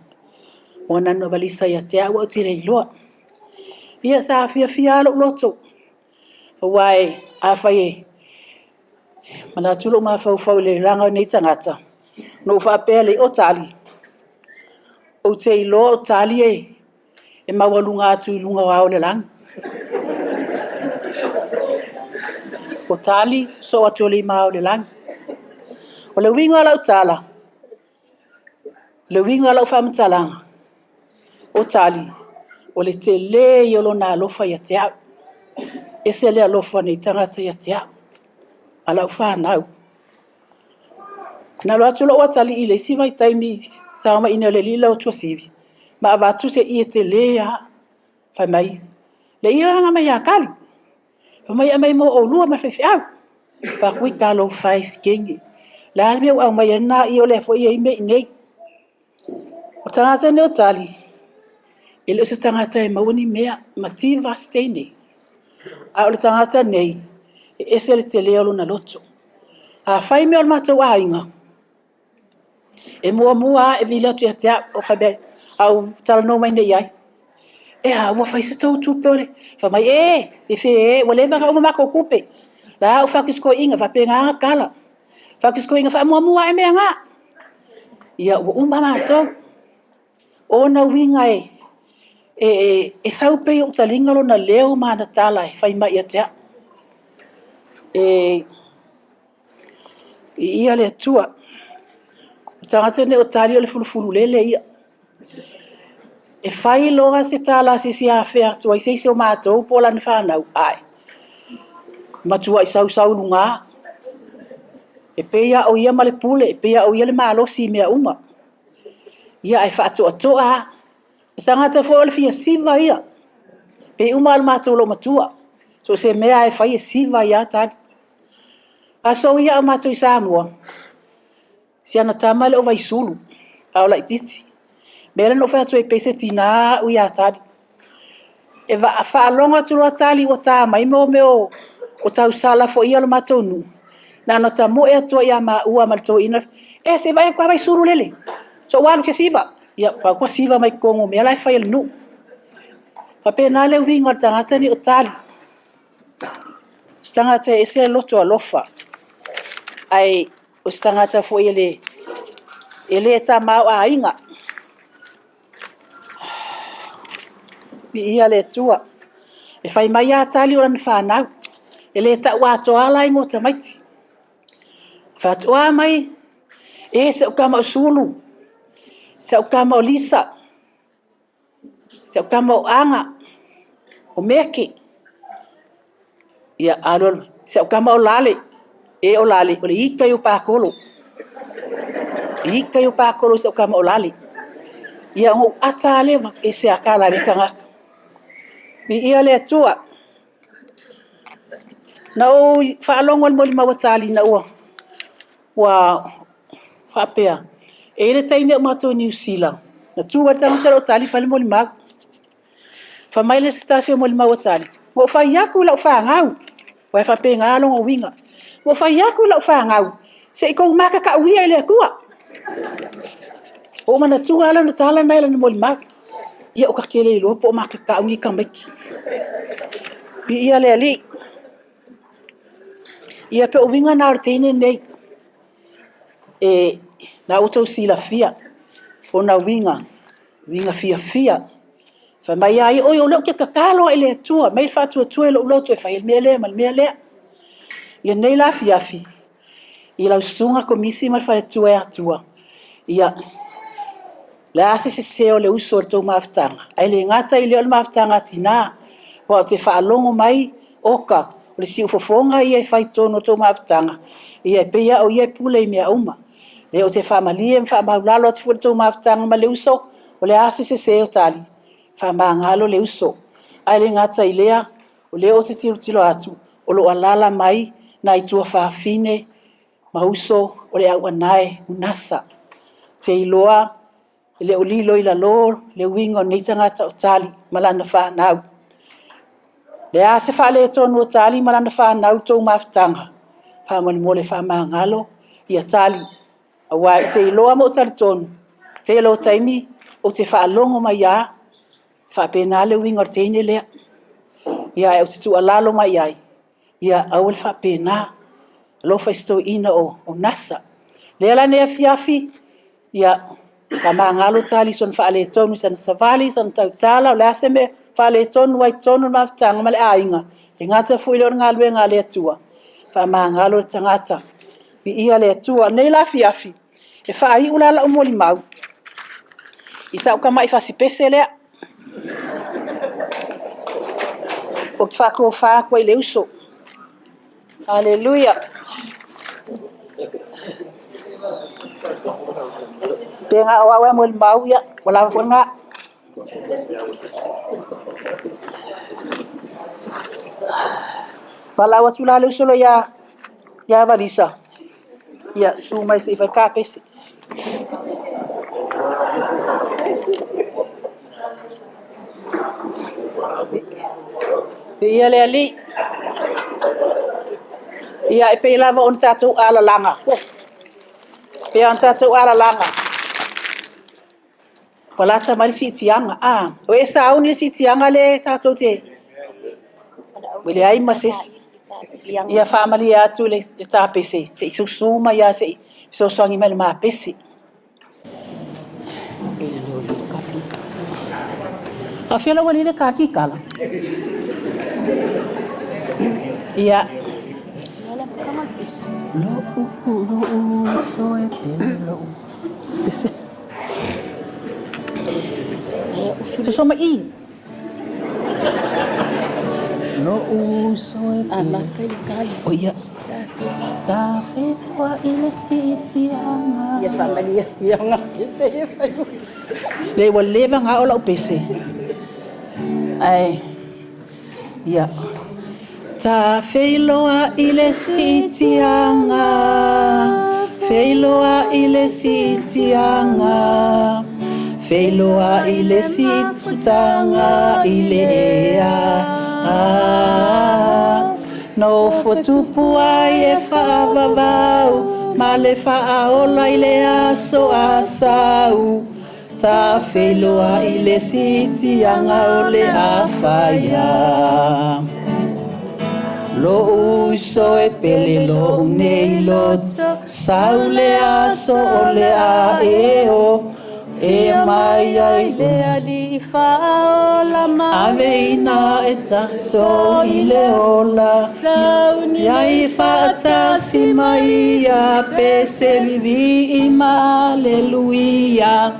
Speaker 5: ua nanu a Valisa ia te au ae ou te le iloa. Ia, sa fiafia lava lou loto, aua afai e manatu lou mafaufau i le laga o nei tagata, ona ou faapea lea, o Tali, ou te iloa o Tali e maualuga atu i luga o ao o le lagi. O Tali, sosoo atu alii ma ao o le lagi. O le uiga o lau tala, o le uiga o lau faamatalaga, o Tali, o le tele ia o lona alofa ia te au. E ese le alofa o nei tagata ia te au, ma lau fanau. Na alu atu lou atalii i le isi vaitaimi sa omai i inei o le alii le o Tuasivi, ma avatu se ie tele lava. Fai mai, le ie lena mai ia Tali. Fai mai e aumai mo oulua ma le faifeau. Ou fai atu, talofa e Sikeni, o le a le mea ua aumai ai lena ie o lea foi e i ai mea i inei. O le tagata lenei o Tali, e le o se tagata e maua ni mea, e mativa lava se teine. A o le tagata lenei, e ese le tele o lona loto. A fai mea o le matou aiga, e muamua lava e vili atu ia te au, ou fai atu, a ou talanoa mai nei i ai, e a, ua fai se tou tupe o le... Fai mai, e, e, e, ua leva ona uma matou tupe. La ou fai atu i si toeaina, e faapena ona tala. Fai atu i si toeaina, faamuamua ae mea na. Ia, ua uma matou. O ona uiga e sau pea i ou taliga lona leo ma ana tala e fai mai ia te au. E Viia le Atua. O le tagata lenei o Tali o le fulufululele ia. E fai loa se tala a se isi e afea atu ai se isi o matou po o lana fanau, ae matuai sausau i luga. E pei lava o ia ma le pule, e pei lava o ia le malosi i mea uma. Ia ae faatoatoa lava. O se tagata foi o le fia siva ia. Pei uma lava o le matou loomatua. So o se mea lava e fai e siva ai lava Tali. Aso ia a o matou i Samoa, si ana tama e le o Vaisulu, a o laitiiti. O le mea lea na ou fai atu ai e pei se tina au ia Tali. E faalogo atu loa Tali ua ta mai mea o tausala foi ia a le matou nuu, na ona tamoe atu lava ia maua ma le toeaina, e se i vaai atu lava Vaisulu lele, sou alu e te siva. Ia, fai atu siva mai totonu o mea la e fai a le nuu. Faapena le uiga o le tagata lenei o Tali. O se tagata e ese le loto alofa, ae o se tagata foi e le tamaoaiga. Viia le Atua. E fai mai lava Tali o lana fanau, e le tau atoa la igoa o tamaiti. Fai atu, o a mai? E, si au tama o Sulu, si au tama o Lisa, si au tama o Aga, o Meke. Ia, alu alu, si au tama o Lale. E, o Lale, o le ita ia o Patolo. O le ita ia o Patolo i si au tama o Lale. Ia, ona ou ata lava lea, e se a la lea tagata. Viia le Atua. Na ou faalogo i le molimau a Tali ina ua faapea, e i ai le taimi a o matou i Niu Sila, na tu ai le tagata lea o Tali fai le molimau. Fai mai le isi tasi o molimau a Tali, na ou fai atu i lau fanau, aua e faapena lona uiga, na ou fai atu i lau fanau, se i outou matatau ia i le Atua. Ua ou manatua lava lana tala lena i lana molimau. Ia ou te le iloa po o matatau nei tamaiti. Viia le Alii. Ia pei o uiga na o le teine lenei, o lena ua outou silafia ona uiga, uiga fiafia. Fai mai lava ia, oi o lea ou te tatalo lava i le Atua e aumai le faatuatua i lou loto e fai ai le mea lea ma le mea lea. I lenei la afiafi, i lau Susuga Komisi ma le faletua e Atua, ia, o le a se sese o le uso i le tou mafutaga, ae le gata i lea o le mafutaga a tina, aua ou te faalogo mai, oka, o le siufofoga ia e fai i totonu o le tou mafutaga, ia e pei lava o ia e pule i mea uma. O lea ou te faamalie ma faamaualalo atu foi i le tou mafutaga ma le uso, o le a se sese o Tali, faamagalo le uso. Ae le gata i lea, o lea ou te tilotilo atu, o lo o alaala mai nai tuafafine ma uso o le au anae o Nasa. Ou te iloa e le o lilo i lalo le uiga o lenei tagata o Tali ma lana fanau. O le a se faaletonu o Tali ma lana fanau i le tou mafutaga, faamolemole faamagalo Tali, aua ou te iloa ma ou te talitonu, o le tele o taimi ou te faalogo mai lava, e faapena le uiga o le teine lea. Ae ou te tuualalo mai i ai, ia aua le faapena. Alofa i si toeaina o Nasa. O lea la i lenei afiafi, ia faamagalo Tali i sona faaletonu i sana savali, sana tautala, o le a se mea e faaletonu ai i totonu o le mafutaga ma le aiga, e le gata foi i lea o le galuega a le Atua, faamagalo le tagata. Viia le Atua. O lenei la afiafi, e faaiu la lau molimau i sau tamai fasi pese lea, ou te faatofa atu ai i le uso. Aleluia. Pe na o au lava e molimau, ia, ua lava foi lena. Valaau atu la le uso lea ia Valisa, ia susu mai se i fai le ta pese. Viia le Alii. Ia, e pei lava ona tatou alalaga, pei ona tatou alalaga, ua lata mai le siitiaga. O e sauni i le siitiaga lea tatou te... Ua leai ma se isi. Ia faamalie atu i le ta pese, se i susu mai lava se i fesoasoani mai i le ma pese. A o fea lau alii le ta kikala? Ia. Lo'u uso e pele lo'u pese. Soso mai i. Lo'u uso e pele. O ia. Tafetoa i le siitiaga. Ia faamalie ia nga pese e fai. Le ua leva na o lau pese. Ae ia. Tafeiloa i le siitiaga, feiloa i le siitiaga, feiloa i le siitutaga i le ea. Nofo tupu ai e faavavau ma le faaola i le aso a Sau.
Speaker 7: Tafeiloai le siitiaga o le a faia. Lo'u uso e pele lo'u nei loto, sau le aso o le a e o e mai ai
Speaker 1: le Alii faaola mai.
Speaker 7: Aveina e tatou i le ola, iai faatasi mai ia pese vivii ma aleluia.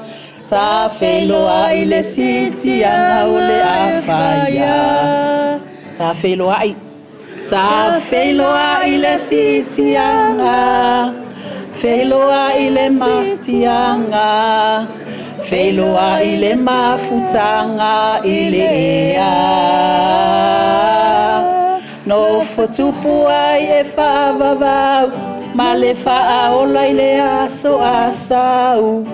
Speaker 7: Tafeiloai le siitiaga o le a faia. Tafeiloai, tafeiloai le siitiaga, feiloai le matiaga, feiloai le mafutaga i le ea. Nofo tupu ai e faavavau ma le faaola i le aso asau.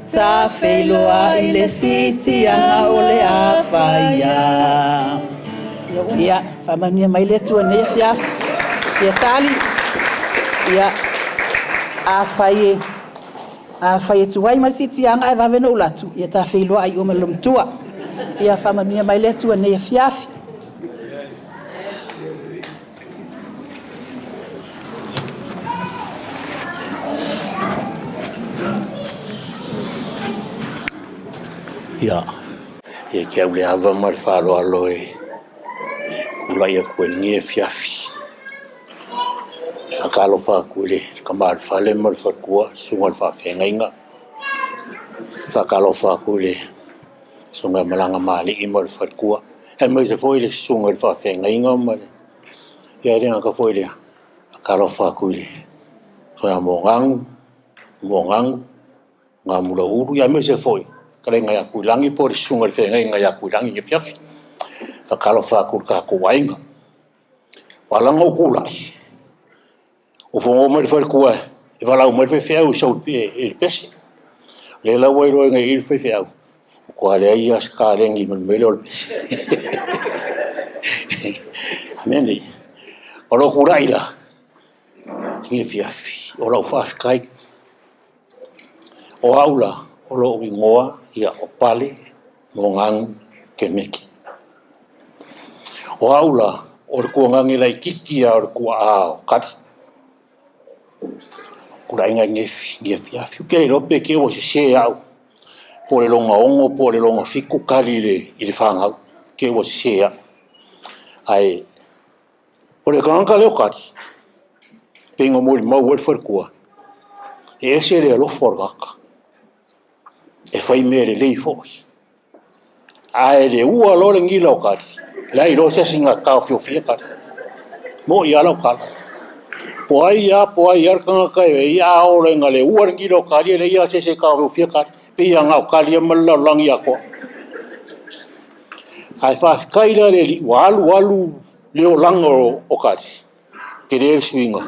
Speaker 7: Tafeiloai le siitiaga o le a faia. Ia, faamanuia mai le Atua nei afiafi. Ia tali, ia, afai e tuai mai le siitiaga ae vave ona ou alu atu, ia ta feiloai i o ma le olomatua. Ia faamanuia mai le Atua nei afiafi.
Speaker 8: Ia, e te au le ava ma le faaaloalo e tulai atu ai i lenei afiafi. E faatalofa atu i le tama o le fale ma le faletua, susuga i le faafeagaiga. E faatalofa atu i le susuga ia Malagamalii ma le faletua, aemaise foi le susuga i le faafeagaiga ma le... Ia e le gata foi i lea, faatalofa atu i le susuga ia Mogagu, Mogagu, Gamulaulu, ia aemaise foi fetalaiga ia Tuilagi po o le susuga i le feagaiga ia Tuilagi i le afiafi. Faatalofa atu i le tatou aiga. Ua ala ona ou tulai, ua fono mai le faletua e valaau mai le faifeau e sau i le pese. O lea la ua iloaina i i le faifeau, ua matua leai lava se kaleni ma le mea lea o le pese. Amene. O lou tulai la i lenei afiafi, o lau faafetai. O au la, o lou igoa o Pale Mogagu Kemeki. O au la, o le tuagage laitiiti lava o le tuaa o Kali. Tulaiga i lenei afiafi. Ou te le iloa pe te i ua sese au, po o le lona 6 po o le lona 7 Kali i le fanau, te i ua sese au. Ae o le tagata lea o Kali, pei ona molimau ai le faletua, e ese le alofa o le tagata, e fai mea lelei foi. Ae le ua loa le nila o Kali, leai loa se isi na te taofiofia Kali. Moni lava lau tala. Po ai lava le tagata e i ai, a oo loa ina le ua le nila o Kali, e leai lava se isi e taofiofia Kali. E pei lava na o Kali lava ma le lalolagi atoa. Ae faafetai la i le Alii ua alu alu le olaga o Kali, tele le suiga.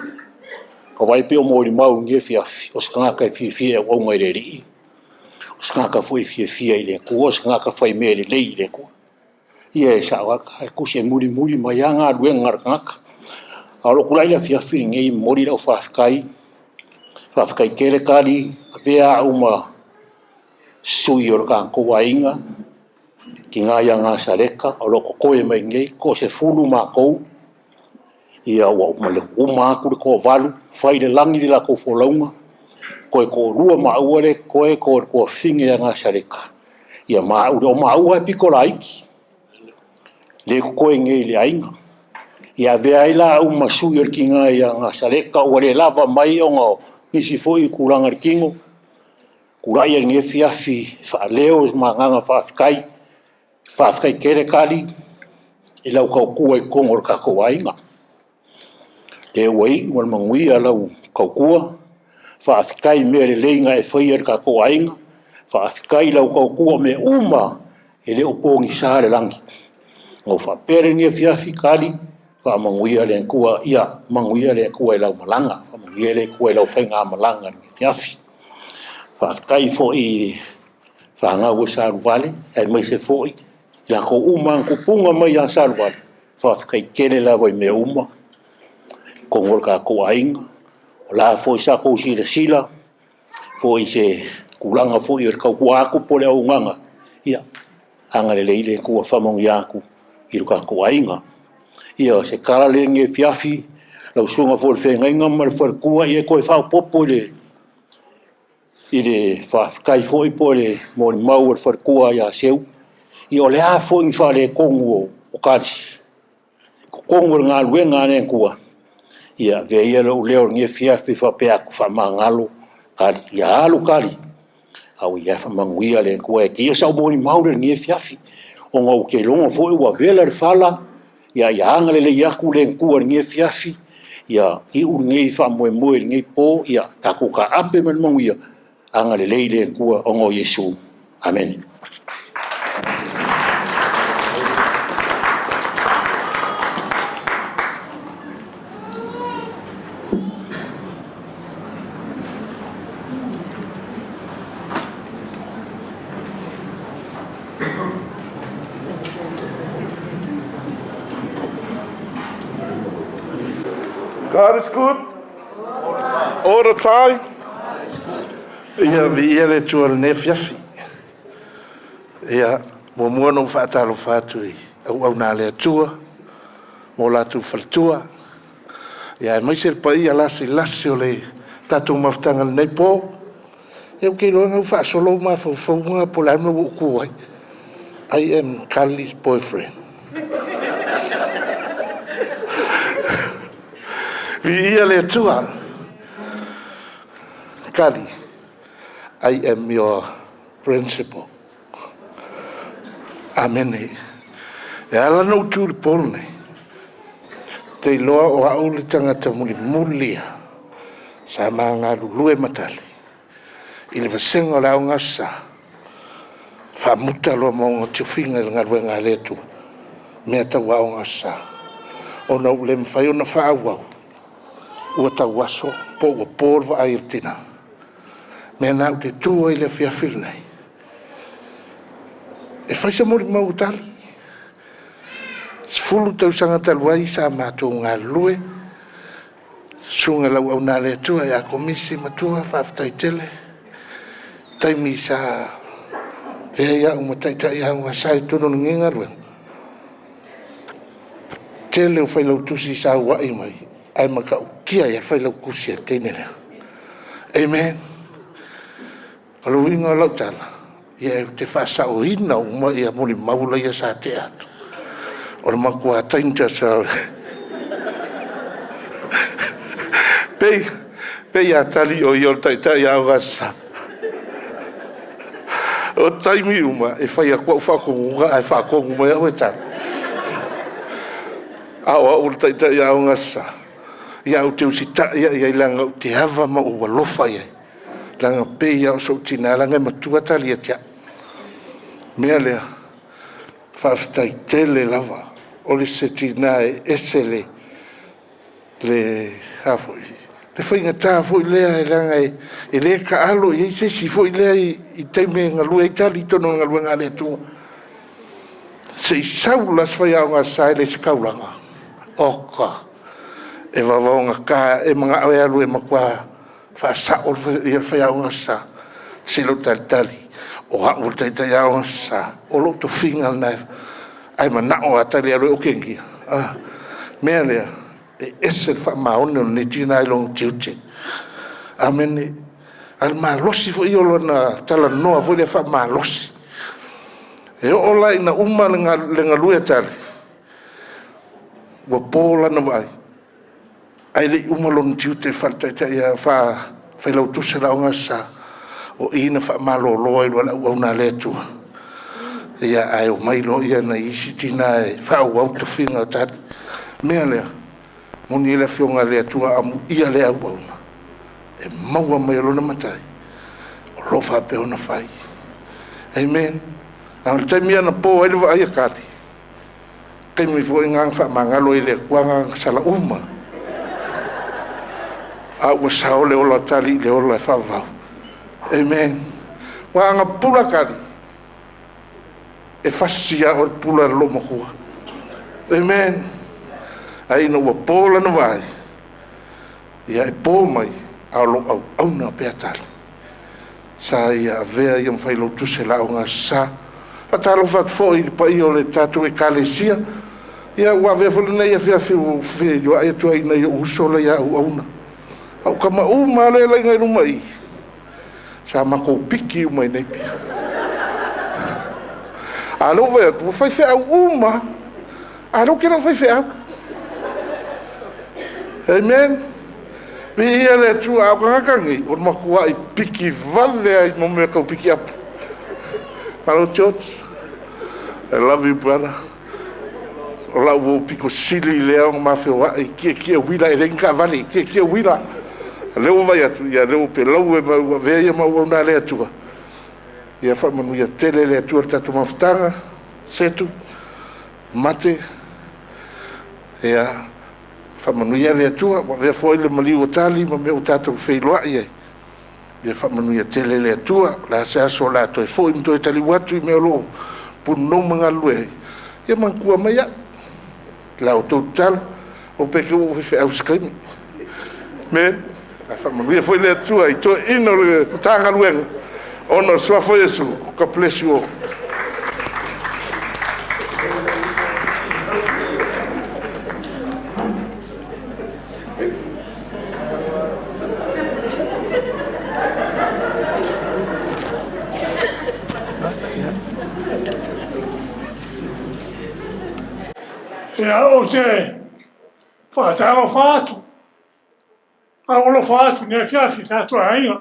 Speaker 8: Ua vaai pei o molimau i lenei afiafi, o se tagata e fiafia e auauna i le Alii, o se tagata foi e fiafia i le Atua, o se tagata fai mea lelei i le Atua. Ia e sao lava le tusi e mulimuli mai lava galuega a le tagata. A o lou tulai i le afiafi lenei e momoli lau faafetai, faafetai tele Kali, avea au ma sui o le tatou aiga, tina ia Gasaleta, o lo o totoe mai nei, toa-10 matou, ia ua uma atu le toavalu, fai i le lagi le latou folauga, toe toalua maua le totoe, toe toafine ia Gasaleta, ia maua, o maua e pito laiti, le totoe nei i le aiga. Ia avea ai la au ma sui o le tina ia Gasaleta ua le lava mai ona o nisi foi tulaga i le tino, tulai ai i lenei afiafi faaleo le agaga faafetai. Faafetai tele Kali i lau tautua i totonu o le tatou aiga. Lea ua iu ma le manuia lau tautua, faafetai i mea lelei na e faia i le tatou aiga, faafetai i lau tautua o mea uma e le o pogisa le lagi. Ona ou faapea lea i lenei afiafi, Kali, faamanuia le Atua, ia manuia le Atua i lau malaga, faamanuia le Atua i lau faigamalaga i lenei afiafi. Faafetai foi i fanau a Saluvale, aemaise foi i latou uma na tupuga mai ia Saluvale, faafetai tele lava i mea uma, i totonu o le tatou aiga. O le a foi sa tou silasila foi i se Tulaga foi o le tautua atu po o le auaunaga, ia agalelei le Atua faamanuia atu i lo tatou aiga. Ia, o se tala lea i lenei afiafi lau Susuga foi i le Feagaiga ma le faletua, ia e toe faaopoopo i le faafetai foi po o le molimau a le faletua ia Seu, ia o le a foi ni faaletonu o Kali i totonu o le galuega a le Atua, ia avea ia lou leo i lenei afiafi e faapea atu, faamagalo Kali, ia alu Kali, a o ia faamanuia le Atua. Ia o sau molimau lea i lenei afiafi, ona ou te iloa foi ua vela le fala, ia agalelei atu le Atua i lenei afiafi, ia iu lenei faamoemoe i lenei po, ia tatou taape ma le manuia, agalelei le Atua ona o Iesu. Amene.
Speaker 9: God is good all the time. Ia, viia le Atua i lenei afiafi. Ia, muamua ona ou faatalofa atu i auauna a le Atua ma o latou faletua, aemaise le paia lasilasi o le tatou mafutaga i lenei po. Ia ou te iloa na ua faasolo ou mafaufauga po o le a le mea ua ou tu ai. I am Kali's boyfriend. Viia le Atua. Kali, I am your principal. Amene. E ala ona ou tu i le po lenei, ou te iloa o au le tagata mulimuli ia sa ma galulue ma Tali i le vasega o le Aoga Aso Sa, faamuta loa ma ona tofiga i le galuega a le Atua, mea tau Aoga Aso Sa, ona ua le mafai ona faaauau, ua tauaso po ua po le vaai a le tina. O le mea lena ou te tu ai i le afiafi lenei, e fai se molimau a Tali. 10 tausaga talu ai sa matou galulue, susuga i le auauna a le Atua ia Komisi Matua, faafetai tele. O taimi sa avea ai au ma taitai Aoga Aso Sa i totonu o lenei galuega, tele o failautusi sa auai mai, ae matautia ai lava le failautusi a le teine lea. Amen. O le uiga o lau tala, ia ou te faasaoina uma molimau ia sa tea atu, o le matua dangerous lava. E pei lava Tali o ia o le taitai Aoga Aso Sa. O taimi uma, e fai atu au faatonuga ae faatonu mai au e Tali. A o au o le taitai Aoga Aso Sa, ia ae ou te usitai lava i ai leaga ou te ava ma ou alofa i ai, leaga e pei lava o sou tina leaga e matua Tali ia te au. O le mea lea, faafetai tele lava, o se tina e ese le faigata foi lea leaga e le taalo i ai se isi foi lea i taimi e galue ai Tali i totonu o le galuega a le Atua. Se i sau la se faiaoga Aso Sa e leai se taulaga, oka, e vavaogata, e manao e alu e matua faasao le faiaoga Aso Sa. Se i ou talitali, o au o le taitai Aoga Aso Sa, o lou tofiga lena, ae manao lava Tali e alu e okegia. O le mea lea, e ese le faamaoni o lenei tina i lona tiute. Amene. A o le malosi foi o lona talanoa foi lea faamalosi. E oo la ina uma le galue a Tali, ua po lana vaai, ae le i uma lona tiute faa-failautusi o le Aoga Aso Sa, o i na faamalolo ai loa e le auauna a le Atua, ae omai loa nai isi tina e faaauau tofiga o Tali. O le mea lea, e moni le Afioga a le Atua, amuia lea auauna e maua mai e lona Matai o lo o faapea ona fai. Amen. A o le taimi lava na po ai le vaai a Tali, taimi foi lena na faamagalo ai e le Atua agaga sala uma. A ua sao le ola o Tali i le ola e faavavau. Amen. Aua a na pupula Tali, e fasi lava oe i le pula a le loomatua. Amen. Ae ina ua po lana vaai, ia e po mai, a o lo o auauna pea Tali. Sa ia avea ia ma failautusi o le Aoga Aso Sa. Faatalofa atu foi i le paia o le tatou Ekalesia. Ia ua avea foi lenei afiafi ua ou feiloai atu ai i nai ou uso la auauna. O tama uma lava lea e laina i luma i i, sa matou piki uma i Napia. A o lea ua vaai atu, ua faifeau uma lava, a o lea ou te le o faifeau. Amen. Viia le Atua. A o tagata nei, ua matuai piki vave lava i mea tau pikiapu. Hello George. I love you, brother. O lau uo pito sili lea ona ma feoai, tietie uila, e leai ni taavale, tietie uila. O lea ua vaai atu, ia lea ua pelaue ma ua avea ia ma auauna a le Atua. Ia faamanuia tele le Atua i le tatou mafutaga, Setu, Mate, ia faamanuia le Atua, ua avea foi le maliu o Tali ma mea ua tatou feiloai ai. Ia faamanuia tele le Atua, o le a se aso o le a toe foi ma toe taliu atu i mea o lo o punonou ma galulue ai, ia manatua mai au. La outou tatalo, o pe te ua ou faifeau i se taimi. Amen. Ae faamanuia foi le Atua i toeaiina o le Matagaluega, ona o le suafa o Iesu. God bless you all.
Speaker 10: Ia, ou te faatalofa atu, alofa atu i lenei afiafi i tatou aiga.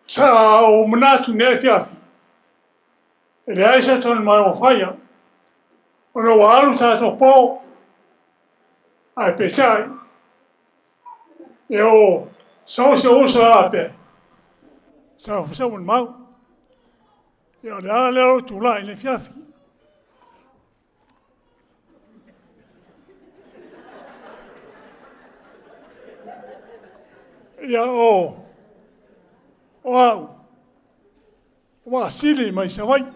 Speaker 10: Sa ou manatu i lenei afiafi, e leai se talimae ua faia, ona ua alu tatou po, ae peitai, ia ua sau si ou uso e faapea, sau mau. Ia o le ala lea o lou tulai i le afiafi. Ia o au, o Vaasili mai Savaii,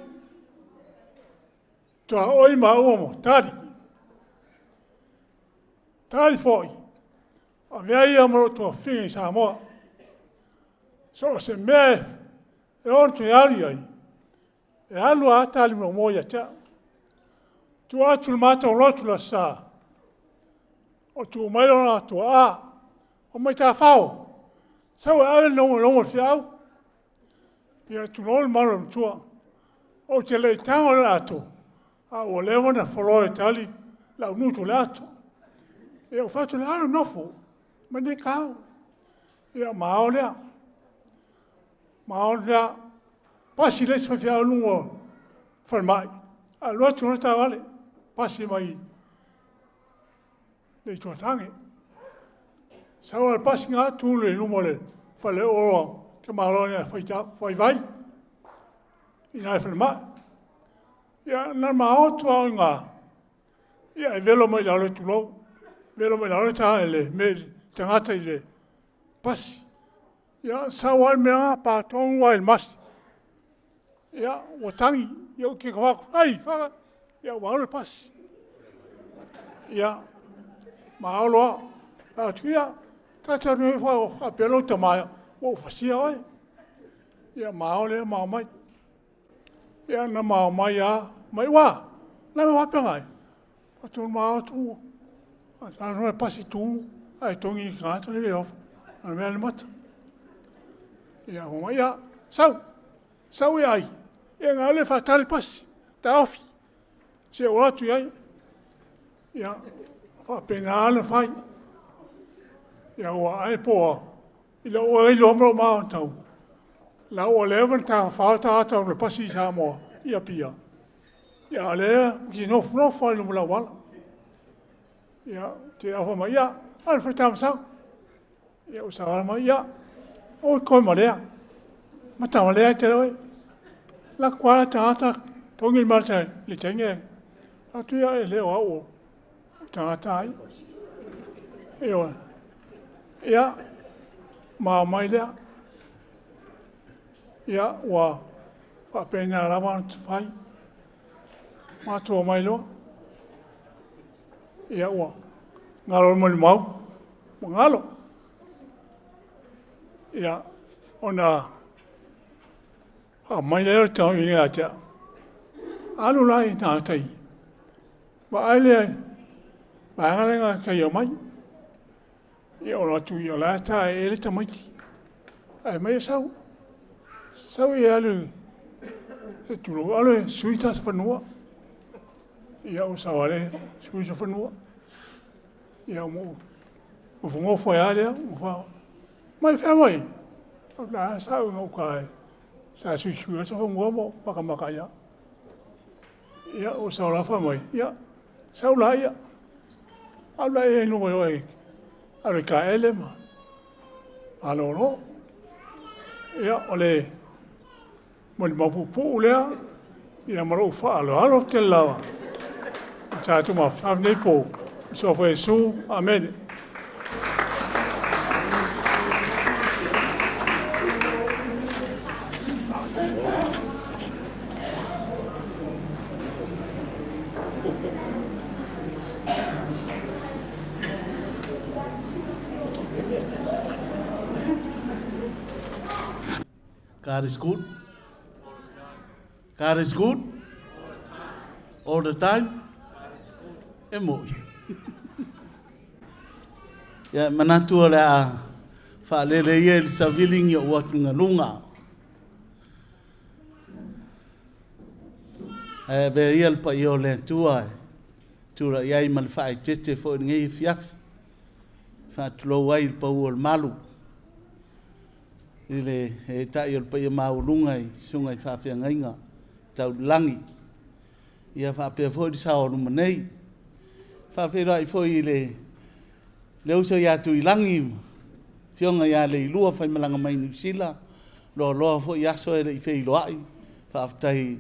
Speaker 10: tuaoi maua ma Tali. Tali foi, avea ia ma lou tuafafine i Samoa. So o se mea e ono toe alu i ai, e alu lava Tali muamua ia te au. Tuu atu le matou lotu i le Aso Sa, o tu mai lona tuaa, o mai tafao, sau e ave le logo o le feau. Ia tulou le mamalu o le matua. Ou te le i tago i le ato, a ua leva ona foloa e Tali lau gutu o le ato. Ia ou fai atu, alu nofo, ma nei tau. Ia ma ao lea. Ma ao lea. Pasi le isi faifeau i luga o falemai, alu atu le taavale, pasi mai le Itu Atage. Sau le pasi ngā tu le luma o le faleoloa te malo ni a faivai i nai falemai. Ia na maotu au i ngā, ia e velo mai lalo i tulou, velo mai lalo ta le me tagata i le pasi. Ia sau ai mea pa tongu ai le masi. Ia ua tangi, ia u ke kawaku, ai, whaka, ia ua alu le pasi. Ia, ma aloa, atu ia, tata nui wha pelo ta mai, ua ufasia oe. Ia ma ao lea ma mai. Ia na ma mai a, mai wa, na me wape ngai. Atu ma atu, atu le pasi tu, ai tongi ka ta le ofa, na mea le mata. Ia o ia, sau, sau ia ai. Ia ngā le whātali pasi, ta ofi. Se o atu ia. Ia, whapena ana whai. Ia ua ai poa, i le oe i loa ma tau. La ua leva na ta whao ta ata o le pasi i Samoa, ia pia. Ia lea, ki nofu nofu ai lumula wala. Ia, te awha mai ia, ala whai tamasau. Ia, o sa mai ia, o koe ma lea. Ma tama lea te oe. La kwa ta ata, tongi mata le tenge. Atu ia e leo au tagata ai. Ia, ia, ma mai lea. Ia, ua whapena lava na whai. Mātua mai loa. Ia, ua ngalo mai mau. Ua ngalo. Ia, ona faamai lea o le tauiga ia te au. Alu la i tātai. Vaai lea, vaega lea na tai omai. Ia o atu i o la ta e le tamaiti. Ae mai e sau. Sau e alu e tulou alu e sui ta se fanua. Ia o sau ale sui se fanua. Ia mo o fongofo e ale o fa. Mai fea mai. O la sa o ka sa sui sui sa fanua mo makamaka ia. Ia o sau la fa mai. Ia sau la ia. Alu la ia no e alu ka ele ma. Alo lo. Ia o le mo le mapupu lea ia ma lou faaaloalo tele lava. O tatou mafuta nei po. So Iesu. Amene.
Speaker 11: God is good. God is good. All the time. E moi. Ia manatu o le a faalele ia i le saviliga o atugaluga. Ae avea ia le paia o le Atua e tula'i ai ma le faaeteete foi i lenei afiafi. Faatulou ai i le pau o le malu i le eetai o le paia maualuga i susuga i faafeagaiga tau i le lagi. Ia faapea foi le sao o luma nei. Faafeiloai foi i le uso ia Tuilagi, afioga ia Leilua faimalaga mai Niu Sila, loaloa foi aso e le i feiloai. Faafetai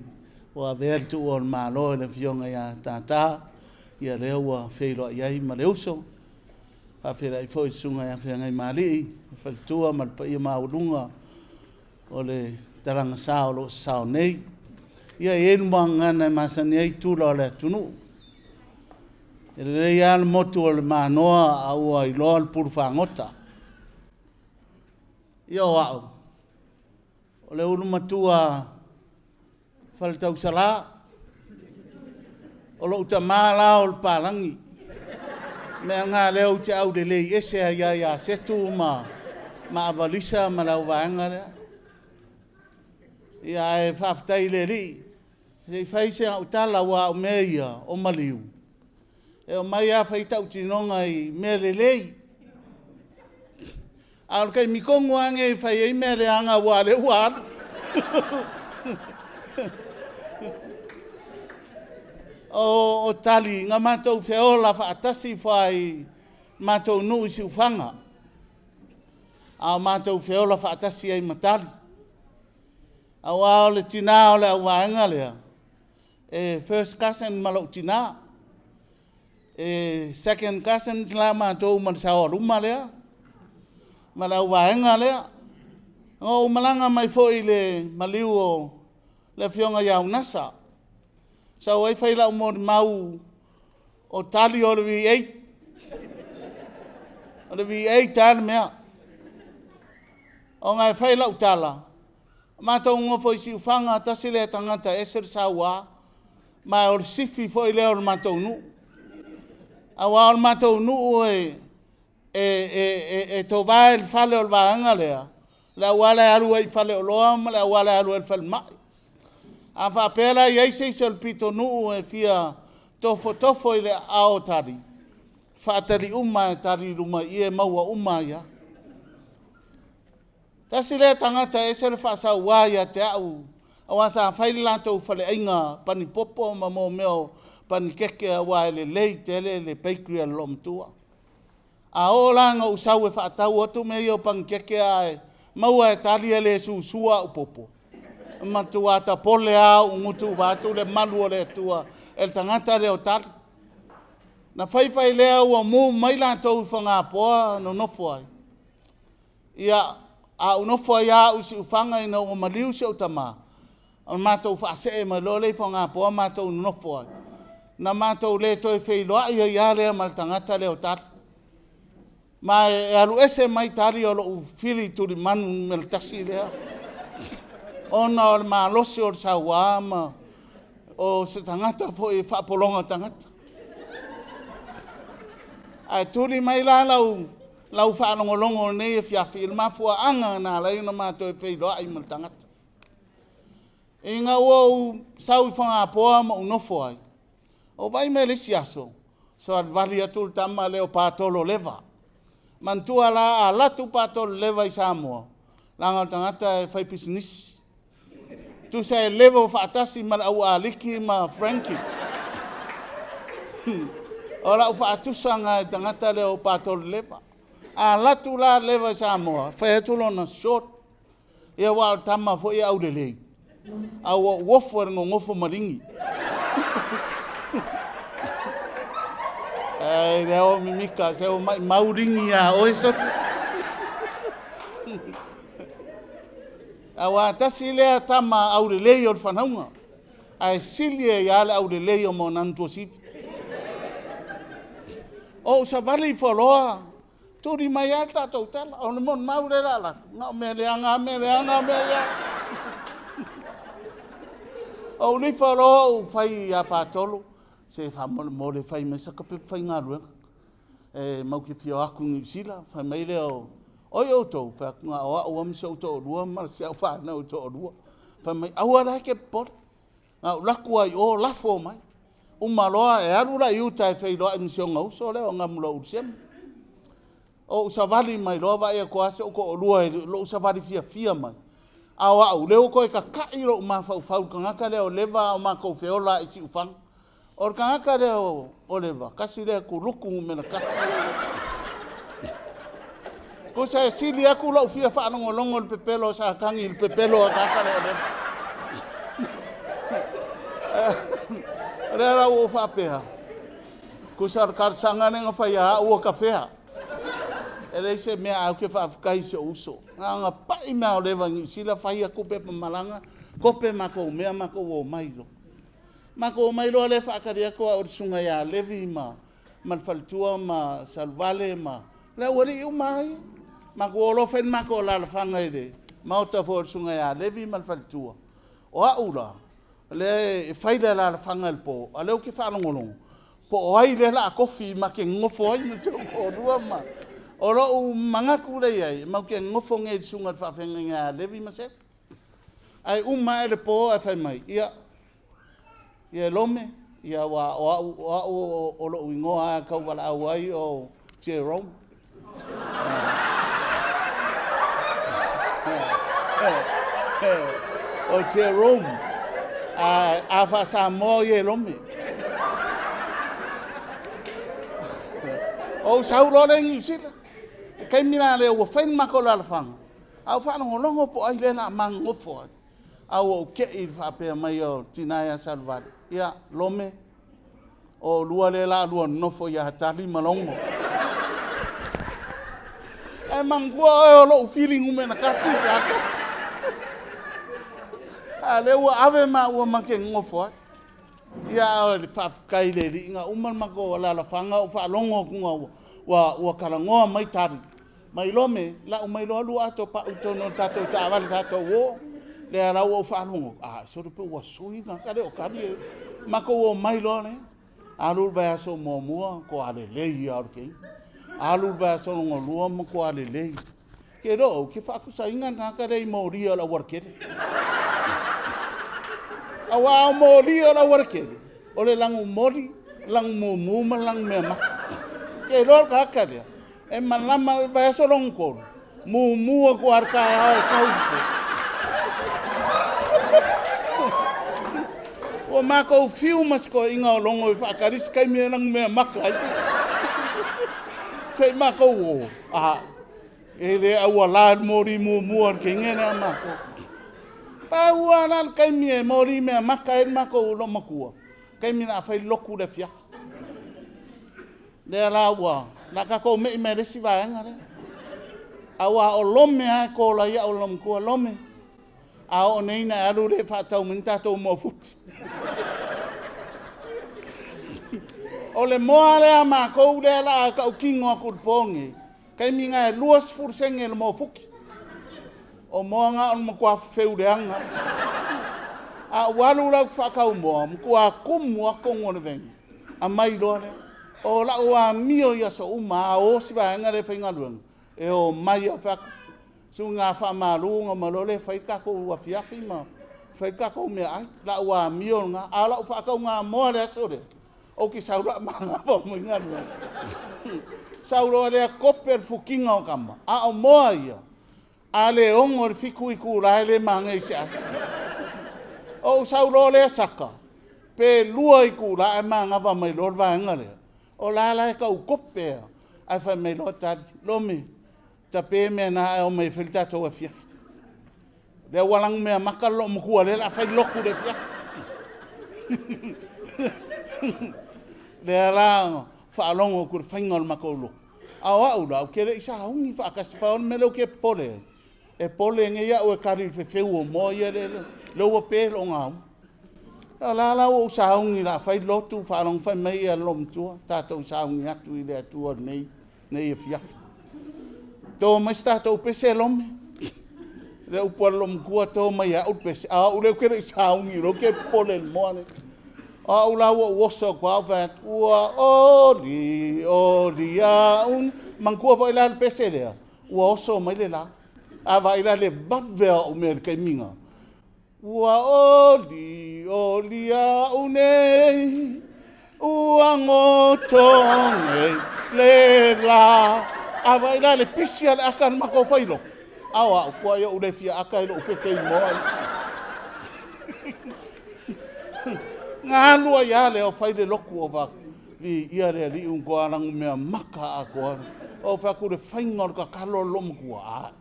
Speaker 11: ua avea le tuua o le Malo e le afioga ia Tata, ia lea ua feiloai ai ma le uso. Faafeiloai foi i susuga ia Feagaimalii, le faletua ma le paia maualuga o le talagasa o lo o sasao nei. Ia e i ai le muagagana e masani ai tula o le atunuu. E lelei lava le motu o le manoa a ua iloa le pulu fagota. Ia o au, o le ulu matua faletausalā, o lou tamā la o le palagi. Mea ngā lea ou te aulelei ese ai ai a Setu ma Avalisa ma le auvaega lea. Ia ae faafetai i le Alii, se i fai se gautala ua au mea ia o maliu. E o mai a fai tautinoga i mea lelei. A o le taimi tonu lava nei e fai ai mea leaga aua o lea ua alu. O tali na matou feola faatasi fai matou nuu i Siufaga. A o matou feola faatasi ai ma Tali. Aua o le tinā o le auvaega lea, e first cousin ma lou tinā. E second cousin la matou ma le saoaluma lea, ma le auvaega lea. Na ou malaga mai foi i le maliu o le afioga ia Unasa. Sau ai fai lau molimau o Tali o le V8. O le V8 lava le mea. Ona e fai lau tala, matou nonofo i Siufaga, tasi lea tagata e ese le sauā, ma o le sifi foi lea o le matou nuu. Aua o le matou nuu e tovae le fale o le vaega lea, le auala e alu ai i Faleoloa ma le auala e alu ai i le falemai. A faapea la i ai se isi o le pitonuu e fia tofotofo i le aao o Tali, faatali uma e Tali i luma i i e maua uma ai lava. Tasi lea tagata e ese le faasauā ia te au, aua sa fai le latou faleaiga panipopo ma mea o panikeke aua e lelei tele le bakery a le loomatua. A oo la ina ou sau e faatau atu mea ia o panikeke ae maua e Tali e le susua au popo, matua tapole lava ou gutu vaeatu le malu o le Atua e le tagata lea o Tali. Na faifai lea ua mu mai latou i Fogapoa nonofo ai. Ia, a ou nofo ai lava au i Siufaga ina ua maliu si ou tama, o matou faasee mai loa lea i Fogapoa matou nonofo ai. Na matou le toe feiloai ai lava lea ma le tagata lea o Tali. Ma e alu ese mai tali o lou fili tulimanu numera tasi lea. Ona o le malosi o le sauā ma o se tagata foi e faapologa tagata. Ae tuli mai la lau lau faalogologo o lenei afiafi i le mafuaaga na ala ai ona matou feiloai ma le tagata. Ina ua ou sau i Fogapoa ma ou nofo ai, ou vaai mai le isi aso, savalivali atu le tama lea o Patolo Leva. Manatua la a alu atu Patolo Leva i Samoa, leaga o le tagata e fai pisinisi. Tusa e level faatasi ma le au Aliki ma Frankie. O lau faatusaga i le tagata lea o Patolo Leva. A alu atu la Leva i Samoa, fai atu lona short. Ia aua o le tama foi e aulelei, a ua ou ofo i le gogofo maligi. Ai lea o mimika, se o maimau ligi ia oe so. Aua tasi lea tama aulelei o le fanauga, ae sili ai lava le aulelei o Moananu Tuasivi. O ou savali ifo loa, tuli mai lava le tatou tala. O le molimau lea o le a alu atu, na o mea leaga lava, mea leaga, mea leaga. Ou alu ifo loa ou fai ia Patolo, se faamolemole fai mai saka pepa faigaluega. E mau te fia o atu i Niu Sila, fai mai lea o, oi outou, fai atu na o au lava ma si ou toalua ma si au fanau e toalua. Fai mai, aua la e te popole. Na ou alu atu lava i o lafo mai. Uma loa e alu la i uta e feiloai ma si ona uso lea o Gamulou Lusemo. O ou savali mai loa vaai atu lava si ou toalua i lou savali fiafia mai. A o au, lea ua toe tata'i lou mafaufau i le tagata lea o Leva a o matou feola i Siufaga. O le tagata lea o Leva, tasi lea kuluku numera tasi. Tusa e sili atu lou fia faalogologo i le pepelo o Satani i le pepelo a le tagata lea o Leva. O lea la ua ou faapea, tusa o le talosaga lea na fai ia au ua tafea. E leai se mea ae ou te faafetai i si ou uso. Na ona pai mai lava o Leva i Niu Sila fai atu pepa malaga, kope matou mea matou omai loa. Matou omai loa lea faatali atu au e le susuga ia Levi ma ma le faletua ma Saluvale ma le aualii uma lava ia. Matou o loa fai le matou alaalafaga i le maota foi o le susuga ia Levi ma le faletua. O au la, o lea e fai le alaalafaga i le po, a o lea ou te faalogologo, po o ai lea o le a tofi ma te nonofo ai ma si ou toalua ma... O lou manatu lea i ai, matou te nonofo nei i le susuga i le faafeagaiga ia Levi ma Selu. Ae uma ae le po ae fai mai, ia, ia Lome, ia aua o au, o au o lou igoa lava e tauvalaau ai o Jerome. O Jerome. A faa-Samoa o Ierome. Ou sau loa lea i Niu Sila. I le taimi la lea ua fai le matou alaalafaga, a ou faalogologo po o ai lea o le a ma nonofo ai. A ua ou te i i le faapea mai o le tina ia Saluvale, ia, Lome, o oulua lea o le a lua nonofo ia Tali ma Logo. Ae manatua oe o lou fili numera tasi pe a. A lea ua ave maua ma te nonofo ai. Ia, o le faafetai i le Alii, na uma le matou alaalafaga ou faalogo atu ua, ua, ua talanoa mai Tali. Mai Lome, lau mai loa lua ato pau i totonu o le tatou taavale tatou o. Lea la ua ou faalogo, a, sole pe ua sui gata lea o Tali e. Matou omai loa lea. Alu le vaiaso muamua, matua lelei lava o le kei. Alu le vaiaso lona lua, matua lelei. Ke iloa ou te faatusaina le tagata lea i molia o le aualatele. Aua o molia o le aualatele, o le lagumoli, lagumumu ma le lagumeamata. Ke iloa le tagata lea, e malama i le vaiaso lona tolu, mumu atu lava i le taeao e tau i le po. Ua matou fiu ma si toeaina o Logo e faatali se taimi e lagumeamata ai se i matou o. A, e le auala le moli muamua o le teine lea a matou. Pau lava la le taimi e moli meamata ai le matou loomatua, taimi o le a fai le lotu i le afiafi. Lea la ua, o le a tatou me'i mai i le isi vaega lea. Aua o Lome lava e kola ai au e le loomatua, Lome, a oo nei ona e alu lea e faatau mai ni tatou moa futi. O le moa lea a matou lea o le a tautino atu i le po lenei, Taimi na e 20 sene le moa fuki. O moa nga o le matua fefeu leaga. A ou alu la ou te faatau moa, matua tumu lava totonu o le veni, aumai loa lea. O lau amio i aso uma, a o si vaega lea e faigaluega, e omai lava. Ou fai atu, suiga faamalu ona omai loa lea e fai le tatou afiafi ma fai le tatou meaai. Lau amio lena, a o lau faatauga moa i le aso lea, ou te sau loa manava mai galuega. Sau loa lea tope le fukiga o tama, a o moa ia, a le ono i le 7 itula e le manaia i se ai. Ou sau loa lea saka, pe 2 itula ae manava mai loa le vaega lea. O la la e tau tope a, ae fai mai loa Tali, Lome, tape mea na ae omai e fai le tatou afiafi. Lea ua laga mea maka le loomatua lea o le a fai le lotu i le afiafi. Lea la faalogo atu i le faiga o le matou lotu. A o au la, ou te le i sauni faatasi, pau le mea lea ou te popole ai, e pole nei au e kali i le fefeu o moa ia lea ua pe lou gauma. O la la ua ou sauni o le a fai lotu, faalogo fai mai le loomatua, tatou sauni atu i le Atua nei afiafi. To mai se tatou pese Lome. Le upu a le loomatua to mai e au le pese, a o au lea ou te le i sauni, o lea ou te popole i le moa lea. O au la ua ou oso atu lava ou fai atu, ua oli, oli au. Manatua foi la le pese lea, ua oso mai le la. A vaai la le vave o au mea i le taimi na. Ua oli, oli au nei, ua goto nei le la. A vaai la le pisi a le aka na matou fai lotu. A o au, tuai ou le fia aka i lou fefe i moa. Ga alu ai lava lea o fai le lotu o va viia le Alii ua lagu mea maka atoa. O fai atu le faiga o le tatalo a le loomatua. Ai.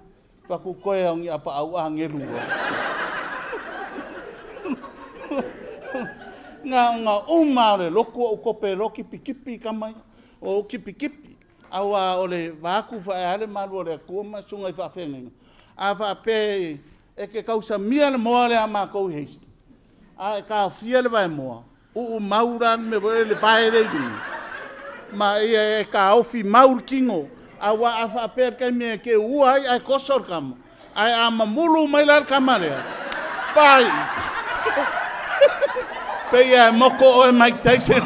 Speaker 11: Fai atu koe au ni apa au agelu. Nga nga uma le lotu o kope lo kipi kipi kamai. O kipi kipi. Aua o le vaku fa ale malu o le Atua ma suga i faafeagaiga. A faapea e ke tausamia le moa lea a matou i Hastings, a e taofia le vaemoa, uu mau la le mea foi lele vae lea i luga, ma ia e taofi mau le tino, aua a faapea le taimi e te ua ai ae toso le tama, ae a mamulu mai la le tama lea, pai! Pei e moko oe Mike Tyson.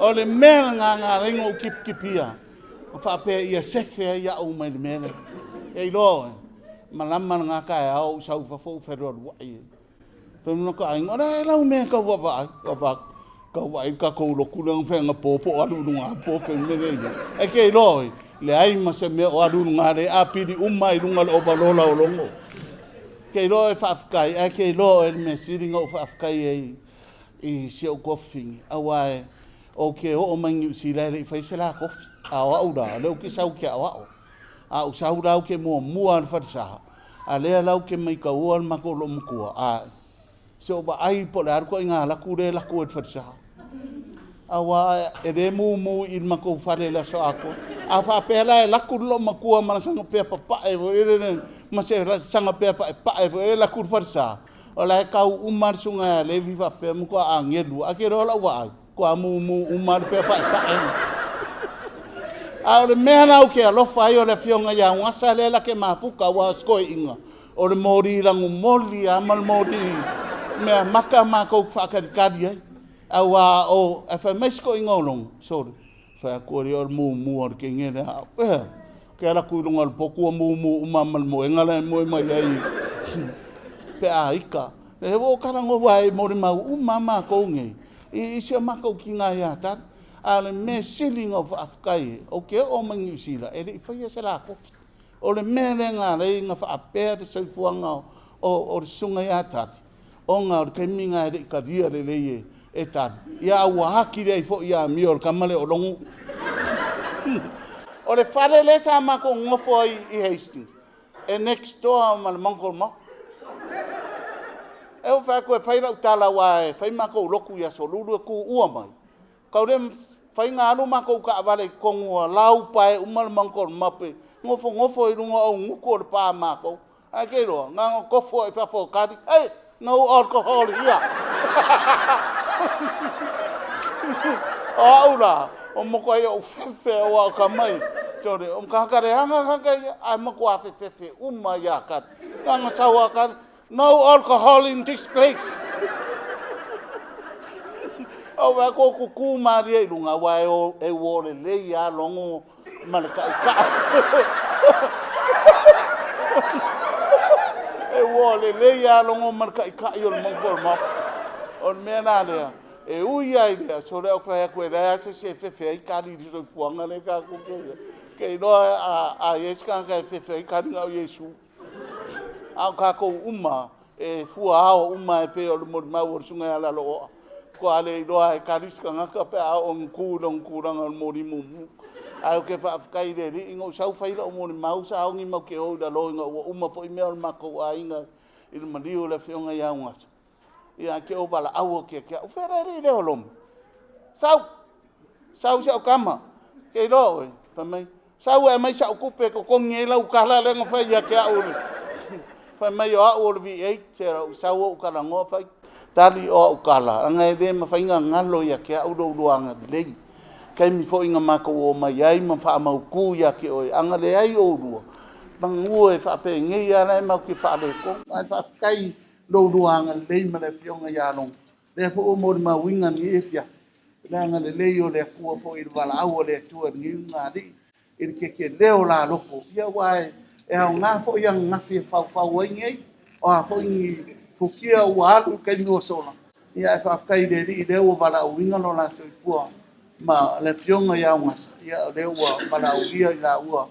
Speaker 11: O le mea lena na ala ai ona ou kipikipia, ma faapea ia sefe ai au mai le mea lea. E iloa oe, malama lena taeao ou sau i fafo ou fealualuai ai. Fai mai lota aiga, o le a ea lau mea e tau vaavaai? Vaavaai, tau vaai le tatou lotu lea na fai anapo po o alu i luga po o fai mea lea i ai. Ae ke iloa oe, leai ma se mea o alu i luga le apili uma i luga o le ovalola o logo. Ke iloa oe faafetai, ae ke iloa oe le mea sili na ou faafetai ai i si ou tuafafine, aua e ou te oo mai Niu Sila e le i fai se la kofi. A o au la, o lea ou te sau ou te aoao. A ou sau la ou te muamua lava i le falesa, a lea la ou te maitaua le matou loomatua, a se o vaai po o le a le ituaiga laku lea e laku ai i le falesa. Aua e le mumu i le matou fale i le aso atoa. A faapea la e laku le loomatua ma le saga pea papae foi lele, ma se saga pea paepae foi lele e laku i le falesa, o la e tau uma le susuga ia Levi faapea matua agelu. Ae ke iloa lau vaai, tua mumu uma le pea paepae. A o le mea la ou te alofa ai o le afioga ia Ugasa lea la ke mafuta, aua o si toeaina, o le moli lagumoli lava ma le moli mea maka matou te faatalitali ai. Aua o, ae fai mai si toeaina o Logo, sorry, fai atu alii o le mumu o le teine lea au. Ea, ke ala atu i luga o le potu ua mumu uma ma le moega la e moe mai ai pe a ika. Le ua o talanoa e molimau uma matou nei i si o matou tina ia Tali. A o le mea sili na ou faafetai ai, ou te oo mai Niu Sila e le i faia se la kofi. O le mea lea na ala ai ona faapea le soifuaga o le susuga ia Tali, ona o le taimi na e le i talia lelei e Tali. Ia a ua atili ai foi amio o le tama lea o Logo. O le fale lea sa matou nonofo ai i Hastings, e next door ma le Mongrel Mob. E ou fai atu e fai lau tala aua e fai matou lotu i aso Lulu e tuua mai. Kau le fai nga alu matou taavale i totonu o lau pae uma le Mongrel Mob e nofonofo i luga o augutu o le pa matou. Ae ke iloa, na ona tofo ai fafo o Tali, hey, no alcohol here. O au la, o moko ai o fefe o au ka mai. Sore, o kaka le anga kaka ia, ai mako a fefe uma ia ka. Anga saua ka, no alcohol in this place. O wa ko kuku maria i lunga wa e o e o le le ia longo ma le kai ka. E o le le ia longo ma le kai ka i o le mongo o mo. O le mea nā lea. E ui ai lea, so lea o whai aku e lea se se fefe ai kari i so fuanga le ka ku ke. Ke iloa a yes ka ka fefe ai kari ngau Yesu. Au ka ko uma e fua ao uma e pe o le mori mau o le sunga ala lo oa. Ko ale iloa e kari ska ngaka pe a o nku lo nku ranga o le mori mumu. Ai o ke whaafkai le ri ingo sau whaila o mori mau sa ongi mau ke o ila lo inga ua uma fo i mea o le mako a inga i le maliu le whionga ia ungasa. Ia ke o wala au ke ke au whera re le o. Sau! Sau se o kama. Ke iloa oe. Wha mai. Sau e mai sa kupe ko kongi e lau kala le ngawhai ia ke au le. Wha mai o au o le V8 se rau sau o ukala ngoa whai. Tali o au kala. Anga e le mawhainga ngalo ia ke au lo luanga lei. Kei mi fo inga mako o mai ai ma wha mau ku ia ke oe. Anga le ai o rua. Mangua e wha ngei ala e mau ki wha le ko. Ai wha kai lo luanga lei ma le fionga ia long. Le fo o mori mawinga ni e fia. Le anga le lei o le akua fo i le wala au o le atua ni unga li. I le ke ke leo la loko. Ia wae e au ngā fo ia ngafi e whau whau ai ngei. O a fo ingi fukia ua alu kai miwa sola. Ia e whaafkai le li i leo o wala au inga lo la soifua. Ma le fionga ia ungasa. Ia o leo ua wala au ia i la ua.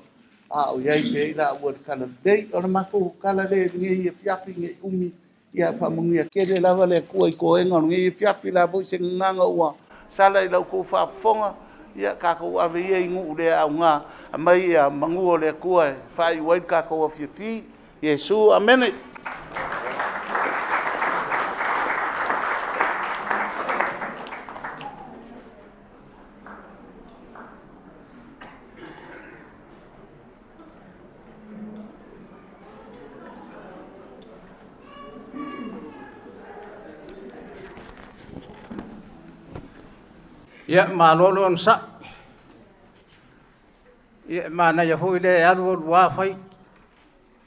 Speaker 11: A o iai pe i la ua le kala lei. O le mako kala le ngei e fiafi ngei umi. Ia whamungia kere lava le kua i koenga o ngei e fiafi la fo i se nganga ua. Sala i lau kou whaafonga. Ia kākou ave ia i nguu le au ngā. A mai ia mangu o le kua e whai wai kākou a fiafi. Yesu, amene.
Speaker 6: Ia malolo ona sa'i. Ia e manaia fo'i le alu alu fai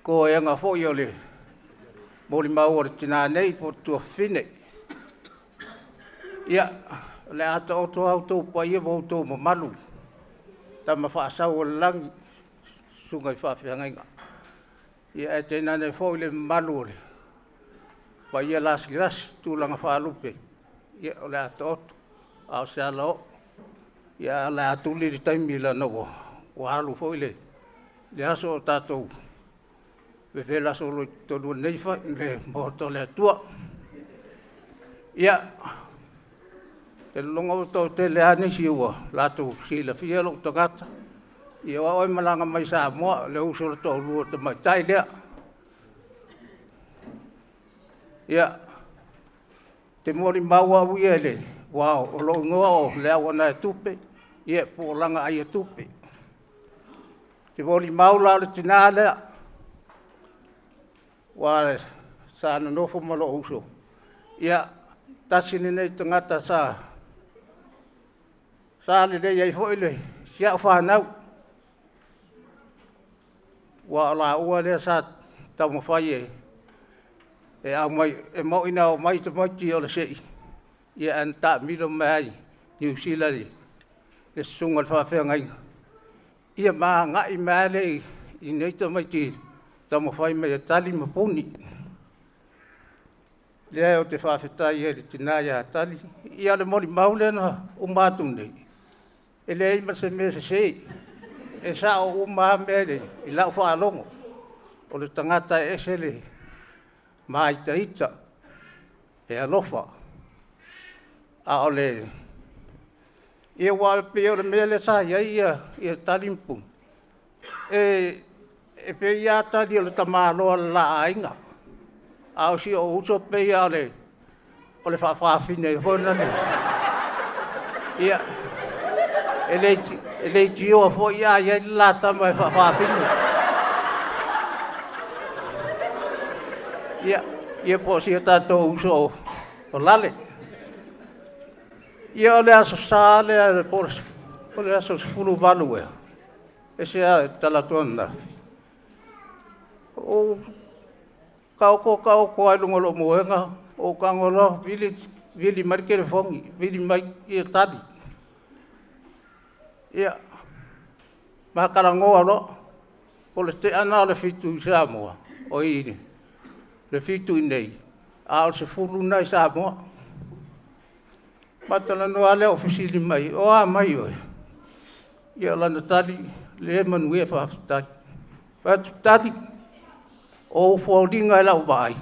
Speaker 6: koega fo'i o le molimau o le tinā nei po o tuafafine. Ia o le a taoto a outou paia ma outou mamalu tama faasau o le lagi susuga i faafeagaiga. Ia ae tainane fo'i le mamalu o le paia lasilasi tulaga faalupe. Ia o le a taoto a o se ala oo. Ia o le a tuli le taimi lana ua alu fo'i le aso o tatou vevela solo i totonu o lenei fai le maota o le Atua. Ia te lologa ua toatele lava nisi ua latou silafia lou tagata. Ia o au e malaga mai Samoa le uso o le toalua o tamaitai lea. Ia te molimau au ia i le ua o lou igoa o le auana e tupe, ia po o laga ai e tupe. Te molimau la o le tinā lea. Ua sa nonofo ma lou uso. Ia tasi lenei tagata sa lelei ai fo'i le sia'u fanau. Ua o laua lea sa taumafai e aumai e mo'ina o mai tamaiti o le se'i. Ia ae na taamilo mai ai Niu Sila i le susuga i le faafeagaiga. Ia ma aga'i mai lea i nei tamaiti taumafai mai e tali ma puni. Lea ou te faafetai ai i le tinā iā Tali. Ia o le molimau lea na uma atu nei. E leai ma se mea sesē. E sa'o uma lava mea i lau faalogo. O le tagata e ese le maitaita e alofa. A o le ia ua o le pei o le mea lea sa i ai ia Tali ma Puni. E pei lava Tali o le tamaloa o le la aiga. A o si ou uso pei lava o le faafafine foi lale. Ia e le itioa foi a i ai le la tama e faafafine. Ia po o si o tatou uso o Lale.
Speaker 12: Ia o le aso sa lea po o le aso 18 ea, e se a talaatu ananafi. O taoto taoto lava i luga o lou moega, ou tago loa vili, vili mai le telefoni, vili mai ia tali. Ia, ma talanoa loa. O le tea lena o le 7 i Samoa, oi le 7 i inei, a o le 10 lena i Samoa. Ma talanoa lea ou fesili mai, o a mai oe? Ia o lana tali, lea e manuia faafetai. Fai atu, tali, o ou foliga i lau vaai,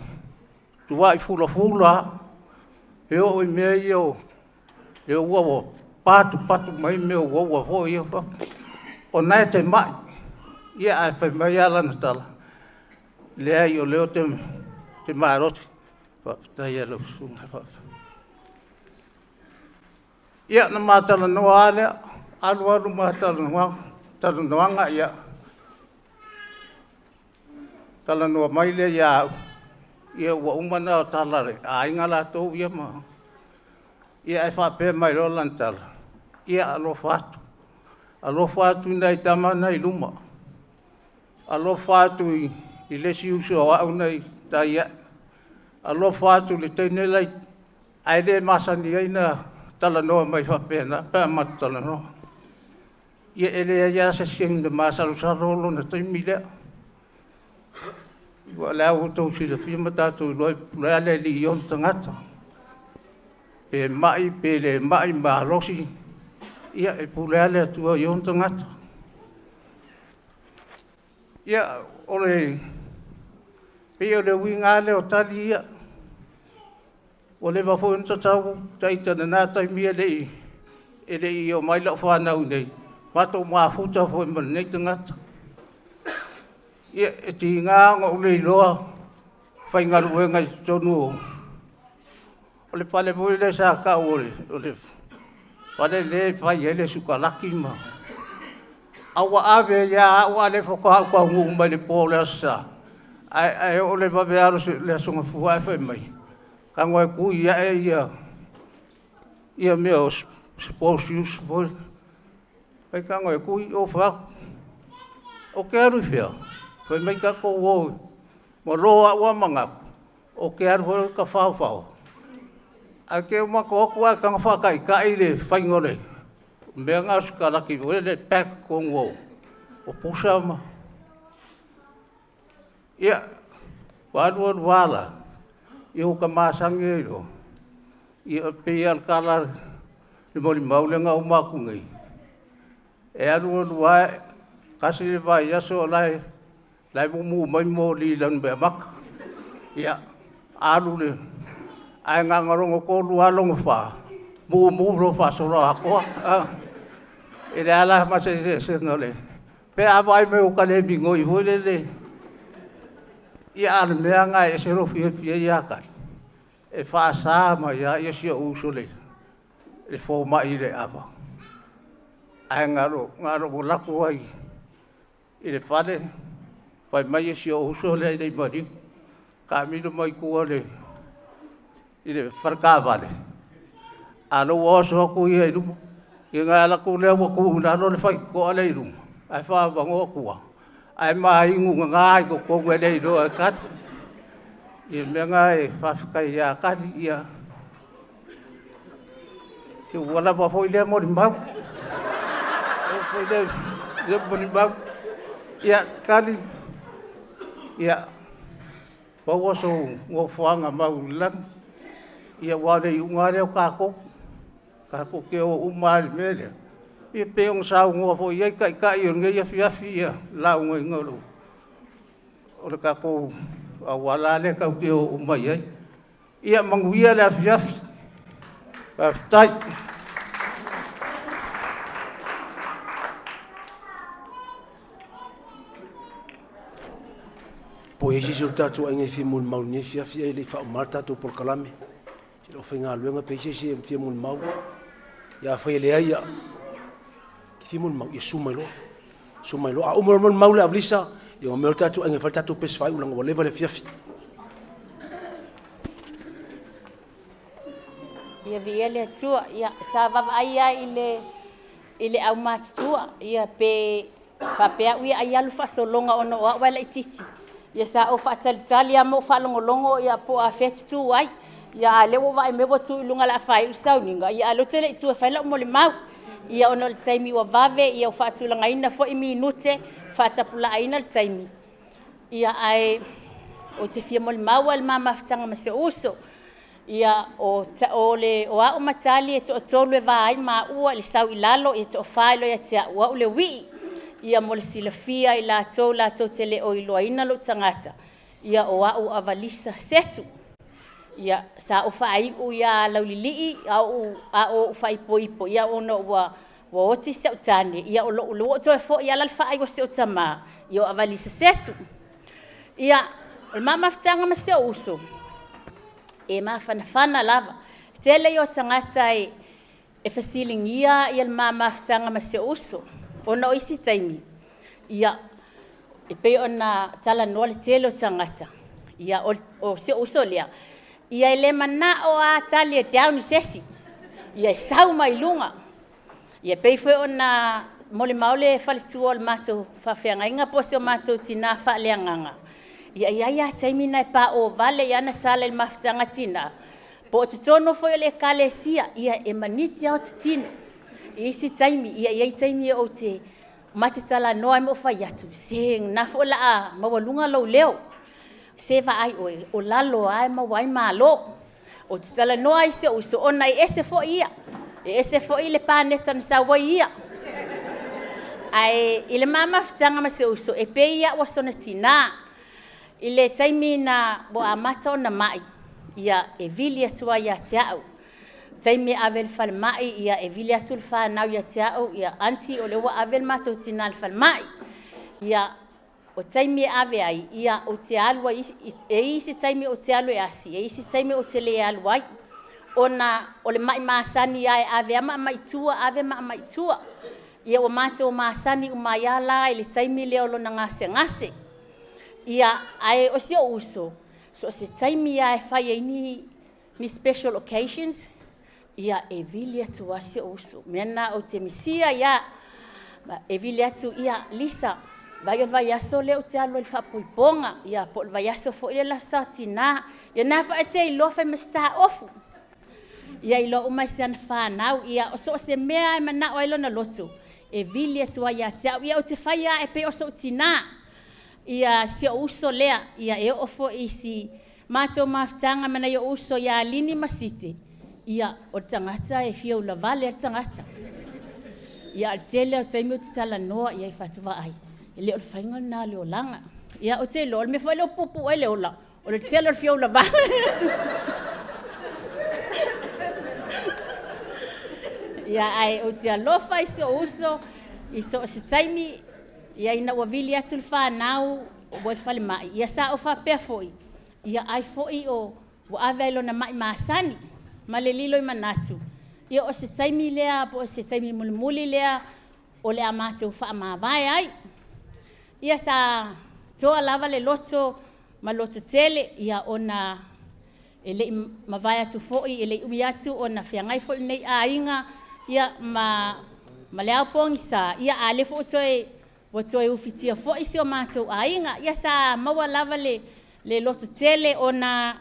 Speaker 12: matua fulafula lava, e oo i mea ia o le ua ua patupatu mai mea o uaua foi ia. O lena e te mai. Ia ae fai mai lava lana tala, leai o lea ou te malosi. Faafetai lava i lau susuga. Ia na ma talanoa lava lea, alu alu ma talanoaga, ia talanoa mai lea ia au, ia ua uma na tala a le aiga latou ia ma... Ia ae faapea mai loa lana tala, ia alofa atu, alofa atu i nai tama na i luma, alofa atu i le isi uso a au na i tai ae, alofa atu i le teine la e... ae le masani ai ona talanoa mai faapena pe a matou talanoa. Ia e leai lava se isi na masalosalo lona taimi lea. Aua o lea ua outou silafia ma tatou iloa e pule lava le Alii i ona tagata. Pe mai pe le mai, malosi, ia e pule lava le Atua i ona tagata. Ia, o le pei o le uiga lava lea o tali ia. Ua leva foi ona tatau ita i lena taimi e le i omai lau fanau i inei, matou mafuta foi ma lenei tagata. Ia, e tiga ona ou le iloa faigaluega i totonu o le fale foi lea sa tau o le fale lea e fai ai le sikalaki ma... A ua ave ai lava au, a o lea faatoa ou taunuu mai i le po o le Aso Sa, ae oo i le vaveao o le Aso Gafua ae fai mai, tago e tui ae mea o sport shoes foi. Fai tago e tui, ou fai atu, ou te alu i fea? Fai mai tatou o, ma lo au lava manatu, ou te alu foi lea ta faofao, ae te i ua matou o atu ae tago faataitai le faiga o le mea lena o sikalaki foi lea e pack i totonu o pusa ma... Ia, ua alu alu lava la, ia ua ta masani ai loa, ia pei lava o le tala a le molimau lea na uma atu nei, e alu alu lava, tasi le vaiaso o la e mumu mai moli i lana meamata. Ia, alu le... ae na ona lona tolu lava lona fa, mumu loa faasoloatoa. E leai la ma se eseesega o le... Pe a vaai mai ua ta le migoi foi lele, ia a o le mea lava lena e ese lou fiafia ia Tali, e faasa mai lava si ou uso le fomai i le ava, ae na ona ou alu atu lava i le fale, fai mai si ou uso lea e le i maliu, taamilo mai tua i le faletaavale, a o lea ua oso atu ia i luma, ia ona alu atu lea ua tuu i lalo le faitotoa lea i luma, ae faaavanoa tua, ae mainu nana i totonu e le iloa e Tali. Ia o le mea lena e faafetai ia Tali, ia ua lava foi lea molimau. Foi lea molimau. Ia Tali, ia maua sou nofoaga mau i le lagi, ia aua o le iuga lava lea o tatou, tatou te o uma lava i le mea lea. Ia pei ona saunoa foi i ai taitai o lenei afiafi le laugaina o le tatou auala lava lea tatou te o uma i ai. Ia manuia le afiafi. Faafetai.
Speaker 13: Po o i ai se isi o le tatou aiga e fia molimau i lenei afiafi ae le i faauma le tatou polokalame. Si le aufaigaluega pe i ai se isi e fia molimau. Ia afai e leai, ia fia molimau, ia susu mai loa. Susu mai loa. A uma loa molimau le Avlisa, ia omai loa le tatou aiga e fai le tatou pesi faaiu leaga ua leva le afiafi.
Speaker 5: Ia viia le Atua. Ia, sa vaavaai lava i le i le aumatutua, ia pe faapea au ia ai alu faasologa ona o au e laititi. Ia sa ou faatalitali lava ma ou faalogologo ia po o afea tutu ai. Ia a o lea ua vaai mai ua tu i luga o le a faaiu le sauniga, ia a o lea ou te le i tu e fai lau molimau. Ia ona o le taimi ua vave, ia ua faatulagaina foi minute, faatapulaaina le taimi. Ia ae ou te fia molimau lava i le ma mafutaga ma si ou uso. Ia o, o, le, o au ma Tali e toatolu e va ai maua i le sau i lalo, ia toafa i loa ia te au, au le uii. Ia mo le silafia i latou, latou te le o iloaina lou tagata, ia o au Avalisa Setu. Ia sa ou faaiu ia laulilii a ou a o ou faaipoipo ia ona ua ua oti si au tane ia o lou ua toe foi ala le faaiu o si ou tamā ia o Avalisa Setu. Ia o le ma mafutaga ma si ou uso e mafanafana lava. Tele ia o tagata e e fesiligia ia le ma mafutaga ma si ou uso ona o isi taimi ia e pei ona talanoa le tele o tagata ia o, o si ou uso lea ia e le manao a tali e down i sesi ia e sau mai luga ia pei foi ona molimau le faletua o le matou faafeagaiga po o si o matou tinā faaleagaga ia i ai a taimi na e pāo vale i ana tala i le mafutaga tinā po o totonu foi o le ekalesia ia e maniti a o titino i isi taimi ia i ai taimi ou te ma te talanoa ai ma ou fai atu se na fo la a maualuga lou leo se vaai oe o lalo a e maua ai malo o te talanoa ai si ou uso ona e ese foi ia e ese foi le paneta na sau ai ia ae i le ma mafutaga ma si ou uso e pei ia ua sona tinā i le taimi na ua amata ona mai ia e vili atu ai ia te au taimi e ave i le falemai ia e vili atu le fanau ia te au ia aunty o le ua ave le matou tinā i le falemai ia o taimi e ave ai ia ou te alu ai e i isi taimi ou te alu e asi e isi taimi ou te le alu ai ona o le mai masani ia e ave a ma aumai i tua ave ma aumai i tua ia ua matou masani uma ai lava la i le taimi lea o lona gasegase ia ae o si ou uso so o se taimi lava e fai ai ni ni special occasions ia e vili atu lava si ou uso mea na ou te misia ia e vili atu ia Lisa vai o le vaiaso lea ou te alu ai i le faapoipoga ia po o le vaiaso foi le la sa tinā ia na foi e te iloa fai ma se taofu ia iloa uma e si ana fanau ia o so o se mea e manao ai lona loto e vili atu ai ia te au ia ou te fai lava e pei o sou tinā ia si ou uso lea ia e oo foi i si matou mafutaga ma nai ou uso ia Lini ma Site ia o le tagata e fia ulavale a le tagata ia o le tele o taimi ou te talanoa ia i fatu vaai e le o le faiga lena o le olaga ia ou te iloa o le mea foi lea ua puupuu ai le ola o le tele o le fia ulavale ia ae ou te alofa i si ou uso i so o se taimi ia ina ua vili atu le fanau ua i le falemai ia sa ou faapea foi ia ai foi o ua ave ai lona mai masani ma le lilo i manatu ia o se taimi lea po o se taimi mulimuli lea o le a matou faamavae ai ia sa toa lava le loto ma loto tele ia ona e lei mavae atu foi e lei umi atu ona feagai foi lenei aiga ia ma ma le ao pogisa ia a le foi toe ua toe ufitia foi si o matou aiga ia sa maua lava le le loto tele ona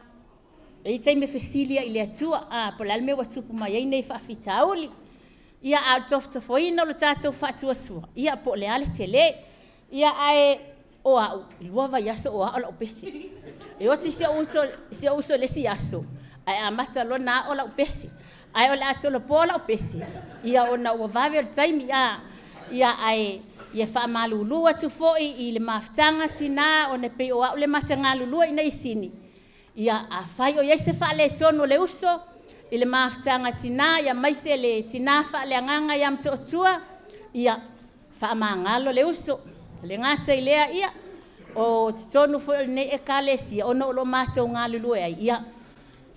Speaker 5: e i taimi e fesili ai i le Atua a po o le a le mea ua tupu mai ai nei faafitauli ia a o le tofotofoina o le tatou faatuatua ia po o le a le tele ia ae o au lua vaiaso o ao lau pese e oti si ou uso si ou uso i le isi aso ae amata loa na ao lau pese ae o le a tolopo lau pese ia ona ua vave o le taimi a ia ae ia faamalulu atu foi i le mafutaga tinā ona e pei o au le matagalulua ina i sini ia afai o i ai se faaletonu o le uso i le mafutaga tinā ia maise le tinā faaleagaga ia Motootua ia faamagalo le uso le gata i lea ia o totonu foi o lenei ekalesia ona o lo matou galulue ai ia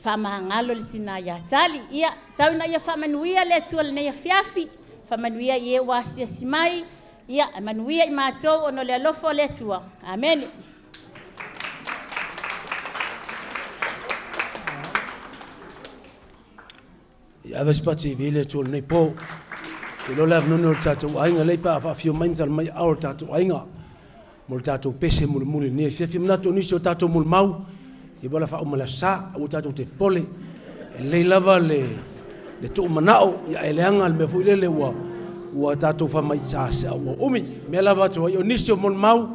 Speaker 5: faamagalo le tinā ia Tali ia tau ina ia faamanuia le Atua lenei afiafi faamanuia i e ua asiasi mai ia e manuia i matou ona o le alofa o le Atua amene.
Speaker 13: Ia ave se pati i le Atua i lenei po. Te iloa le avanoa o le tatou aiga lei pe a faafio mai ma tala mai aao o le tatou aiga mo le tatou pese mulimuli i lenei afiafi. Manatu o nisi o tatou molimau, te iloa o le a faauma i le Aso Sa, aua tatou te popole. E lelei lava le tuumanao, ae leaga le mea foi lele ua tatou fai mai sa ua umi. O mea lava atu ai, o nisi o molimau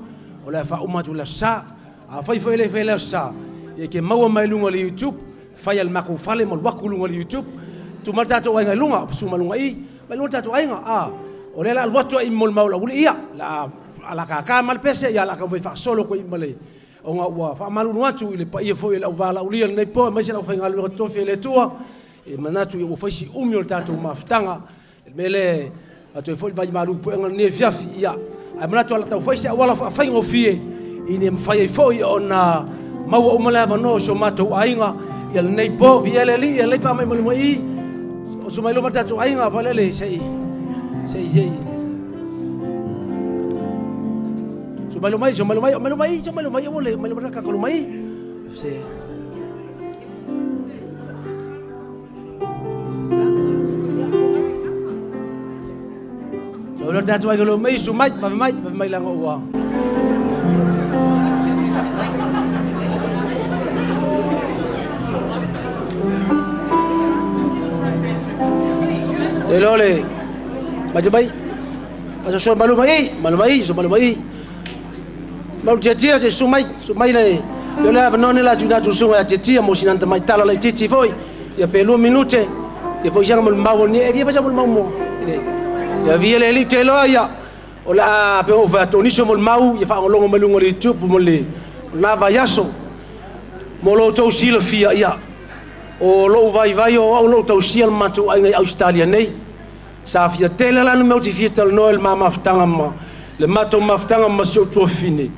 Speaker 13: o le a faauma atu i le Aso Sa. Afai foi e le faia i le Aso Sa, ia e te maua mai luga o le YouTube, fai e le matou fale ma alu atu i luga o le YouTube, tuu mai le tatou aiga i luga, susu mai luga i i, mai luga le tatou aiga, a, o lea o le a alu atu ai molimau a le aualii ia, o le a tata mai le pese, ia o le a taumafai e faasolo atu i ma le, ona ua faamalulu atu i le paia foi o le auvalaaulia i lenei po, aemaise le aufaigaluega totofi a le Atua, e manatu ua fai si umi o le tatou mafutaga, o le mea lea e avatu ai foi le vaimalu i puega i lenei afiafi, ia, ae manatu o le a tau fai se auala faafaigofie ina ia mafai ai foi ona maua uma le avanoa o si o matou aiga i lenei po. Viia le Alii, ia lelei pe a mai luma i i. Oso mai luma le tatou aiga, faalele se i se i se i So mai luma i, so mai luma i, mai luma i, so mai luma i, aua le mai luma ka luma i. Se So le tatou aiga luma i, su mai, vave mai, vave mai leaga ua Te iloa le mai mai aso so malu mai malu mai so malu mai malu tiatia se su mai su mai le le le avanoa ne la tu na tu sunga tiatia mo sinan tamai tala laitiiti foi ia pe 2 minute ia foi sianga mo mau ni e via fa mo mau mo ile ia via le li te loa ia o le a pe o fa to ni so mo mau ia fa ngolongo mai lunga le YouTube mo le la vaiaso mo lo tou silafia ia o lou vaivai o au lou tausia le matou aiga i Australia nei. Sa fia tele la le mea ou te fia talanoa i le ma mafutaga ma le matou mafutaga ma si ou tuafafine.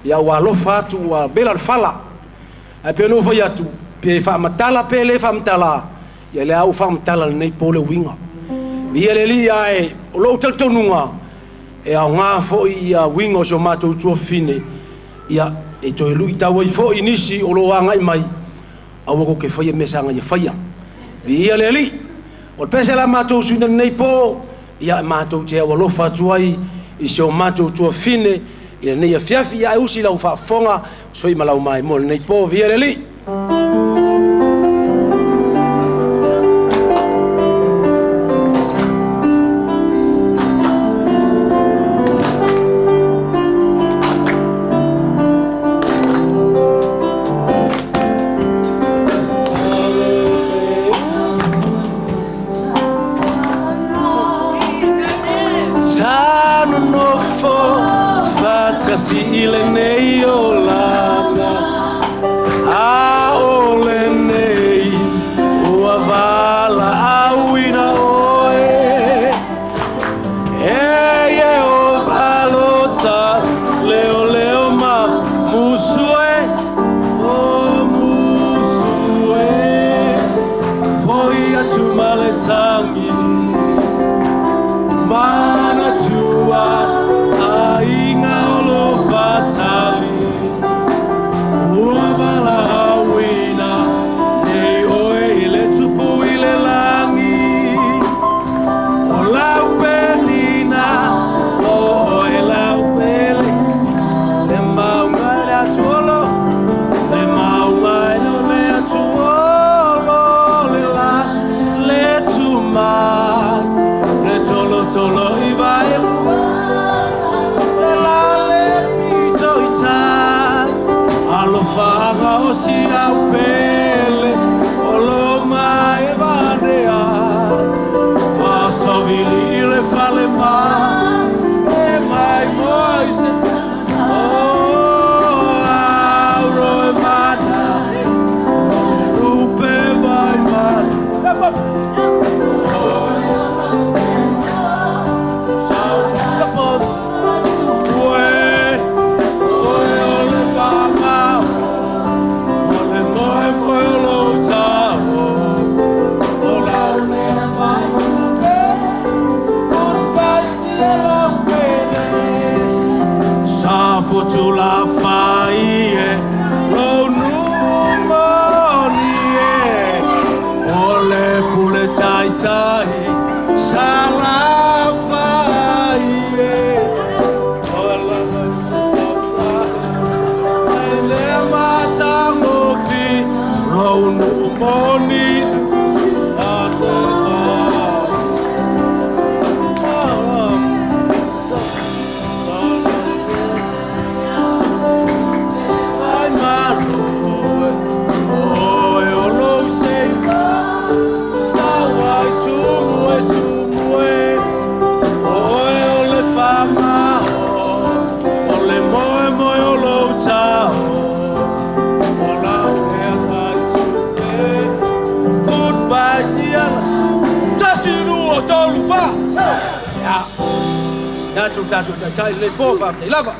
Speaker 13: Ia ua alofa atu ua vela le fala. Ae pei ona ou fai atu, pe faamatala pe le faamatala, ia lea ua faamatala lenei po le uiga. Viia le Alii ae o lou talitonuga, e aoga foi ia uiga o si o matou tuafafine, ia e toe luitau ai foi nisi o lo o agai mai, aua tou te faia mea sa na ia faia. Viia le Alii. O le pese la matou suiga lenei po, ia matou te au alofa atu ai i si o matou tuafafine i lenei afiafi, ia ae usi lau faafofoga, sui ma lau maimoa lenei po. Viia le Alii. Sa nonofo faatasi i lenei olaga, a o lenei ua valaauina oe. E Ieova lota leoleo ma musu e, o musu e, foi atu ma le tagi, manatua aiga o lo fatali, ua valaauina nei oe i le tupu i le lagi, o lau penina, o oe lau pele, le mauga i le atuolo, le mauga i le atuolo, le la, le tuma, le tolotolo i vaelua, le la le pito i tai, alofaga o si au pele, o lo mai vanea, faasavili i le fale ma, e mai moa i se o auro e mana, o le lupe mai mana. Sa fotu la fai e, lo numoni e, o le pule tatou taitai i lenei po, faafetai lava.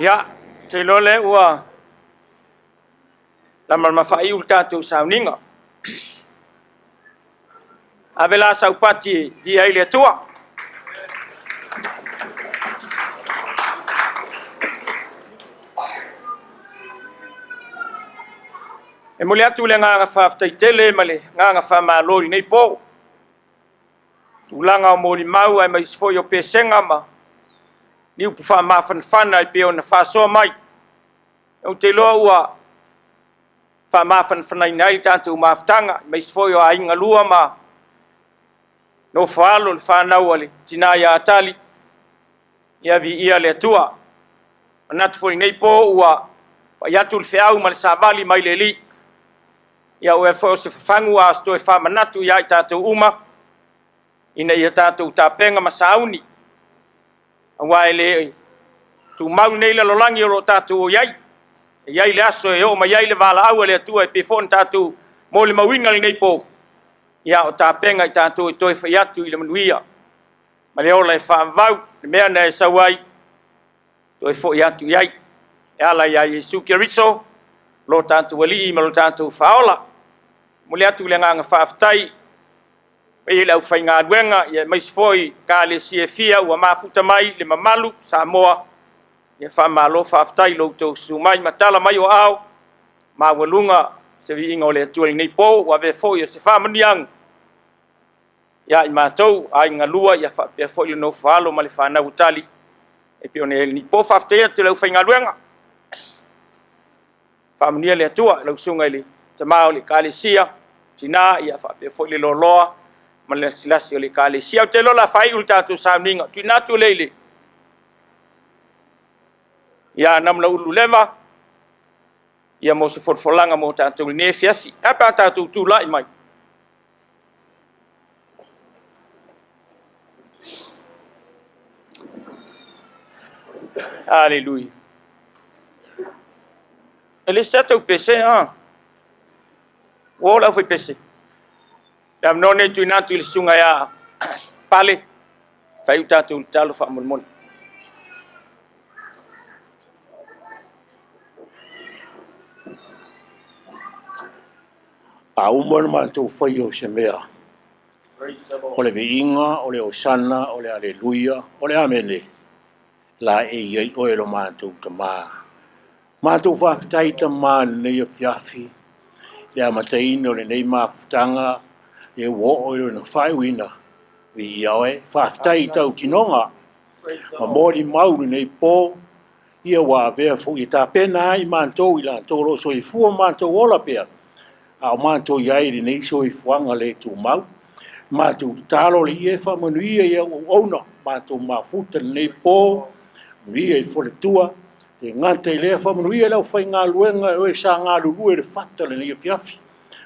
Speaker 3: Ia, ou te iloa lea ua lama faaiu le tatou sauniga. Ave la sau pati e viia ai le Atua. E momoli atu le agaga faafetai tele ma le agaga faamalo i lenei po, tulaga o molimau aemaise foi o pesega ma ni upu faamafanafana e pei ona faasoa mai. Ou te iloa ua faamafanafanaina ai le tatou mafutaga, aemaise foi o aiga lua ma nofo-a-alo i le fanau a le tina ia Tali, ia viia le Atua. E manatu foi i lenei po ua pai atu le feau ma le savali mai le Alii, ia o ea foi o se fafagu a o se toe faamanatu ia i tatou uma, ina ia tatou tapena ma sauni, aua e le tumau lenei lalolagi o lo o tatou i ai. E i ai le aso e oo mai ai le valaau a le Atua e pei foi ona tatou molimauina i lenei po, ia o tapena i tatou e toe fai atu i le manuia ma le ola e faavavau, le mea na e sau ai, toe foi atu i ai, e ala ia Iesu Keriso, lo tatou Alii ma lo tatou Faaola. E momoli atu le agaga faafetai i le aufaigaluega, aemaise foi Ekalesia e fia ua mafuta mai le mamalu Samoa, ia faamalo faafetai i lo outou susu mai ma tala mai o aao, maualuga se viiga o le Atua i lenei po, ua avea foi o se faamanuiaga ia i matou, aiga lua, ia faapea foi le nofo-a-alo ma le fanau a Tali, e pei ona i ai lenei po. Faafetai atu i le aufaigaluega, faamanuia le Atua i lau susuga i le tama o le Ekalesia, tina, ia faapea foi le loaloa ma le lasilasi o le Ekalesia. Ou te iloa o le a faaiu le tatou sauniga, tuuina atu lea i le ia Namulauulu Leva, ia mo se folafolaga mo tatou i lenei afiafi. Ae a pe a tatou tulai mai? Aleluia. E le se tatou pese, ha? Ua o le aufaipese. Le avanoa lenei e tuuina atu i le susuga ia Pale, faaiu tatou tatalo faamolemole.
Speaker 8: A uma ona matou faia o se mea, o le viiga, o le osana, o le aleluia, o le amene, laei ai oe lo matou Tamā. Matou faafetai Tamā i lenei afiafi, le amataina o lenei mafutaga, e ua oo i lona faaiuina, viia oe. Faafetai i tautinoga, ma molimau i lenei po, ia ua avea foi e tapena ai matou i latou o lo o soifua ma matou ola pea, a o matou i ai i lenei soifuaga le tumau. Matou tatalo le ia e faamanuia i au auauna, matou mafuta i lenei po, manuia i faletua, le gata i lea faamanuia i le aufaigaluega e oe sa galulue i le fata i lenei afiafi.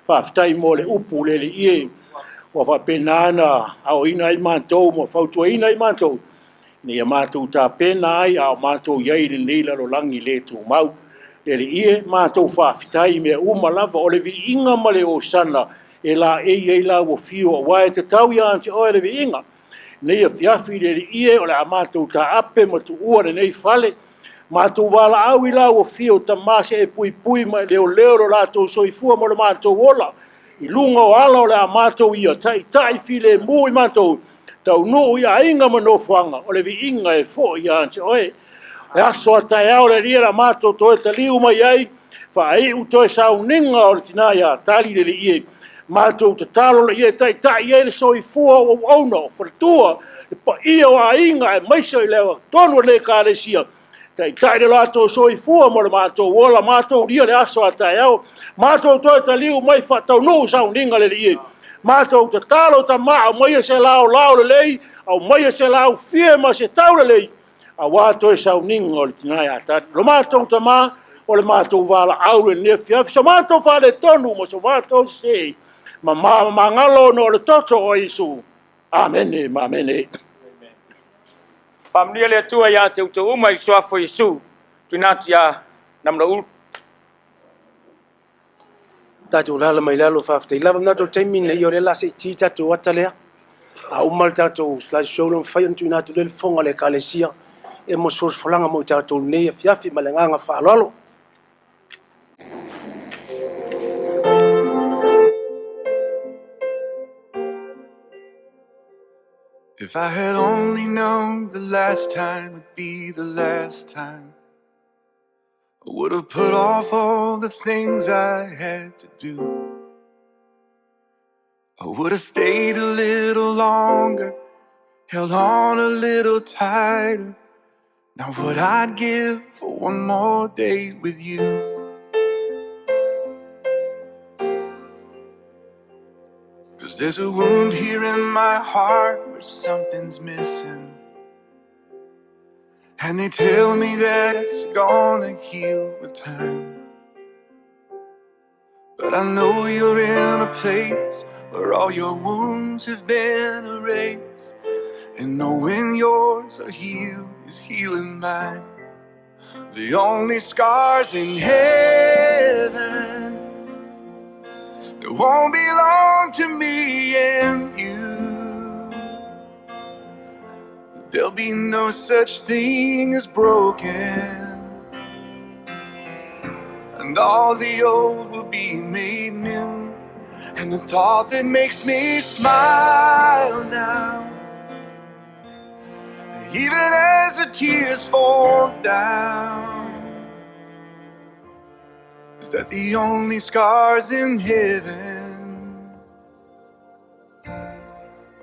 Speaker 8: Faafetai mo le upu le Alii e, ua faapena ona aoina ai matou ma fautuaina ai matou, ina ia matou tapena ai a o matou i ai i lenei lalolagi le tumau. Le Alii e, matou faafetai i mea uma lava, o le viiga ma le osana e laei ai lau afio, aua e tatau ia te oe le viiga. Nei afiafi le Alii e, o le a matou taape ma tuua lenei fale, matou valaau i lau afio, Tamā se e puipui ma e leoleo lo latou soifua ma lo matou ola, i luga o ala o le a matou ia taitai filemu i matou, taunuu i aiga ma nofoaga, o le viiga e foi ia te oe. E aso a taeao le Alii e le matou toe taliu mai ai, faaiu toe sauniga o le tina ia Tali le Alii e, matou tatalo le ia e taitai ai le soifua o auauna, o faletua, le paia o aiga aemaise o le tonu o le Ekalesia, taitai le latou soifua ma le matou ola, matou lia le aso a taeao, matou toe taliu mai faataunuu sauniga le Alii e, Matou tatalo tamā, aumaia se laolao lelei, aumaia se laufie ma se taulelei, auā toe sauniga o le tinā ia Tali. Lo matou tamā, o le matou valaau lenei afiafi, so matou faaletonu ma so matou sesē, mamā ma magalo ona o le toto o Iesu. Amene ma amene.
Speaker 3: Faamanuia le Atua ia te outou uma i le suafa o Iesu. Tuuina atu ia Namulauulu.
Speaker 13: Tatou lala mai lalo faafetai lava manatu o le taimi lenei o lea la se i ti tatou ata lea a uma le tatou slide show lea mafai ona tuuina atu lea le fofoga o le ekalesia e mo se folafolaga mo i tatou lenei afiafi ma le agaga faaaloalo.
Speaker 14: If I had only known the last time would be the last time, I would have put off all the things I had to do. I would have stayed a little longer, held on a little tighter. Now what I'd give for one more day with you. 'Cause there's a wound here in my heart where something's missing. And they tell me that it's gonna heal with time. But I know you're in a place where all your wounds have been erased. And knowing yours are healed is healing mine. The only scars in heaven that won't belong to me and you. There'll be no such thing as broken, and all the old will be made new. And the thought that makes me smile now, even as the tears fall down, is that the only scars in heaven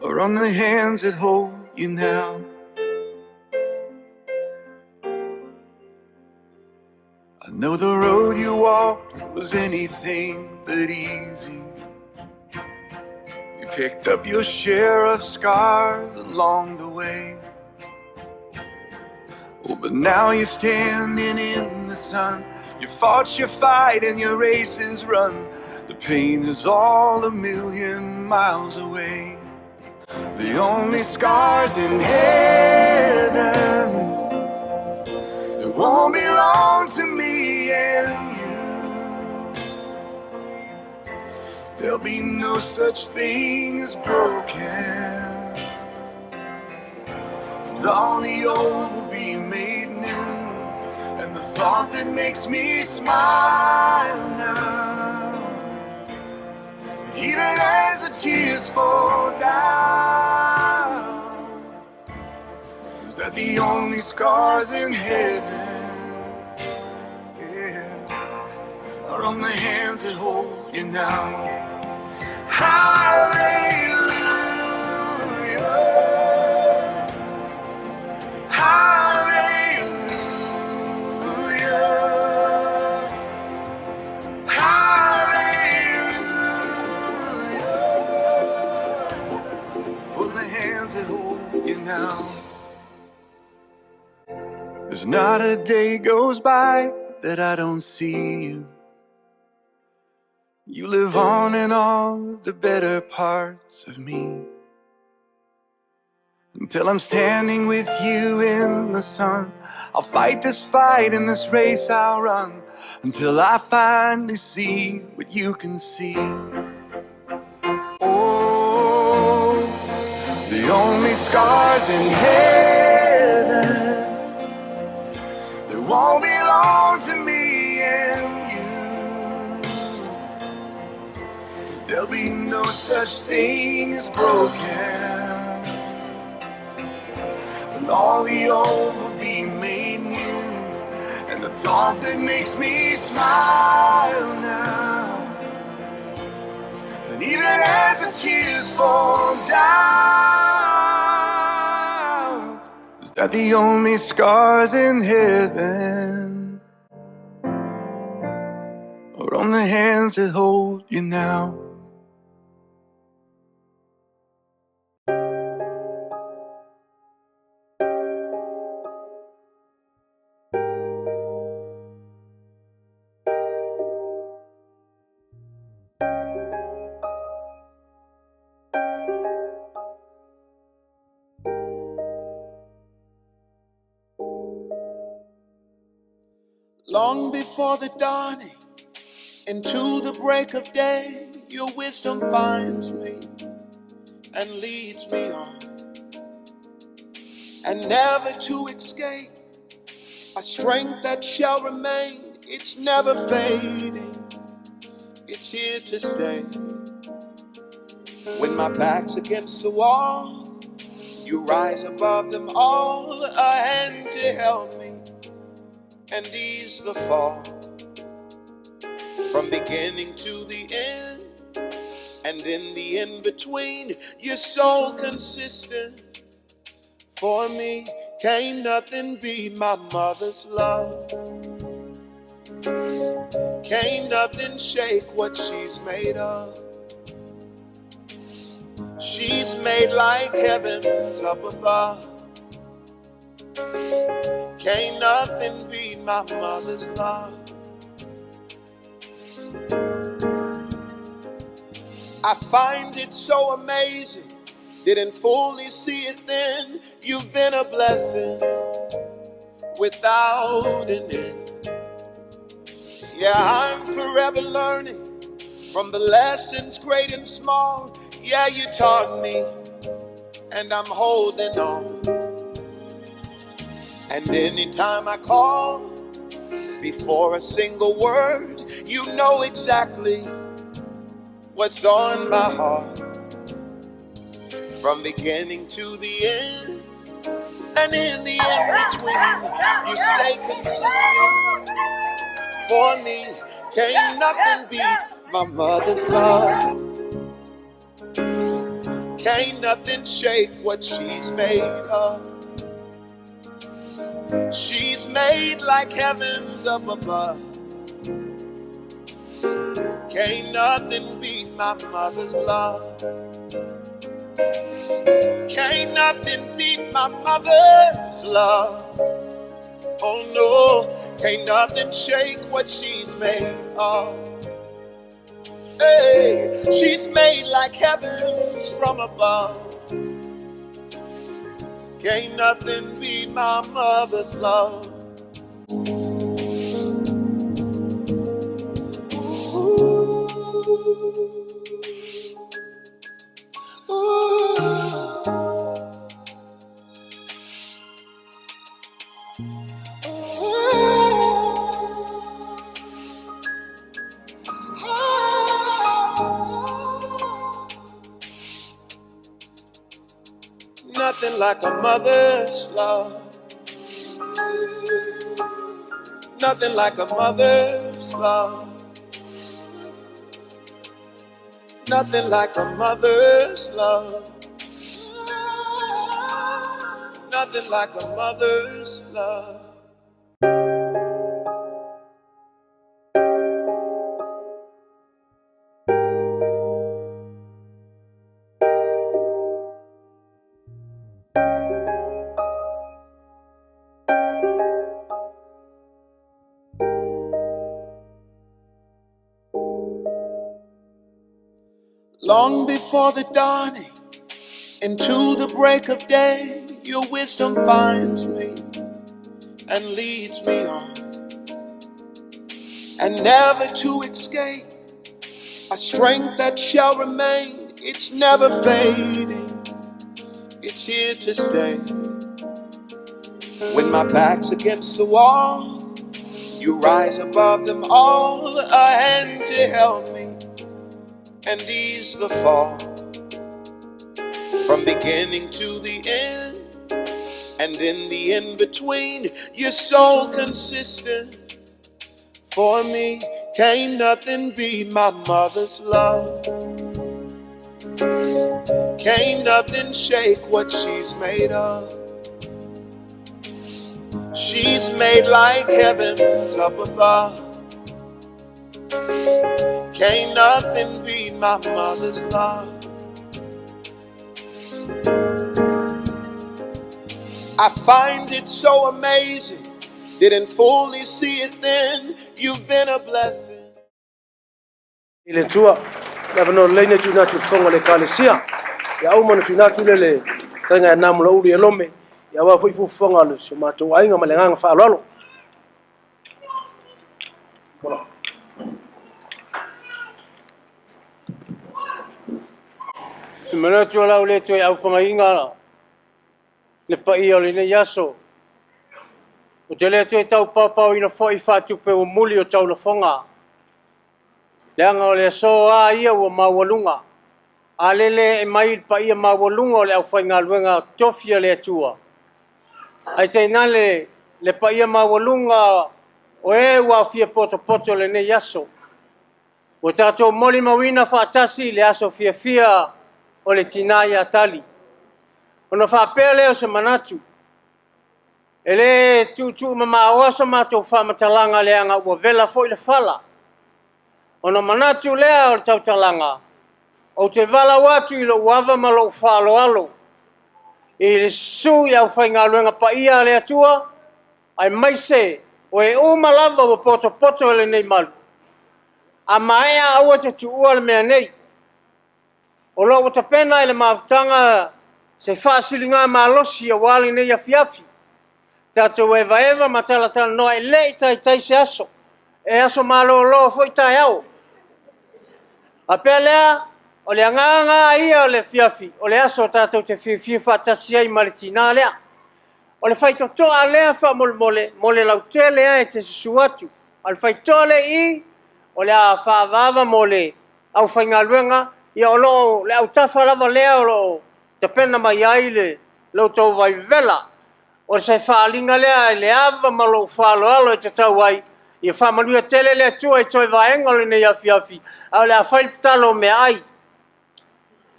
Speaker 14: are on the hands that hold you now. I know the road you walked was anything but easy. You picked up your share of scars along the way. Oh, but now you're standing in the sun. You fought your fight and your race is run. The pain is all a million miles away. The only scars in heaven that won't belong to me and you. There'll be no such thing as broken, and all the old will be made new. And the thought that makes me smile now, even as the tears fall down, is that the only scars in heaven, yeah, are on the hands that hold you now. Hallelujah. Hallelujah. Hallelujah. For the hands that hold you now. There's not a day goes by that I don't see you. You live on in all the better parts of me. Until I'm standing with you in the sun, I'll fight this fight and this race I'll run until I finally see what you can see. Oh, the only scars in heaven that won't belong to me and you. There'll be no such thing as broken, and all the old will be made new. And the thought that makes me smile now, and even as the tears fall down, is that the only scars in heaven are on the hands that hold you now. Long before the dawning into the break of day, your wisdom finds me and leads me on. And never to escape a strength that shall remain, it's never fading, it's here to stay. When my back's against the wall, you rise above them all, a hand to help me and ease the fall. From beginning to the end, and in the in between, you're so consistent. For me, can't nothing be my mother's love. Can't nothing shake what she's made of. She's made like heavens up above. Can't nothing beat my mother's love. I find it so amazing. Didn't fully see it then. You've been a blessing without an end. Yeah, I'm forever learning from the lessons great and small. Yeah, you taught me, and I'm holding on. And anytime I call, before a single word, you know exactly what's on my heart. From beginning to the end, and in the in between, you stay consistent. For me, can't nothing beat my mother's love. Can't nothing shake what she's made of. She's made like heavens up above. Can't nothing beat my mother's love. Can't nothing beat my mother's love. Oh no, can't nothing shake what she's made of. Hey, she's made like heavens from above. Can't nothing beat my mother's love. Ooh, ooh, ooh. Nothing like a mother's love. Nothing like a mother's love. Nothing like a mother's love. Nothing like a mother's love. Long before the dawning into the break of day, your wisdom finds me and leads me on. And never to escape a strength that shall remain, it's never fading, it's here to stay. When my back's against the wall, you rise above them all, a hand to help me and ease the fall. From beginning to the end, and in the in between, you're so consistent. For me, can't nothing beat my mother's love. Can't nothing shake what she's made of. She's made like heavens up above. Can't nothing beat my mother's love. I find it so amazing. Didn't fully see it then. You've been a blessing.
Speaker 13: I le Atua, le avanoa lelei lenei e tuuina atu i le fofoga o le Ekalesia, ia auma ona tuuina atu lea i le fetalaiga ia Namulauulu ia Lome, ia aua foi fuafuaga a si o matou aiga ma le agaga faaaloalo.
Speaker 6: Te manatu o lau le toe aufagaina le paia o lenei aso. O te le toe tau paopaoina foi faatupe ua muli o taulafoga. Leaga o le aso a ia ua maualuga. A lele e mai le paia maualuga o le aufaigaluega tofi a le Atua. Ae tainane le paia maualuga o e ua aofia potopoto i lenei aso. Ua tatou molimauina faatasi le aso fiafia o le tina ia Tali. Ona faapea lea o se manatu, e le tuutuumamaoa so matou faamatalaga leaga ua vela foi le fala. Ona manatu lea o le tautalaga, ou te valaau atu i lou ava ma lou faaaloalo i le susu i aufaigaluega paia a le Atua, aemaise o e uma lava ua potopoto i lenei malu. A maea aua te tuua le mea nei. O lo o ua tapena e le mafutaga se faasiligamalosi aua lenei afiafi. Tatou evaeva ma talatalanoa e le i taitai se aso. E aso malolo foi taeao. Faapea lea, o le agaga lava ia o le afiafi, o le aso tatou te fiafia faatasi ai ma le tina lea. O le faitotoa lea faamolemole mo le lautele lava e te susu atu. A o le faitotoa lea i i, o le a faaavaava mo le aufaigaluega, ia o lo o le autafa lava lea o lo o tapena mai ai le tou vaivevela. O se faaaliga lea i le ava ma lou faaaloalo e tatau ai, ia faamanuia tele le Atua i toe vaega o lenei afiafi, ae o le a fai le tatalo o meaai.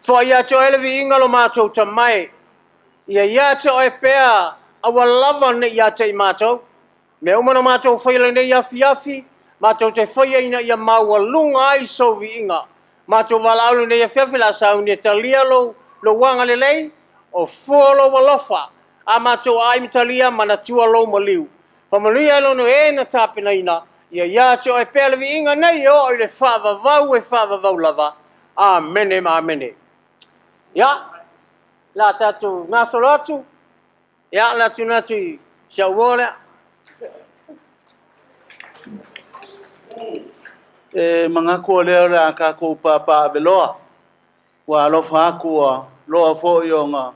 Speaker 6: Foai ia te oe le viiga lo matou Tama e, ia ia te oe pea, aua lava ne i ia te i matou. Mea uma na matou faia i lenei afiafi, matou te faia ina ia maualuga ai sou viiga. Matou valaau i lenei afiafi o le a sauni e talia lou, lou agalelei, o fua o lou alofa, a matou aai ma talia, manatua lou maliu. Faamanuia e lono e na tapenaina, ia ia te oe pea le viiga nei e oo i le faavavau e faavavau lava. Amene ma amene. Ia, la tatou gasolo atu, ia, la tuna atu i si au uo lea.
Speaker 11: E manatu o lea o le a tatou papaaveloa, ua alofa atu ua loa foi ona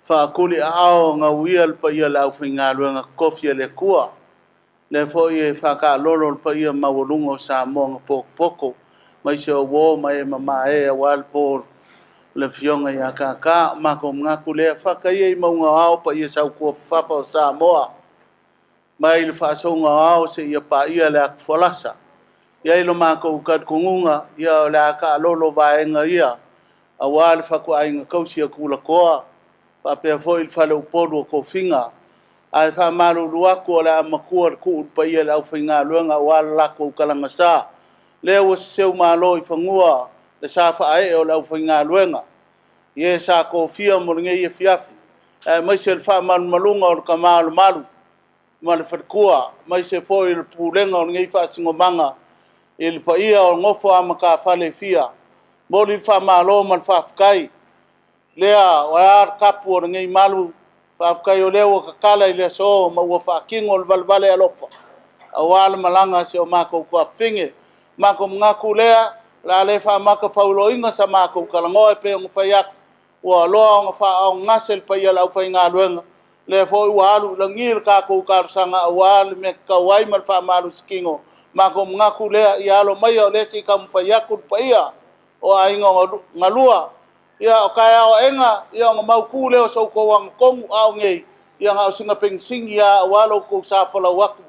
Speaker 11: faatuli aao gauia le paia o le aufaigaluega totofi a le Atua. Lea foi e faataalolo le paia maualuga o Samoa na potopoto, aemaise o uo ma e mamae aua le po o le afioga ia Kākā. O matou manatu lea, faataia i mauga o ao paia sautuafafafa o Samoa, mai le faasouga o ao seia paia le atufolasa. E i ai lo matou talitonuga, ia o le a taalolo vaega ia, aua le fatuaiga tausi a Tulatoa, faapea foi le faleupolu o tofiga. Ae faamalulu atu o le a matua le tuu i le paia i le aufaigaluega aua le latou talagasa. Lea ua seseu malo i fanua le sa faaee o le aufaigaluega i e sa tofia mo lenei afiafi, aemaise le faamalumaluga o le Tama o le Malu ma le faletua, aemaise foi o le pulega o lenei faasinomaga i le paia o nofo a matafale e fia. Momoli le faamalo ma le faafetai. Lea, o le a le tapu o lenei malu, faafetai o lea ua tatala i le aso ma ua faatino le valevale alofa aua le malaga a si o matou tuafafine. Matou manatu lea, o le a le faamatafauloaina sa matou talanoa e pei ona fai atu, ua loa ona faaaaogagase le paia o le aufaigaluega, lea foi ua alu i lagi le tatou talosaga aua le mea e tatau ai ma le faamalositino. Matou manatu lea, ia alo maia o lea se i taumafai atu le paia o aiga na lua. Ia o taeao aena, ia ona mautu lea o so outou agatonu, a o nei, ia na o sina penisini lava aua lo outou sa folau atu,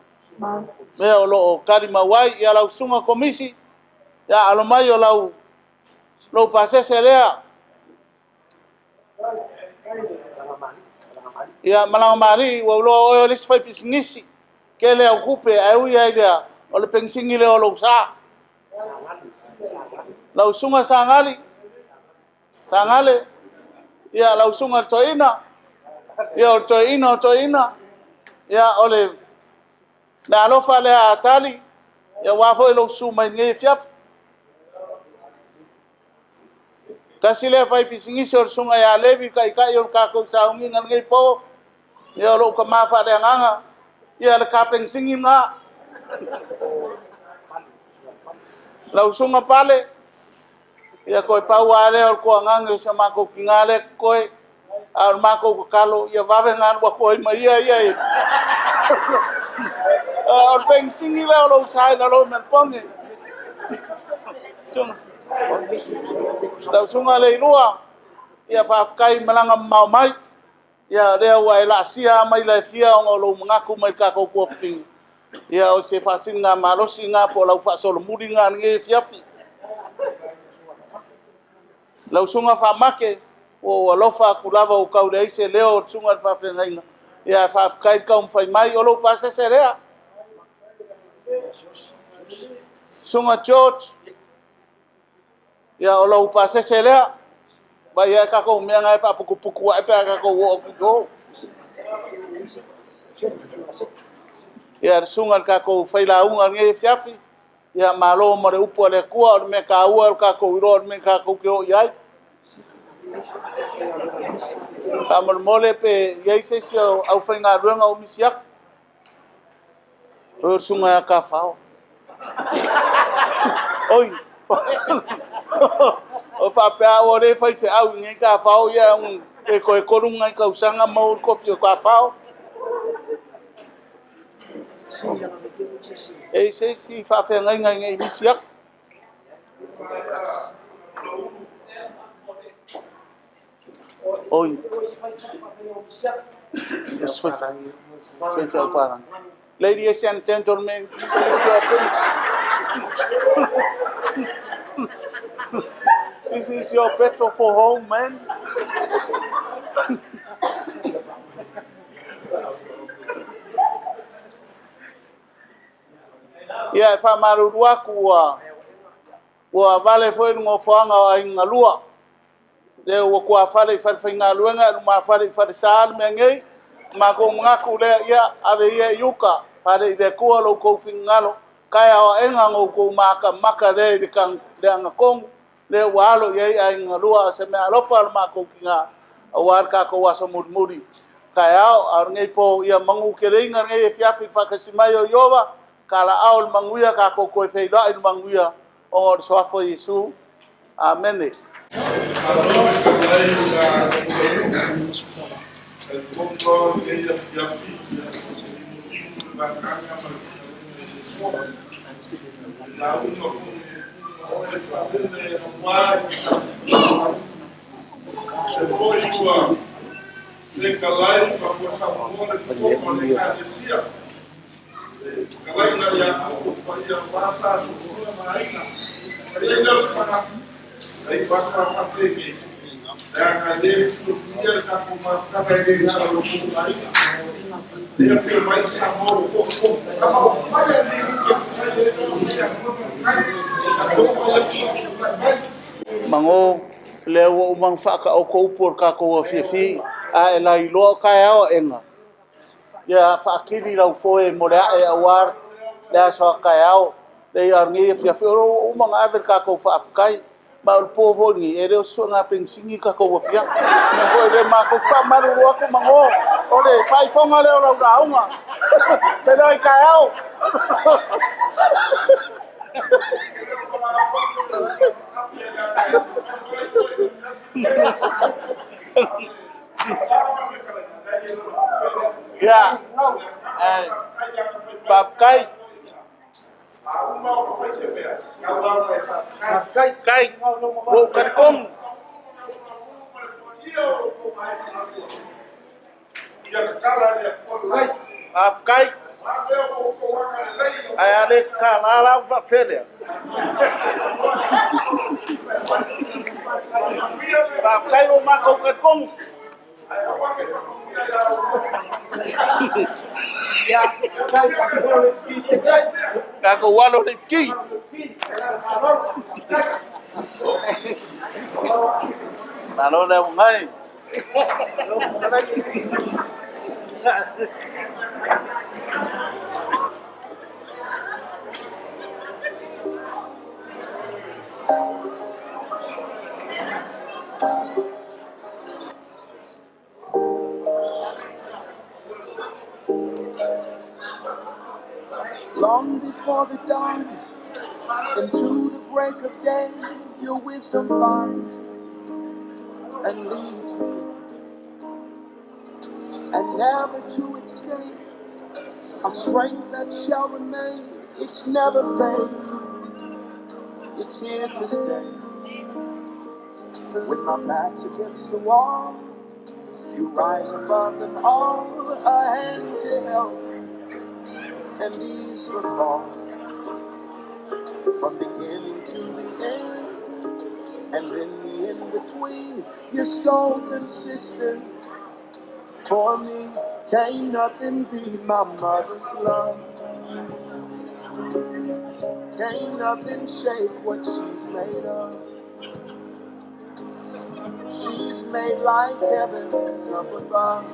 Speaker 11: mea o lo o tali mau ai. Ia lau susuga Komisi, ia alo mai o lou pasese lea. Ia Malagamali'i, ua ou iloa o oe o le isi faipisinisi, tele au tupe, ae ui lava i lea, o le penisini lea o lou sa. Lau susuga Sagali, Sagale, ia lau susuga i le Toeaina, ia o le Toeaina o Toeaina, ia o le meaalofa lea a Tali, aua foi lou susu mai i lenei afiafi. Tasi lea faipisinisi o le susuga ia Levi, taitai o le tatou sauniga i lenei po, ia o lou tama faaleagaga, ia le ta penisini lena. Lau usuga Pale, ia koe pau lava lea o le toagaga o si o matou tina lea e totoe, a o le matou tatalo, ia vave ona alu atu ai ma ia ia i o le penisini lea o lou sa i lalo i Melepone. Lau Susuga Leilua, ia faafetai malaga mamao mai. Ia lea ua e laasia maila e fia ona o lou manatu mai le tatou tuafafine. Ia o se faasiligamalosi lena po o lau faasolomuli lena i lenei afiafi. Lau Susuga Faamake, ua ou alofa atu lava ua tau leai se leo o le susuga i le faafeagaiga, ae faafetai le taumafai mai. O lou pasese lea. Susuga George, ia o lou pasese lea. Vai ai tatou mea na e faaputuputu ae pe a tatou oo atu i o. Ia le susuga i le tatou failauga i lenei afiafi, ia malo mo le upu a le Atua. O le mea taua o le tatou iloa o le mea tatou te o i ai. Faamolemole pe i ai se isi o aufaigaluega o misi atu. O le susuga ia Tafao. Oi, o faapea au o le faifeau i lenei Tafao, ia pe toe 3 nai tausaga maua le tofi o Tafao. E i se isi faafeagaiga ina ne i misi atu. Oi. Ladies and gentlemen, this is your This is your petrol for home, man. Ia, e faamalulu atu ua vale foi le nofoaga o Aiga na Lua, lea ua tuafale i falefaigaluega ae lumafale i falesa le mea nei. Matou manatu lea, ia, ave ia i uta, fale i le Atua lo outou finagalo, taeao aena no outou matamata lea i le agatonu, lea ua alo i ai Aiga na Lua, a o se meaalofa a le matou tina aua le tatou aso mulimuli taeao. A o lenei po, ia manuteleina lenei afiafi i le faatasi mai o Ieova, talaao i le manuia, tatou toe feiloai i le manuia ona o le suafa o Iesu. Amene. Mago, lea ua uma ona faataoto upu o le tatou afiafi, a e lailoa o taeao aena, ia faatili lau foe mo le ae aua le aso a taeao. Leai, a o lenei afiafi, o lea ua uma ona ave le tatou faafetai. Ma o le po foi lenei, e le o se suega penisini le tatou afiafi. O le mea foi lea, matou te faamalulu atu Mago, o le faaifoga lea o lau lauga. Feiloai taeao. Ia, faafetai. Kai, ua ou talitonu. Faafetai. Ae a le tatala la ua faapefea lea? Faafetai ua matou talitonu. Tatou alo i le iputi. Malo le augai.
Speaker 2: Long before the dawn, into the
Speaker 15: break of day, your wisdom finds and leads me, and never to escape a strength that shall remain. It's never fade. It's here to stay. With my back's against the wall, you rise above them all, a hand to help and ease the fall. From beginning to the end, and in the in-between, you're so consistent. For me, can't nothing beat my mother's love. Can't nothing shake what she's made of. She's made like heavens up above.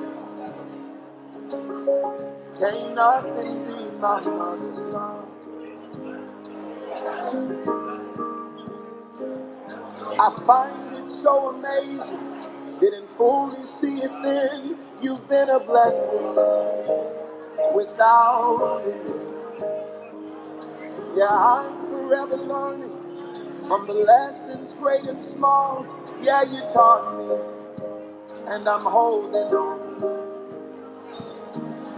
Speaker 15: Can't nothing beat my mother's love. I find it so amazing. Didn't fully see it then. You've been a blessing without end. Yeah, I'm forever learning from the lessons great and small. Yeah, you taught me, and I'm holding on.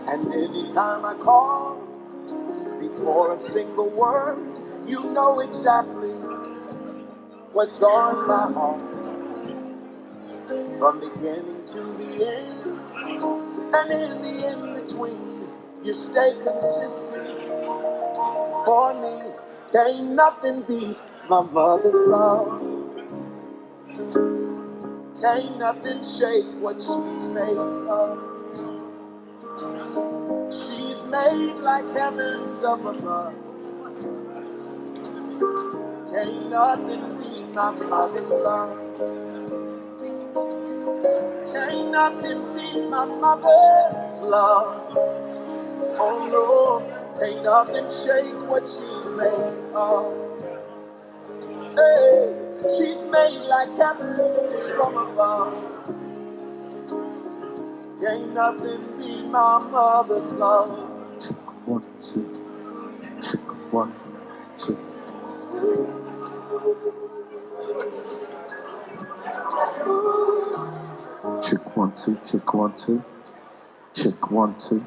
Speaker 15: And anytime I call, before a single word, you know exactly what's on my heart. From beginning to the end, and in the in-between, you stay consistent. For me, can't nothing beat my mother's love. Can't nothing shake what she's made of. She's made like heavens up above. Can't nothing beat my mother's love. Can't nothing beat my mother's love. Oh no, can't nothing shake what she's made of. Hey, she's made like heavens from above. Can't nothing beat my mother's love.
Speaker 16: Check 1, 2. Check 1, 2. Check 1, 2. Check 1, 2. Check 1, 2.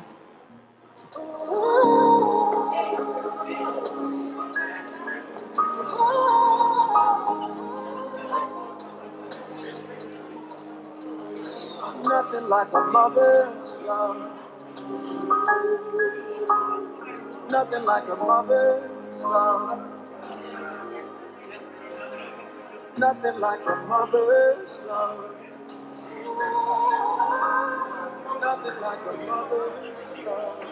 Speaker 15: Nothing like a mother's love. Nothing like a mother's love. Nothing like a mother's love. Nothing like a mother's love.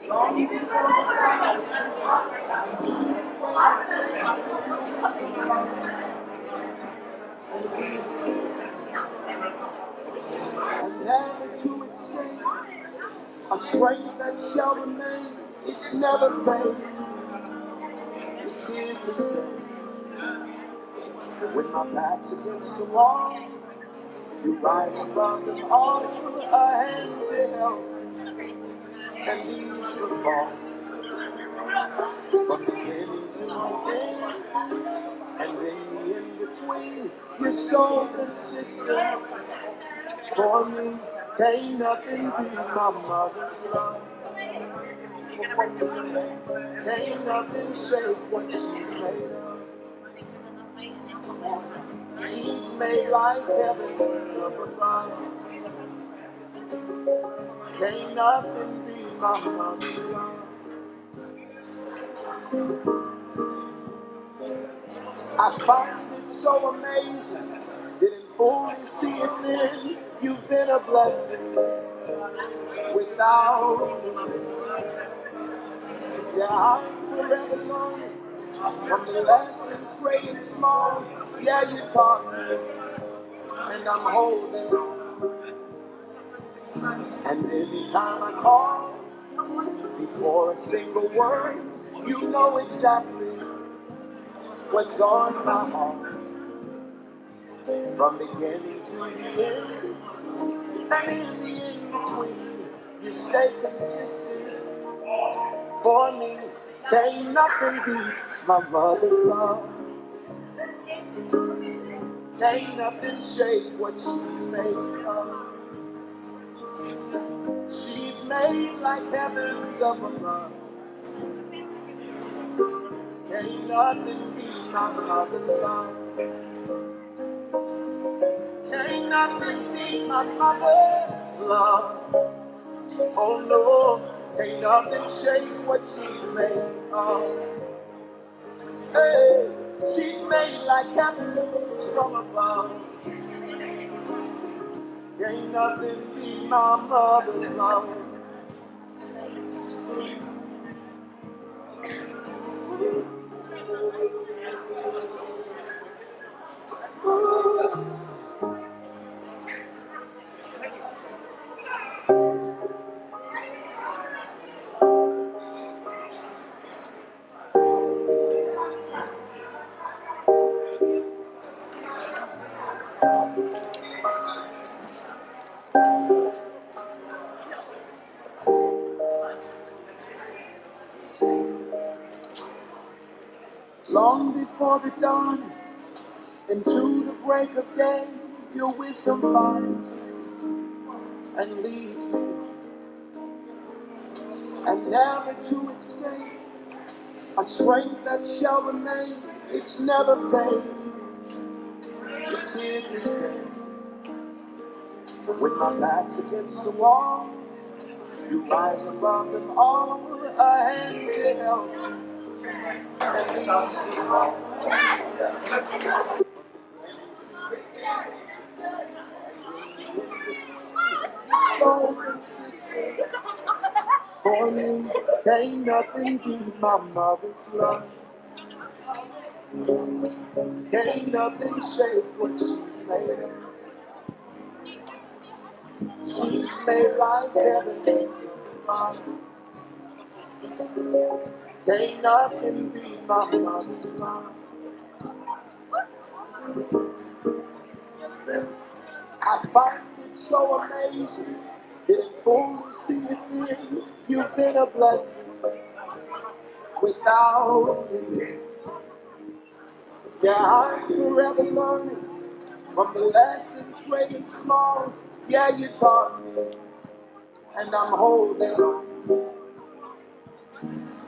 Speaker 15: Long before the clouds into the and never to escape a strength that shall remain. It's never fade. It's here to stay. With my back's against the wall, you rise above them all, a hand to help and ease the fall. From beginning to the end, and in the in-between, you're so consistent. For me, can't nothing beat my mother's love. Can't nothing shake what she's made of. She's made like heavens up above. Can't nothing beat my mother's love. I find it so amazing. Didn't fully see it then. You've been a blessing without end. Yeah, I'm forever learning from the lessons great and small. Yeah, you taught me, and I'm holding on. And anytime I call, before a single word, you know exactly what's on my heart. From beginning to the end, and in the in between, you stay consistent for me. Can't nothing beat my mother's love. Can't nothing shake what she's made of. She's made like heavens up above. Can't nothing beat my mother's love. Can't nothing beat my mother's love. Oh no, can't nothing shake what she's made of. Hey, she's made like heavens from above. Can't nothing beat my mother's love. Long before the dawn, into the break of day, your wisdom finds and leads me, and never to escape a strength that shall remain. It's never fade. It's here to stay. With my back's against the wall, you rise above them all, a hand to help and easy fall. So consistent for me, can't nothing beat my mother's love. Can't nothing shake what she's made of. She's made like heaven above. Can't nothing beat my mother's love. I find it so amazing. Didn't fully see it then. You've been a blessing without end. Yeah, I'm forever learning from the lessons great and small. Yeah, you taught me, and I'm holding on.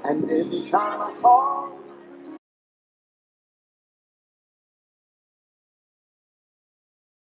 Speaker 15: And anytime I call,